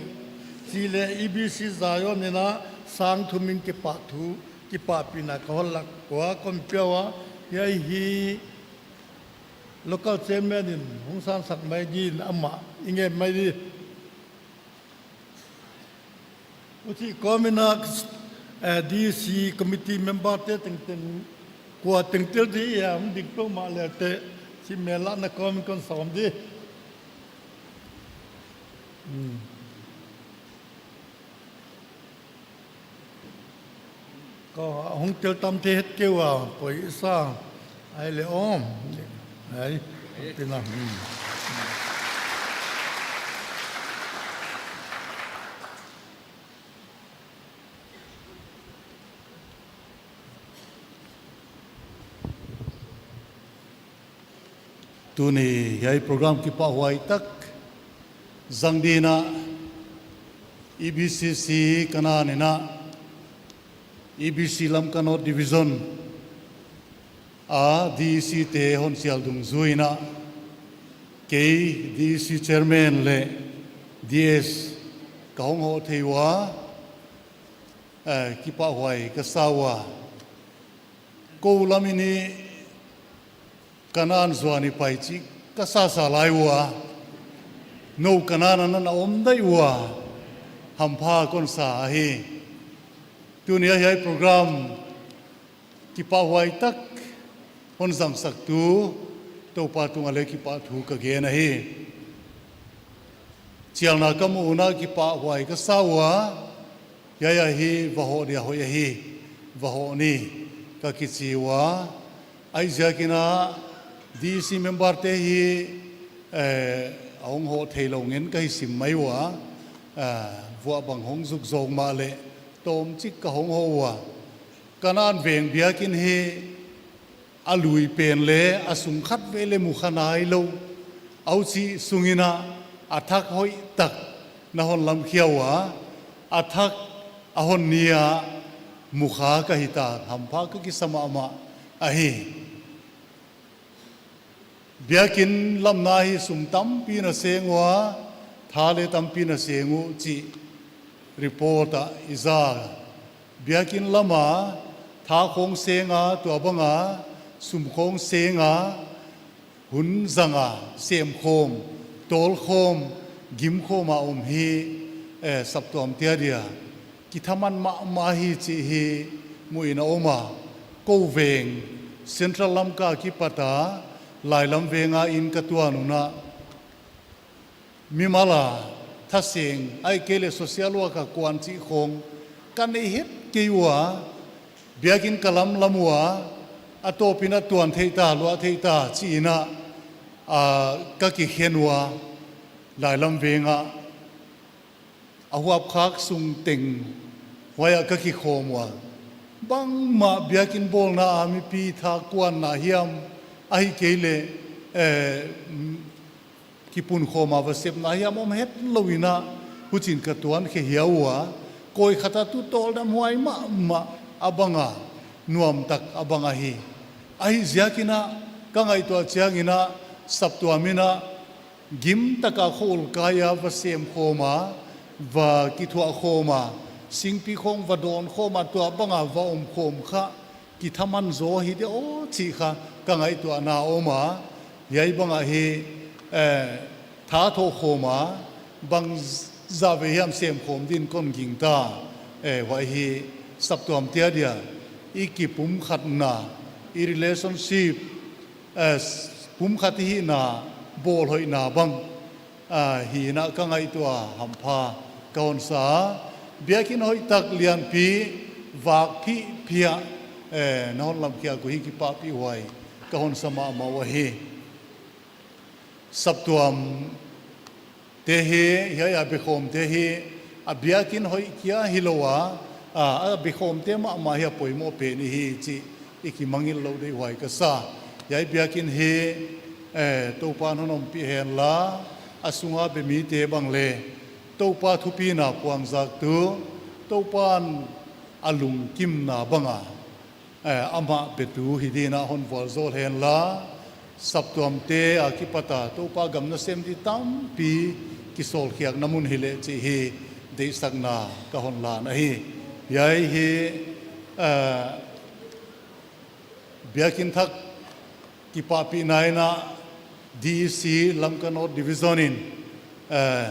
Chih leh E B C Zion in a sang thum in kipahthu, kipahpihna ka hon lak ua kon pia ua, hiai hi local chairman in hong sansak mai dingin amah i ngen mai di. Huchi kawmin a, eh, D C committee member te tengteng kua tengtel di a hong dik peuhmah leh te, chi mel a na kawmin kon sawm di. Hmm. Ka hong tel tam te het kei ua, poisa. Ai le om. Ai, pina. Hmm. Tuni hiai program kipahhuai tak zang dingin a, E B C C Kanan in a, E B C Lamka North Division a D E C te hon sial dungzui in a, kei D E C chairman leh D S ka hong hoh thei ua, eh, kipahhuai ka sa ua. Kou lam in i Kanan zuan i pai chih ka sasa lai ua. Nou Kanan a na om dai ua. Hampha kon sa ahi. Tuni a hiai program kipahhuai tak hon zangsaktu Toupa tungah leng kipahthu ka gen ahi. Chialna ka muh un a kipahhuai ka sa ua, hiai ahi va hoh dia hoih ahi, va hoh ni ka kichi ua. Huaiziakin a D C member te hi, eh, a hong hoh theilou ngen ka hi sim mai ua, eh, vuah bang hong zuk zong mahleh tawmchik ka hong hoh ua. Kanaan veng biakin hi a lui pen leh a sung khat vei leh mu kha nailou. Huchi sungin a, a thak hoihtak na hon lamkhia ua, a thak a hon ni a mu kha ka hita, hampha ka kisa mahmah ahi. Biakin lamna hi sum tampi na seng ua, tha leh tampi na seng uh chih report ah i za. Biakin lam a tha khong seng a, tua bang a sum khong seng a, hun zang a, semkhawm, tawlkhawm, gimkhawm a om hi, eh, saptuamte adia kithaman mahmah hi chih hi muhin a om a. Kou veng, Central Lamka kipat a, Lailam veng a inn ka tuan un a, mimal a thaseng, ahihkeileh social work a kuan chih khong ka nei het kei ua. Biakin ka lamlam ua, a tawpin a tuan theih ta, luah theih ta chiin a, ah, ka kikhen ua, Lailam veng a, a huap khak sung teng, huai ah ka kikhawm ua. Bangmah biakin bawlna a mipi tha kuanna hiam, ahihkeileh, eh, kipunkhawm a va sepna hiam om hetlou in a, huchiin ka tuan khe hiau ua. Koi khat a tu tawldam huai mahmah a bang a, nuamtak a bang ahi. Ahihziakin a, ka ngaihtuah chiangin a, saptuam in a, gimtak a kho-ul kai a va semkhawm a, va kithuahkhawm a, singpi khong va dawnkhawm a, tua bang a va omkhawm kha kithaman zaw hi de aw chih kha ka ngaihtuahna om a. Hiai bang ahi, eh, tha thohkhawm a, bangzah vei hiam semkhawm din kon gingta. Eh, huai hi saptuamte adia i kipumkhatna, i relationship, eh, pumkhat i hihna bawlhoihna bang, ah, hi in a ka ngaihtuah a hampha ka hon sa. Biakin hoihtak lianpi, vak phihphi a, eh, na hon lamkhiak uh hi kipahpihhuai ka hon sa mahmah uhi. Saptuam te hi, hiai a biakhawmte hi, a biakin hoih kia hilou a, a, a biakhawmte mahmah hi a poimoh pen hi chih i kimangngilh louh deihhuai ka sa. Hiai biakin hi, eh, Toupan hon ompih henla, a sunga bemite bang leh, Toupa thupina puangzaktu, Toupan a lungkimna bang a, eh, amah betu hi dingin a hon vualzawl henla, saptuamte a kipat a Toupa gam nasem di tampi kisawlkhiakna mun hileh chih hi deihsakna ka hon lan ahi. Hiai hi, eh, biakin thak kipahpihna in a D E C Lamka North Division in, eh,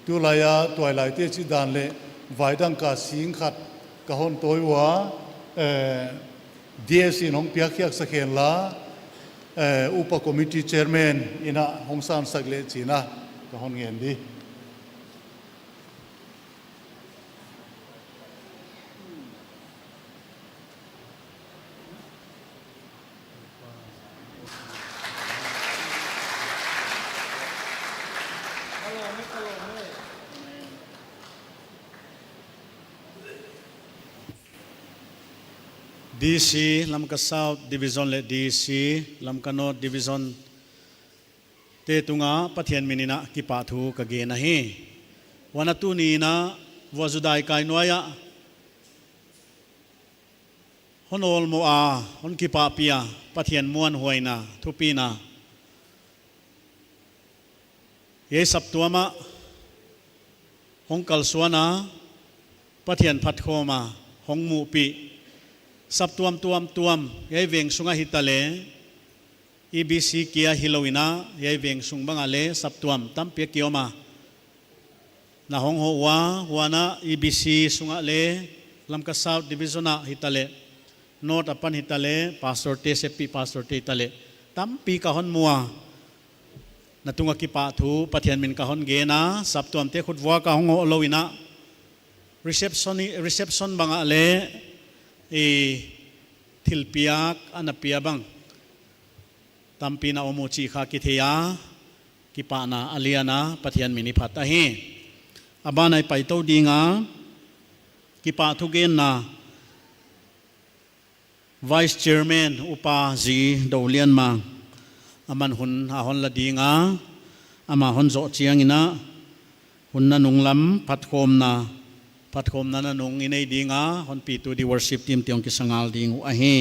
tulai a tuailaite chih dan leh vaidangka sing khat ka hon tawi ua, eh, D E C in hong piakkhiaksak henla, eh, Upa Committee Chairman in a hong sansak leh chiin a ka hon ngen di. D C Lamka South Division leh D C Lamka North Division te tunga Pathian min in a kipahthu ka gen ahi. Huan a tuni in a vuah zu dai kai nuai a hon awlmoh a, hon kipahpih a, Pathian muanhuaina, thupina, hiai saptuam ah hong kalsuan a, Pathian phatkhawm a hong muhpih saptuam tuamtuam, hiai veng sung ah hitaleh, E B C kia hilou in a, hiai veng sung bang ah leh saptuam tampi a ki om a, na hong hoh ua, huan a E B C sung ah leh, Lamka South Division ah hitaleh, North apan hitaleh, pastor te, seppih pastor te hitaleh, tampi ka hon mu a. Na tungah kipahthu Pathian min ka hon gen a, saptuamte khut vuak a hong hoh lou in a, reception, reception bang ah leng, i thilpiak ana pia bang tampi na om uh chih kha kithei a, kipahna a lian a, Pathian min i phat ahi. A ban ah i pai tou ding a, kipahthu genna Vice Chairman Upa Zi Dolian Mang, aman hun a hon la ding a, ama hon zoh chiang in a, hun nanung lam phatkhawmna, phatkhawmna nanung i nei ding a, hon pitu di worship team te hong kisa ngal ding uh ahi.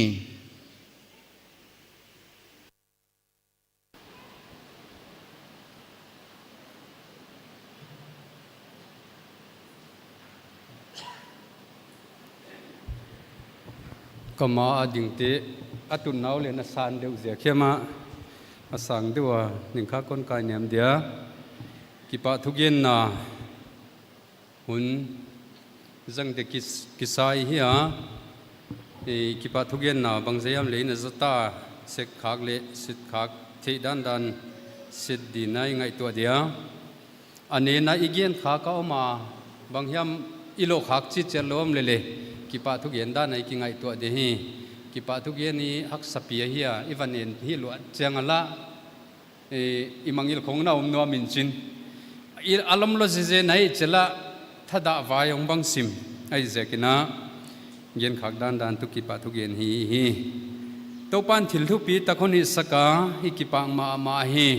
Ka ma a dingte, a tunna uh leng a san deuh ziak hiam a, a sang deuh a, ning kha kon kai niam dia. Kipahthu genna hun zangte kis-, kisai hi a, i kipahthu genna bangzah hiam leng i na zat a, sek khak leh sit khak theih dandan sit ding in i ngaihtuah dia. A nena i gen khak a om a, bang hiam i loh khak chitchiat lou om leh leng, kipahthu gen dan a i kingaihtuah ding hi. Kipahthu gen i haksa pi ahi a, i va nen hi luat chiang a lah, i, i mangngilh khong na om nuam in chin. I a lom lou zizen a i chih lah thadah vai hong bang sim. Ahihziak in a, gen khak dandan tu kipahthu gen hi hi. Toupan thil thupitak hon hihsak a, i kipak mahmah hi.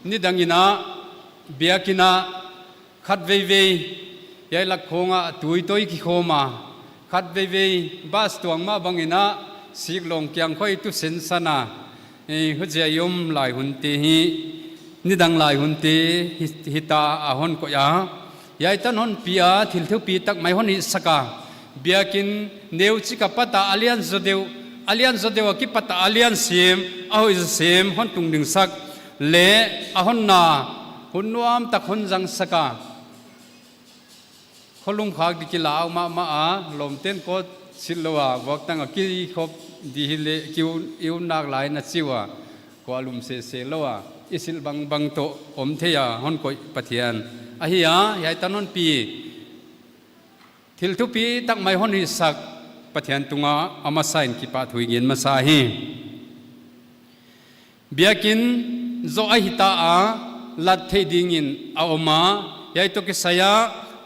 Nidang in a, biakinn ah, khatveivei, hiai lak khong ah tui toh i kikhawm a, khatveivei bus tuang mah bang in a, siklawng kiang khong i tu sensan a, i huchia i om lai hunte hi, nidang lai hunte hi, hita a hon koih a. Hiai tan hon pi a, thil thupitak mai hon hihsak a. Biakinn neuchik apat a a lian zaw deuh, a lian zaw deuh a kipat a a lian sem, a hoih zaw sem, hon tungdingsak leh, a honna, hun nuamtak hon zangsak a. Kholum khak di kila uh mahmah a, lawmte'n kawt silh lou a, vuaktang a kikhop di hileh, ki un, i un nak lai na chi ua, kua lum sese lou a, i silh bangbang toh om thei a, hon koih Pathian. Ahi a, hiai tan hon pi. Thil thupitak mai hon hihsak Pathian tungah a masa in kipahthu i gen masa hi. Biakinn zoh a hita a, lat theih dingin a om a, hiai toh kisai a,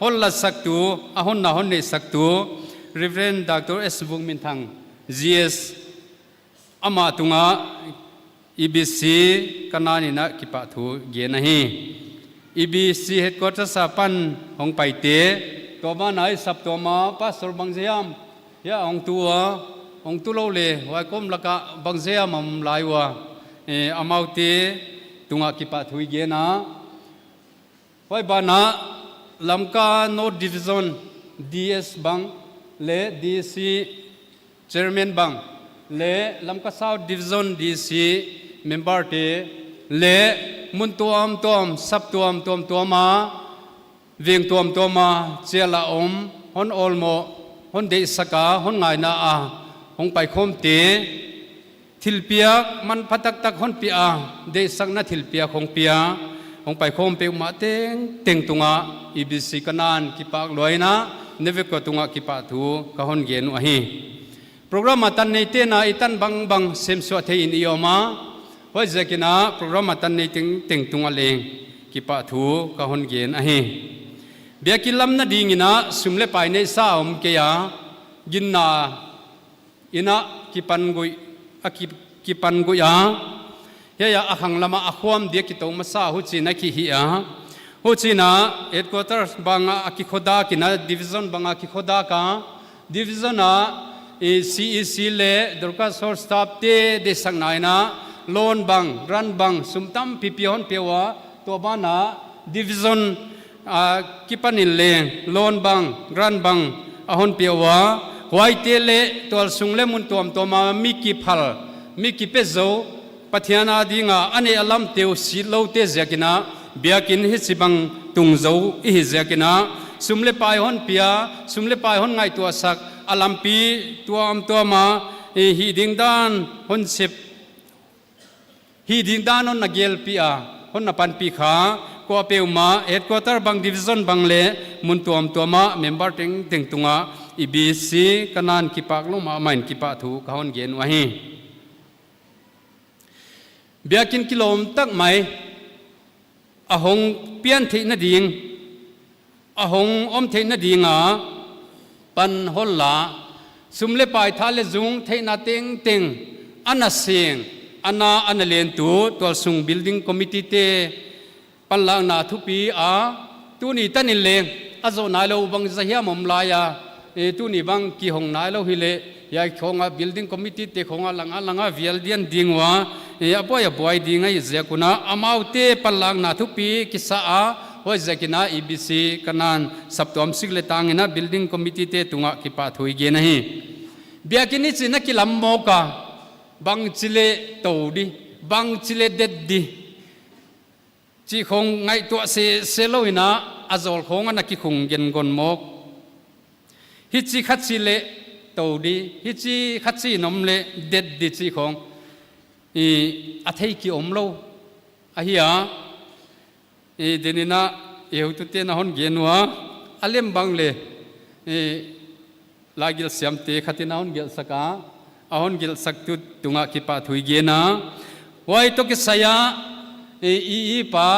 hon latsaktu, a honna hon neihsaktu, Reverend Doctor S Vung Min Thang, G S, amah tungah E B C Kanaan in a kipahthu gen ahi. E B C headquarters apan hong paite, tua ban ah i saptuam a pastor bangzah hiam, hiai hong tu ua, hong tu lou leh, huai kawm lak ah bangzah hiam a om lai ua, eh, amaute tungah kipahthu i gen a. Huai ban ah Lamka North Division D S bang leh D C Chairman bang leh Lamka South Division D C member te leh mun tuamtuam, sap tuamtuam tuam a, veng tuamtuam a chial a om, hon awlmoh, hon deihsak a, hon ngaihna a hong paikhawmte, thilpiak manpha taktak hon pia, deihsakna thilpiak hong pia, hong paikhawm peuhmah tengteng tungah E B C Kanaan kipak lua in a, na vek ua tungah kipahthu ka hon gen uh ahi. Program a tan neite'n a i tan bangbang semsuah thei in i om a, huaiziakin a program a tan nei tengteng tungah leng kipahthu ka hon gen ahi. Biakinn lamna dingin a sum leh pai neihsa om kei a, ginna in a kipan guih, a ki, kipan guih a. Hiai a khang lam ah a khuam dia kitou masa, huchiin a kihih a. Huchiin a headquarters bang ah a kikhodak in a, division bang ah a kikhodak a. Division ah, eh, C E C leh Dorcas Hall staff te deihsakna in a loan bang, grant bang, sum tampipi hon pia ua, tua ban ah division a kipan in leng loan bang, grant bang a hon pia ua, huaite leh tualsung leh mun tuamtuam a mi kiphal, mi kipe zou, Pathian a ding a a neih a lamte uh sit loute ziakin a, biakinn hichibang tung zou i hih ziakin a, sum leh pai hon pia, sum leh pai hon ngaihtuahsak, a lampi tuamtuam a, eh, hih ding dan hon sep, hih ding dan hon na gelpih a, hon na panpih kha, kuapeuhmah headquarter bang, division bang leh mun tuamtuam ah member tengteng tungah EBC Kanaan kipak lou mahmah in kipahthu ka hon gen uhi. Biakin kilawm tak mai, a hong pian theihna ding, a hong om theihna ding a pan hon la, sum leh pai, tha leh zung, theihna tengteng ana seng, ana, ana lentu tualsung building committee te panlakna thupi a, tuni tan in leng a zoh nailou bang zah hiam om lai a, e, tuni bang kihong nailou hileh, hiai khong a building committee te khong a lang a lang a vial dian ding ua, e, a buai a buai ding ahih ziak un a, amaute panlakna thupi kisa a, huaiziakin a EBC Kanaan saptuam sik leh tang in a building committee te tungah kipahthu i gen ahi. Biakin hichi'n a kilam mawk a, bangchi leh tou di, bangchi leh det di chih khong ngaihtuah sese lou in a, a zawl khong ana kikhung gengon mawk. Hichi khat chi leh tou di, hichi khat chi in om leh det di chih khong, i, a thei ki om lou ahi a. I, den in a, i heutute'n a hon gen ua, a lem bang leh, i, laigelh siamte khat in a hon gelhsak a, a hon gelhsaktu tungah kipahthu i gen a. Huai toh kisai a, i, i, i pa,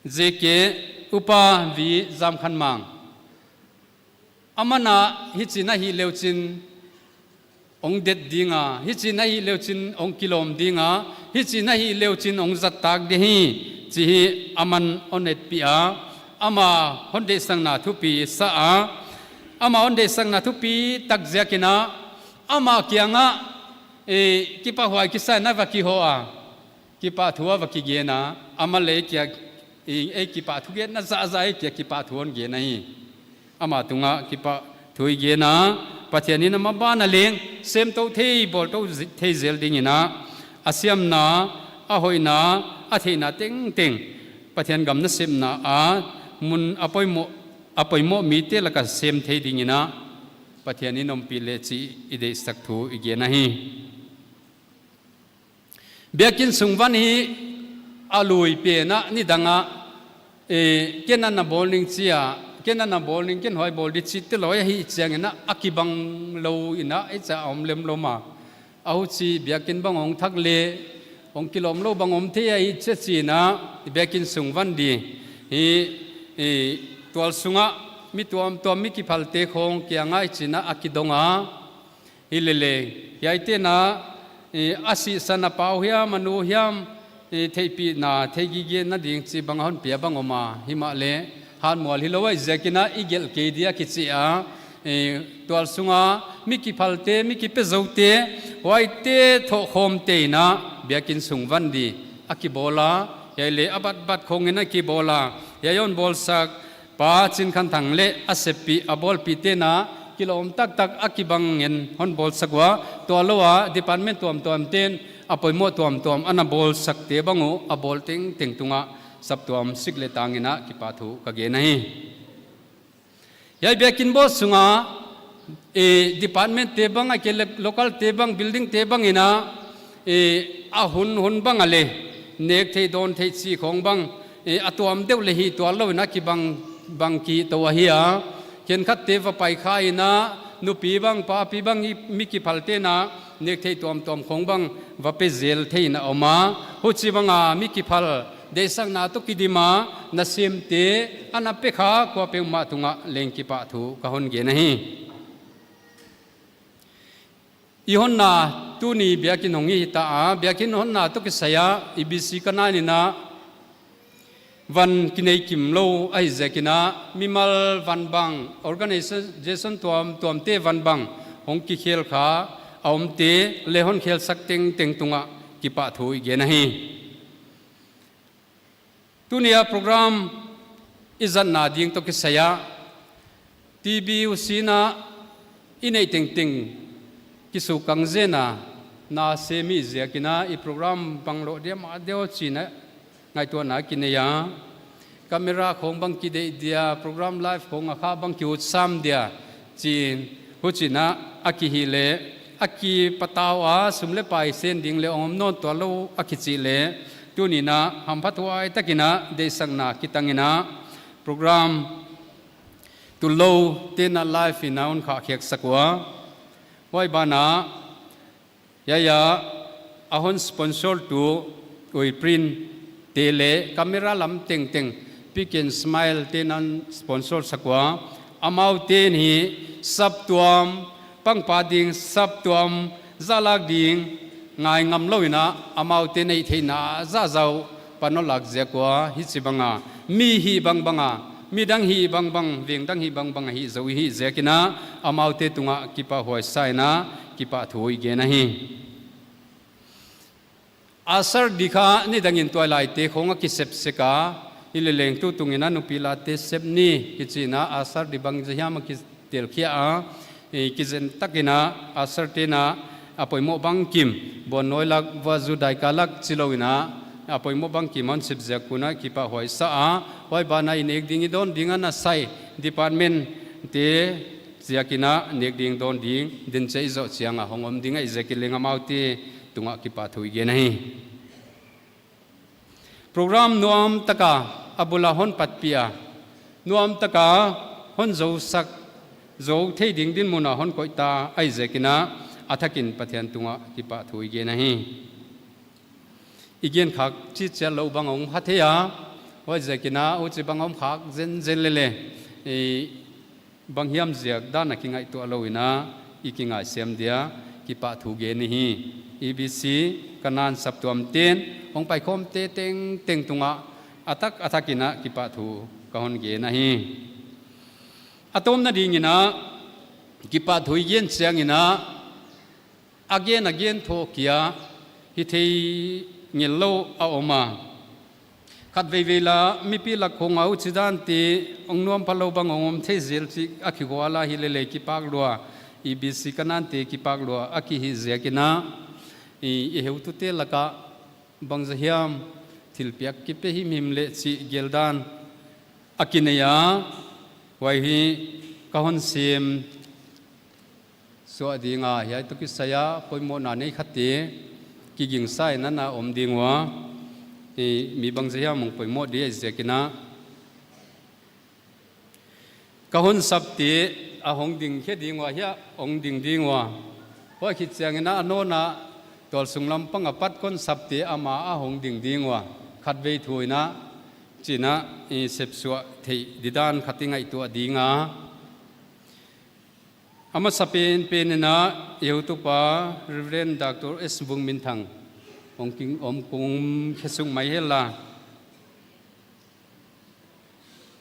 J K, Upa V Zamkhanmang. Aman a hichi'n a hih leuchin hong det ding a, hichi'n a hih leuchin hong kilawm ding a, hichi'n a hih leuchin hong zat tak ding hi, chih hi aman hon etpih a, ama hon deihsakna thupi sa a, ama hon deihsakna thupi tak ziakin a, ama kiangah, e, kipahhuai kisa in a va kihoh a, kipahthu a va kigen a, ama leh kia, i, ei kipahthu genna zahzah ei kia kipahthu hon gen ahi. Ama tungah kipahthu i gen a, Pathian in a maban a leng semtou thei, bawltou zi-, thei zel ding in a, a siamna, a hoihna, a theihna tengteng Pathian gam nasepna a mun a poimoh, a poimoh mite lak a sem thei ding in a, Pathian in ompih leh chih i deihsak thu i gen ahi. Biakin sung van hi a lui pen a nidang a, e, ken ana bawl ning chi a, ken ana bawl ning, ken huai bawl di chihte lou ahih chiang in a, a kibang lou in a, ei cha a om lemlou mah. A huchi biakin bang hong thak leh, hong kilawm lou bang om thei ahih chiang in a, biakin sung van di hi, e, tualsung a mi tuamtuam, mi kiphalte khong kiang ah hichi'n a kidong a, hilele, hiaite'n a, e, a sihsan a pa uh hiam, a nu hiam, e, theihpihna, theigigena ding chih bang a hon pia bang om a, himahleh, hanmual hilou ahih ziakin a i gelh kei dia kichi a, e, tualsung a mi kiphalte, mi kipezoute, huaite thohkhawmte'n a, biakin sung van di a kibawl a, hiai leh a batbat khong in a kibawl a, hiai hon bawlsak Pa Chinkhanthang leh a seppih, a bawlpihte'n a, kilawm taktak a kibang in hon bawlsak ua, tua lou a department tuamtuamte'n a poimoh tuamtuam ana bawlsakte bang uh a bawl tengteng tungah saptuam sik leh tang in a kipahthu ka gen ahi. Hiai biakin bawl sung a, e, department te bang ahihkeileh local te bang, building te bang in a, e, a hun hun bang a leh, nek theih dawn theih chih khong bang, e, a tuam deuh leh hi tuan lou in a kibang bang kitou ahi a. Khenkhatte va pai kha in a, nupi bang, papi bang, i, mi kiphalte'n a, nek theih tuamtuam khong bang va pe zel thei in a om a. Huchibang a mi kiphal deihsakna toh kidim a nasemte ana pe kha kuapeuhmah tungah leng kipahthu ka hon gen ahi. I honna tuni biakin hong hi ta a, biakin honna toh kisai a, EBC Kanaan in a van kinei kimlou ahih ziakin a, mimal van bang, organization tuamtuamte van bang hong kikhel kha a omte leh hon khelsak tengteng tungah kipahthu i gen ahi. Tuni a program i zatna ding toh kisai a, TB uh sin a i neih tengteng kisukang zen a, na sem i ziakin a, i program bang loh dia mah deuh chi'n a ngaihtuahna kinei a, camera khong bang kideih dia, program live khong a kha bang kiutsam dia chi'n, huchi'n a, a kihih leh a kipatau a, sum leh pai sen ding leh om nawn tuan lou a kichih leh, Tuni'n a hamphathuai takin a deihsakna kitangin a program tulou te'n a live in a hon khahkhiaksak ua. Huai banah hiai a hon sponsor tu Ui Print te leh camera lam tengteng Pick and Smile te'n a sponsor sak ua. Amau te'n hi saptuam pangpa ding, saptuam zahlak ding ngai ngam louin a, amau te'n a theihna zahzah uh pan hon lak ziak ua, hichibang a mi hih bangbang a, midang hih bangbang, veng dang hih bangbang a hih zou hi ziakin a, amaute tungah kipahhuai sa in a, kipahthu i gen ahi. Usher di kha nidangin tuailaite khong a kisep sek a, hileleng tutungin a nupi late sep ni kichi in a, usher di bangziak hiam a kitelkhia a, i kizen takin a usher te'n a poimoh bangkim, Buannawi lak, Vuahzu Daika lak chi louin a, a poimoh bangkim hon sep ziak un a kipahhuai sa a, huai banah i nek ding i dawn ding a nasai department te ziakin a nek ding dawn ding, din chai zoh chiang a hong om ding ahih ziakin leng amaute tungah kipahthu i gen ahi. Program nuam taka a bul a hon patpih a, nuam taka hon zousak, zou thei ding dinmun a hon koih ta ahih ziakin a, a thakin Pathian tungah kipahthu i gen ahi. I gen khak chih chiat lou bang a om kha thei a, huaiziakin a huchibang a om khak zenzen lele, i bang hiam ziak dan a kingaihtuah louin a, i kingaihsiam dia kipahthu gen i hi. E B C Kanan saptuam te'n hong paikhawmte tengteng tungah a thak a thakin a kipahthu ka hon gen ahi. A tomna dingin a, kipahthu i gen chiangin a, a gen a gen thou kia hithei ngel lou a om a. Khatveivei la mipi lak khong a huchidan te hong nuam phalou bang hong om thei zel chih a kigual a, hilele kipak lua, E B C Kanan te kipak lua a kihih ziakin a, i, i heutute laka bangzah hiam thilpiak kipe himhim leh chih geldan a kinei a, huai hi ka hon sem suah ding a, hiai toh kisai a poimohna nei khate kigingsa in a na om ding ua, i, mi bangzah hiam hong poimoh di ahih ziakin a, ka hon sapte a hong ding khe ding ua, hiai a hong ding ding ua. Huai khit chiangin a, a nawn a tualsung lam pang a pat kon sapte ama a hong ding ding ua. Khatvei thu in a, chi in a, i, sepsuah theih didan khat i ngaihtuah ding a. A masapen pen in a, i heutupa Reverend Doctor S Vungminthang hong kin om kum khe suk mai hen la.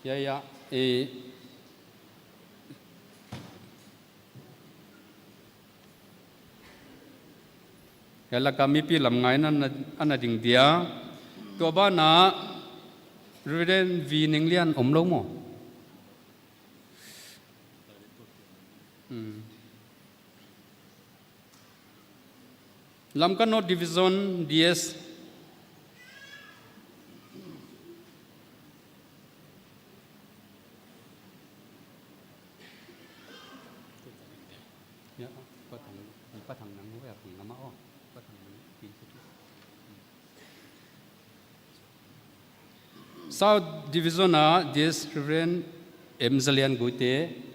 Hiai a, i, hiai laka mipi lam ngai in a na, a na ding dia. Tua banah Reverend V Nenglian om lou maw? Hmm. Lamka North Division D S. Ya, patang, patang nang, ya, pung nama, oh, patang nang, pin. South Division a D S Reverend M Zalian Guite,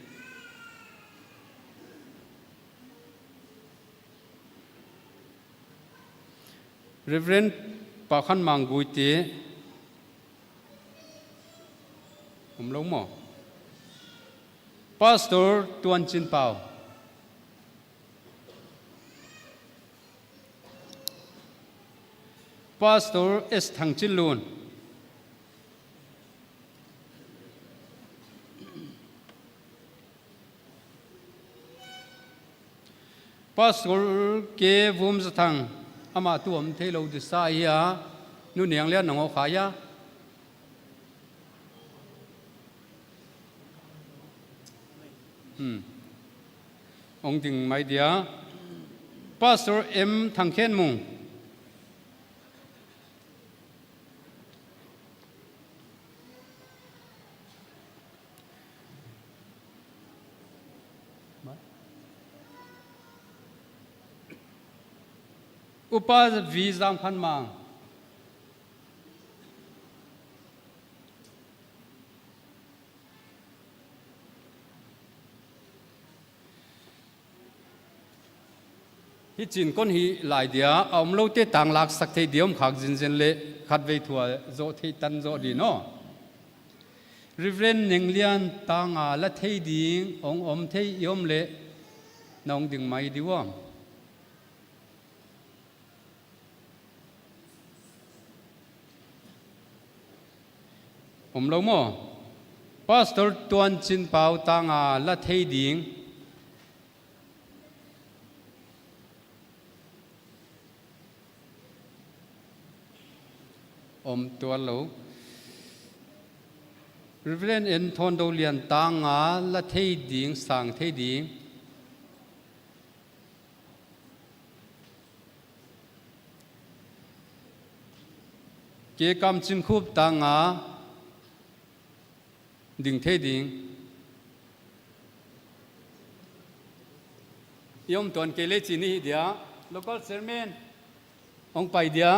Reverend Pakhanmang Guite, om lou maw? Pastor Tuanchinpau. Pastor S Thangchinlun. Pastor K Vumzathang, amah tu om theilou disa hi a, Nu Nianglian nang o kha hia. Hmm. Hong ding mai dia. Pastor M Thangkhenmung. Upa V Zamkhanmang. Hichi'n kon hih lai dia, a omloute tanglaksak thei dia om khak zenzen leh khatvei thu a zoh thei tan zoh di aw. Reverend Nenglian tang a la thei ding hong om thei i om leh na hong ding mai di uam? Omlou maw? Pastor Tuanchinpau tang a la thei ding. Om tuanlou. Reverend N Thondolian tang a la thei ding, sang thei ding. K Kamchinkhup tang a ding thei ding. I om tuan kei leh chi ni hi dia. Local chairman hong pai dia.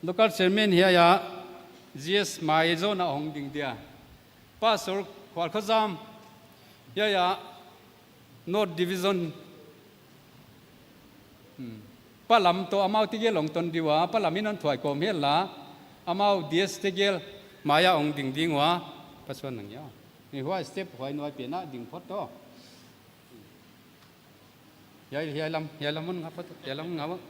Local chairman hiai a G S mai zone a hong ding dia. Pastor Khualkhozam hiai a North Division. Hmm. Pa Lam toh amau tegel hong ton di ua, Pa Lam in hon thuai kawm hial a, amau D S tegel mai a hong ding ding ua, Pa Suan nang ia. Ni huai step huai nuai pen a ding phot toh. Hiai, hiai lam, hiai lam mun nga phot, hiai lam mun nga phot.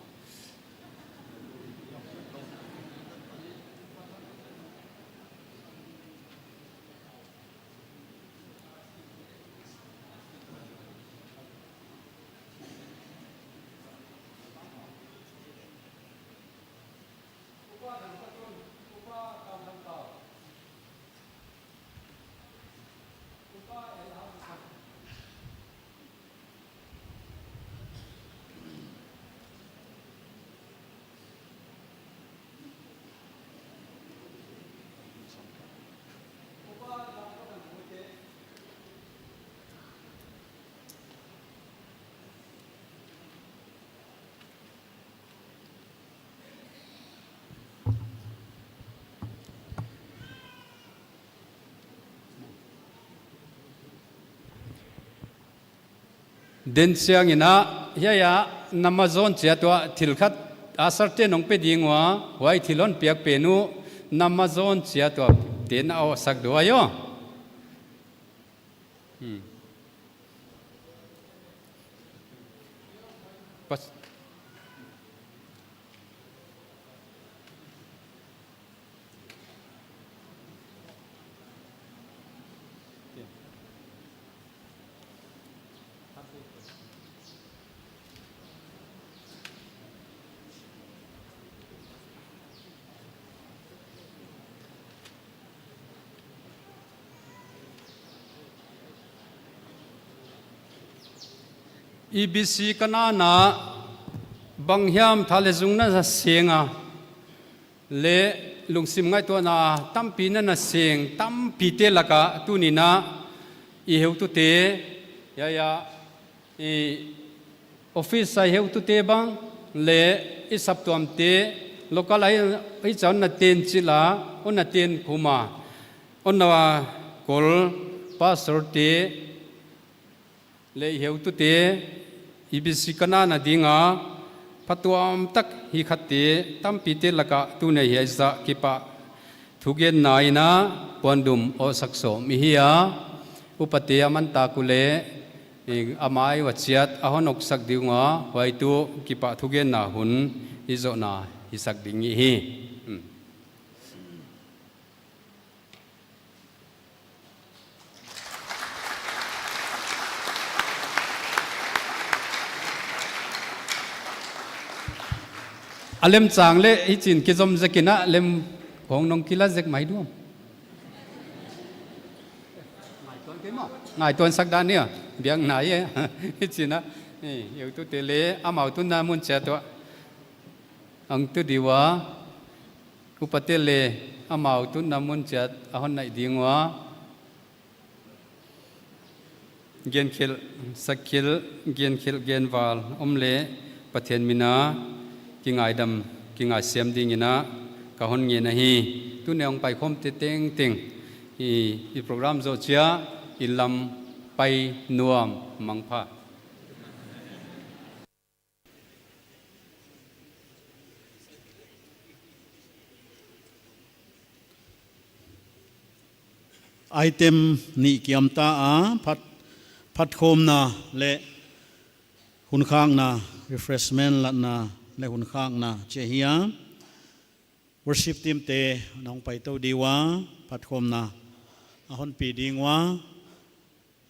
Den chiang in a, hiai a, nam a zone chiat ua thil khat a sarte nong pe ding ua, huai thil hon piak pen uh, nam a zone chiat ua te na awsak dua aw. Hmm. Pas- E B C Kanaan a bang hiam tha leh zung na seng a, leh lungsim ngaihtuahna tampi na na seng, tampite lak a tuni'n a i heutute, hiai a, i office a i heutute bang, leh i saptuamte, local a i, i cha hon na ten chil a, hon na ten khum a, hon na kol pastorte, leh i heutute, E B C Kanaan a ding a, phatuam tak hi khatte, tampite lak a tuni'n hiai zah kipahthugenna in a puandum awsak sawm i hi a, upate a man tak uleh, i, a mai ua chiat a hon awksak ding ua, huai tuh kipahthugenna hun i zohna hisak ding i hi. Hmm. A lemchang leh hichi'n kizom zek in a lem khong nong kila zek mai diam? Ngaihtuah sak dan ni a, biang nai e. Hichi'n a, eh, i heutute leh amau tunna mun chiat ua hong tu di ua, upate leh amau tunna mun chiat a hon naih ding ua, genkhelh, sakkhelh, genkhelh, genval om leh Pathian min a kingaidam, kingaisiam ding in a ka hon ngen ahi. Tuni'n hong paikhawmte tengteng, i, i program zoh chiang, i lam pai nuam, mangpha. Item nih kiam ta a, phat, phatkhawmna leh hunkhakna, refreshment latna leh hunkhakna chih ahi a. Worship team te na hong paitou di ua, phatkhawmna a hon pi ding ua,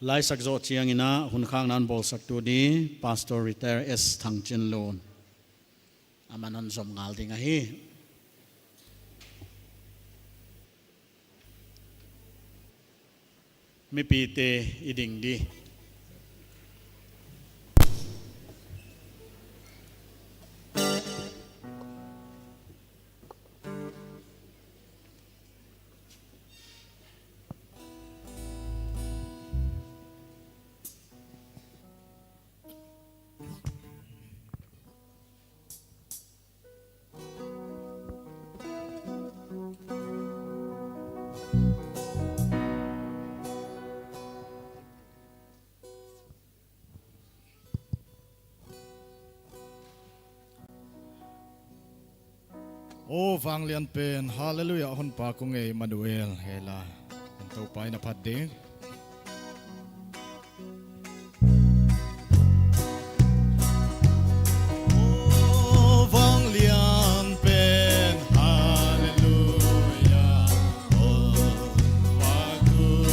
laisak zoh chiangin a hunkhakna hon bawlsaktu di Pastor Retired S Thangchinlun. Aman hon zom ngal ding ahi. Mipite i ding di. Aw vanglian pen, hallelujah, hon pa kong ei Emmanuel, hela. Toupa in a phat ding. Aw vanglian pen, hallelujah, hon pa kong ei Emmanuel.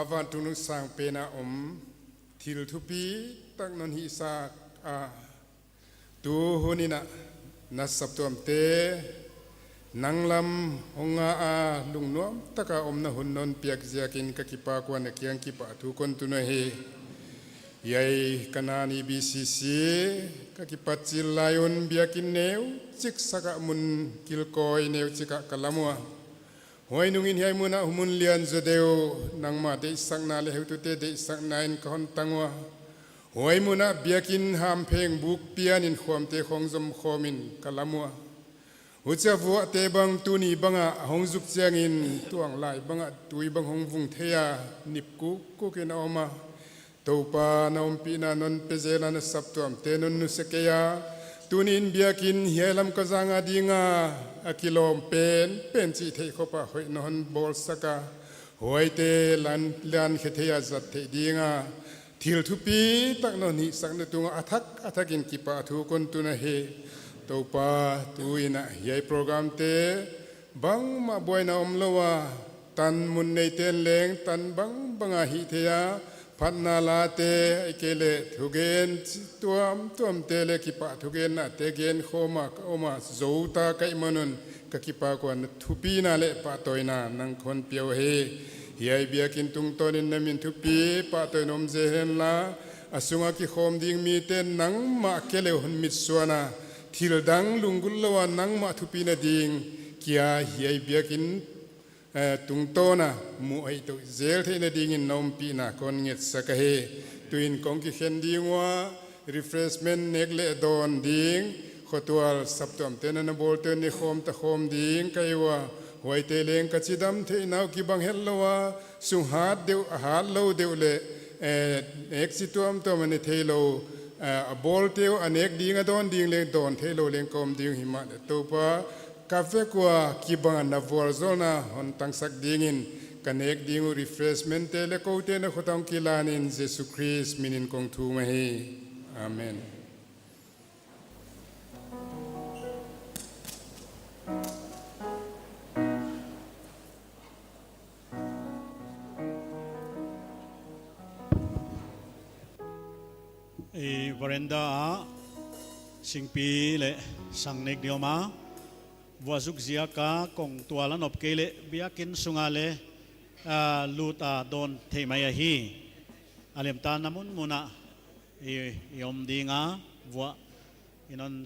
Vantung sangpen a om, thil thupi tak non hihsak a, tu hun in a na saptuamte nang lam hong nga a, lungnuam taka omna hun non piak ziakin ka kipak ua na kiang kipahthu kon tun ahi. Hiai Kanan E B C C ka kipat chil lai un biakin neuchik sak a mun kilkawi neuchik ah ka lam ua. Huai nungin hiai mun ah hun mun lian zaw deuh, nangmah deihsakna leh heutute deihsakna in ka hon tang ua. Huai mun ah biakin hampheng buk pian in khuamte khong zom khawm in ka lam ua. Huchia vuahte bang tuni bang ah hong zuk chiangin tuanglai bang ah tui bang hong vung thei a, nip kukkuk in a om a. Toupa, na ompihna non pe zel a na saptuamte non nusia kei a. Tuni'n biakin hiai Lamka zang a ding a, a kilawm penpen chih theih khop a hoih na hon bawlsak a, huaite lan, lan khe thei a zat theih ding a thil thupi tak non hihsakna tung a thak a thak in kipahthu kon tun ahi. Toupa, tu in a hiai programte bangmah buaina omlou a, tan mun neite'n leng tan bangbang a hih thei a, phatna late, ahihkeileh thugen tuamtuamte leh kipahthu gennate gen khawm a ka om a, zouta ka hih man un ka kipak ua na thupina leh pahtawina nang kon pia uhi. Hiai biakin tungtawn in na min thupi pahtawina om zel hen la, a sung a kikhawm ding mite'n nangmah keleu hon mitsuan a, thil dang lunggulh lou a nangmah thupina ding kia hiai biakin, eh, tungtawn a mu ahi tou zel theihna dingin na ompihna kon ngetsak ahi. Tuin kon kikhen ding ua, refreshment nek leh dawn ding, khotual saptuamte'n a na bawlte ne khawm ta khawm ding ka hi ua. Huaite leng ka chidam theihna uh kibang hetlou a, sung hat deuh, a hatlou deuh leh, eh, nek chi tuamtuam a ne theilou, eh, a bawlte uh a nek ding a dawn ding leng dawn theilou leng ka om ding himahleh Toupa, ka vek ua kibang a na vualzawlna hon tangsak dingin ka nek ding uh refreshmentte leh koute na khut ah hong kilan in Jesu Khrist min in kong thum ahi. Amen. I veranda ah singpi leh sang nek di om a, vuahzuk ziak a kongtual a nop kei leh biakin sung a leh, ah, lut a dawn thei mai ahi. A lemta na munmun ah i, i om ding a, vuah i non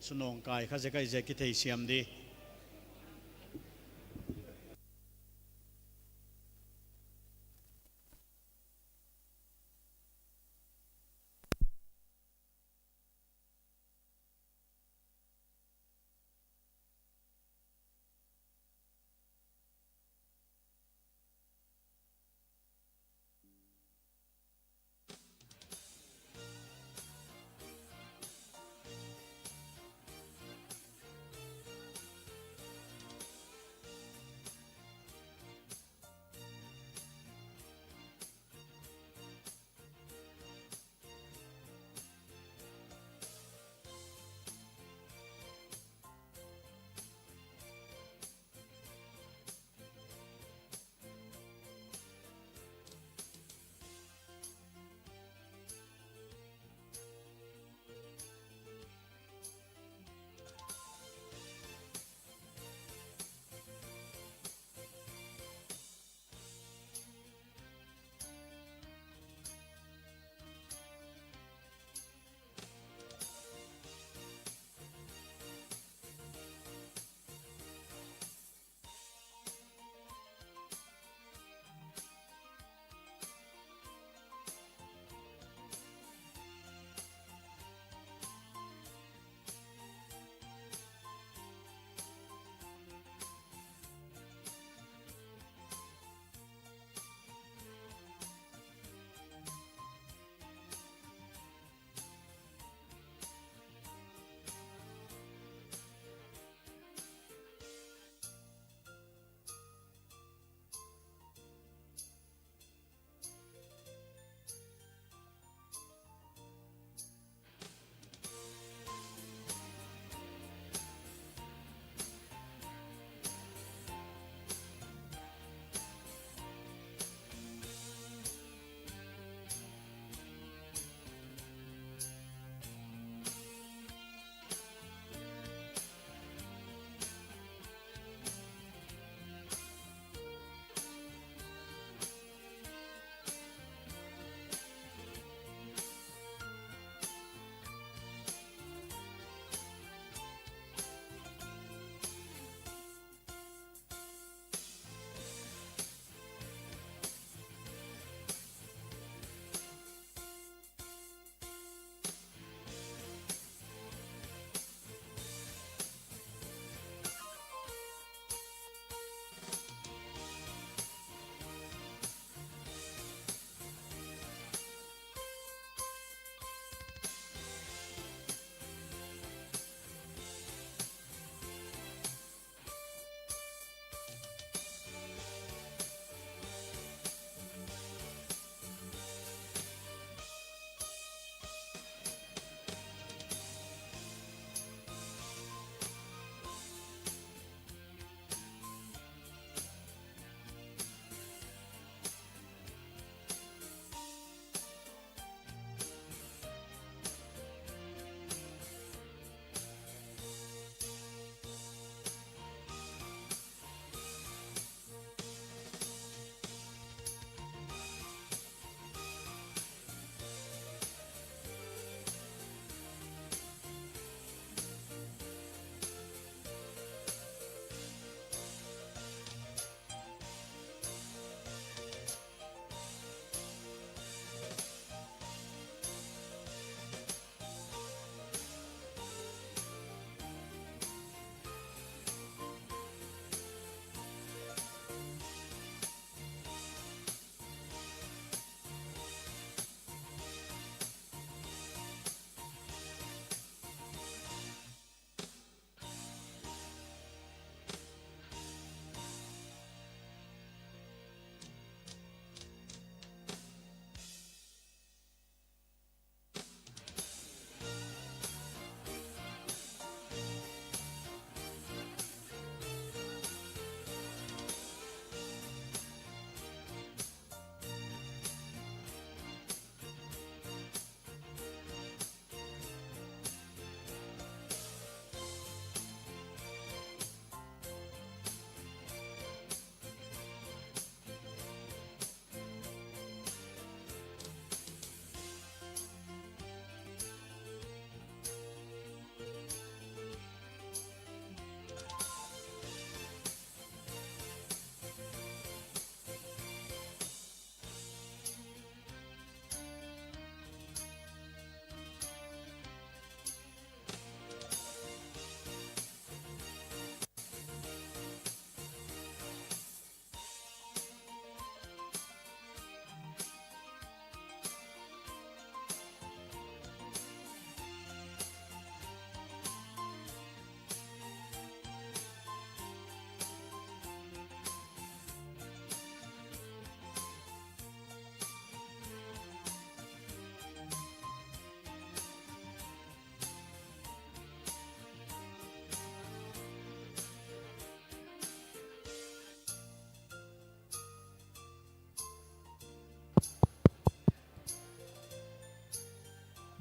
sunawngkai kha zek a i zek i theisiam di.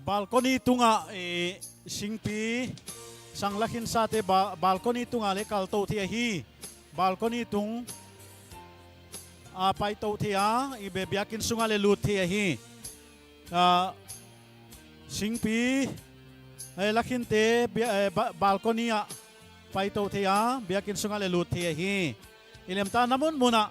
Balcony tungah, eh, singpi sang lakhinsate ba-, balcony tungah leng kaltou thei ahi. Balcony tung a paitou thei a, i be biakin sungah leng lut thei ahi. Ah, singpi, eh, lakhinte bia-, eh, ba-, balcony ah paitou thei a, biakin sungah leng lut thei ahi. I lemta na munmun ah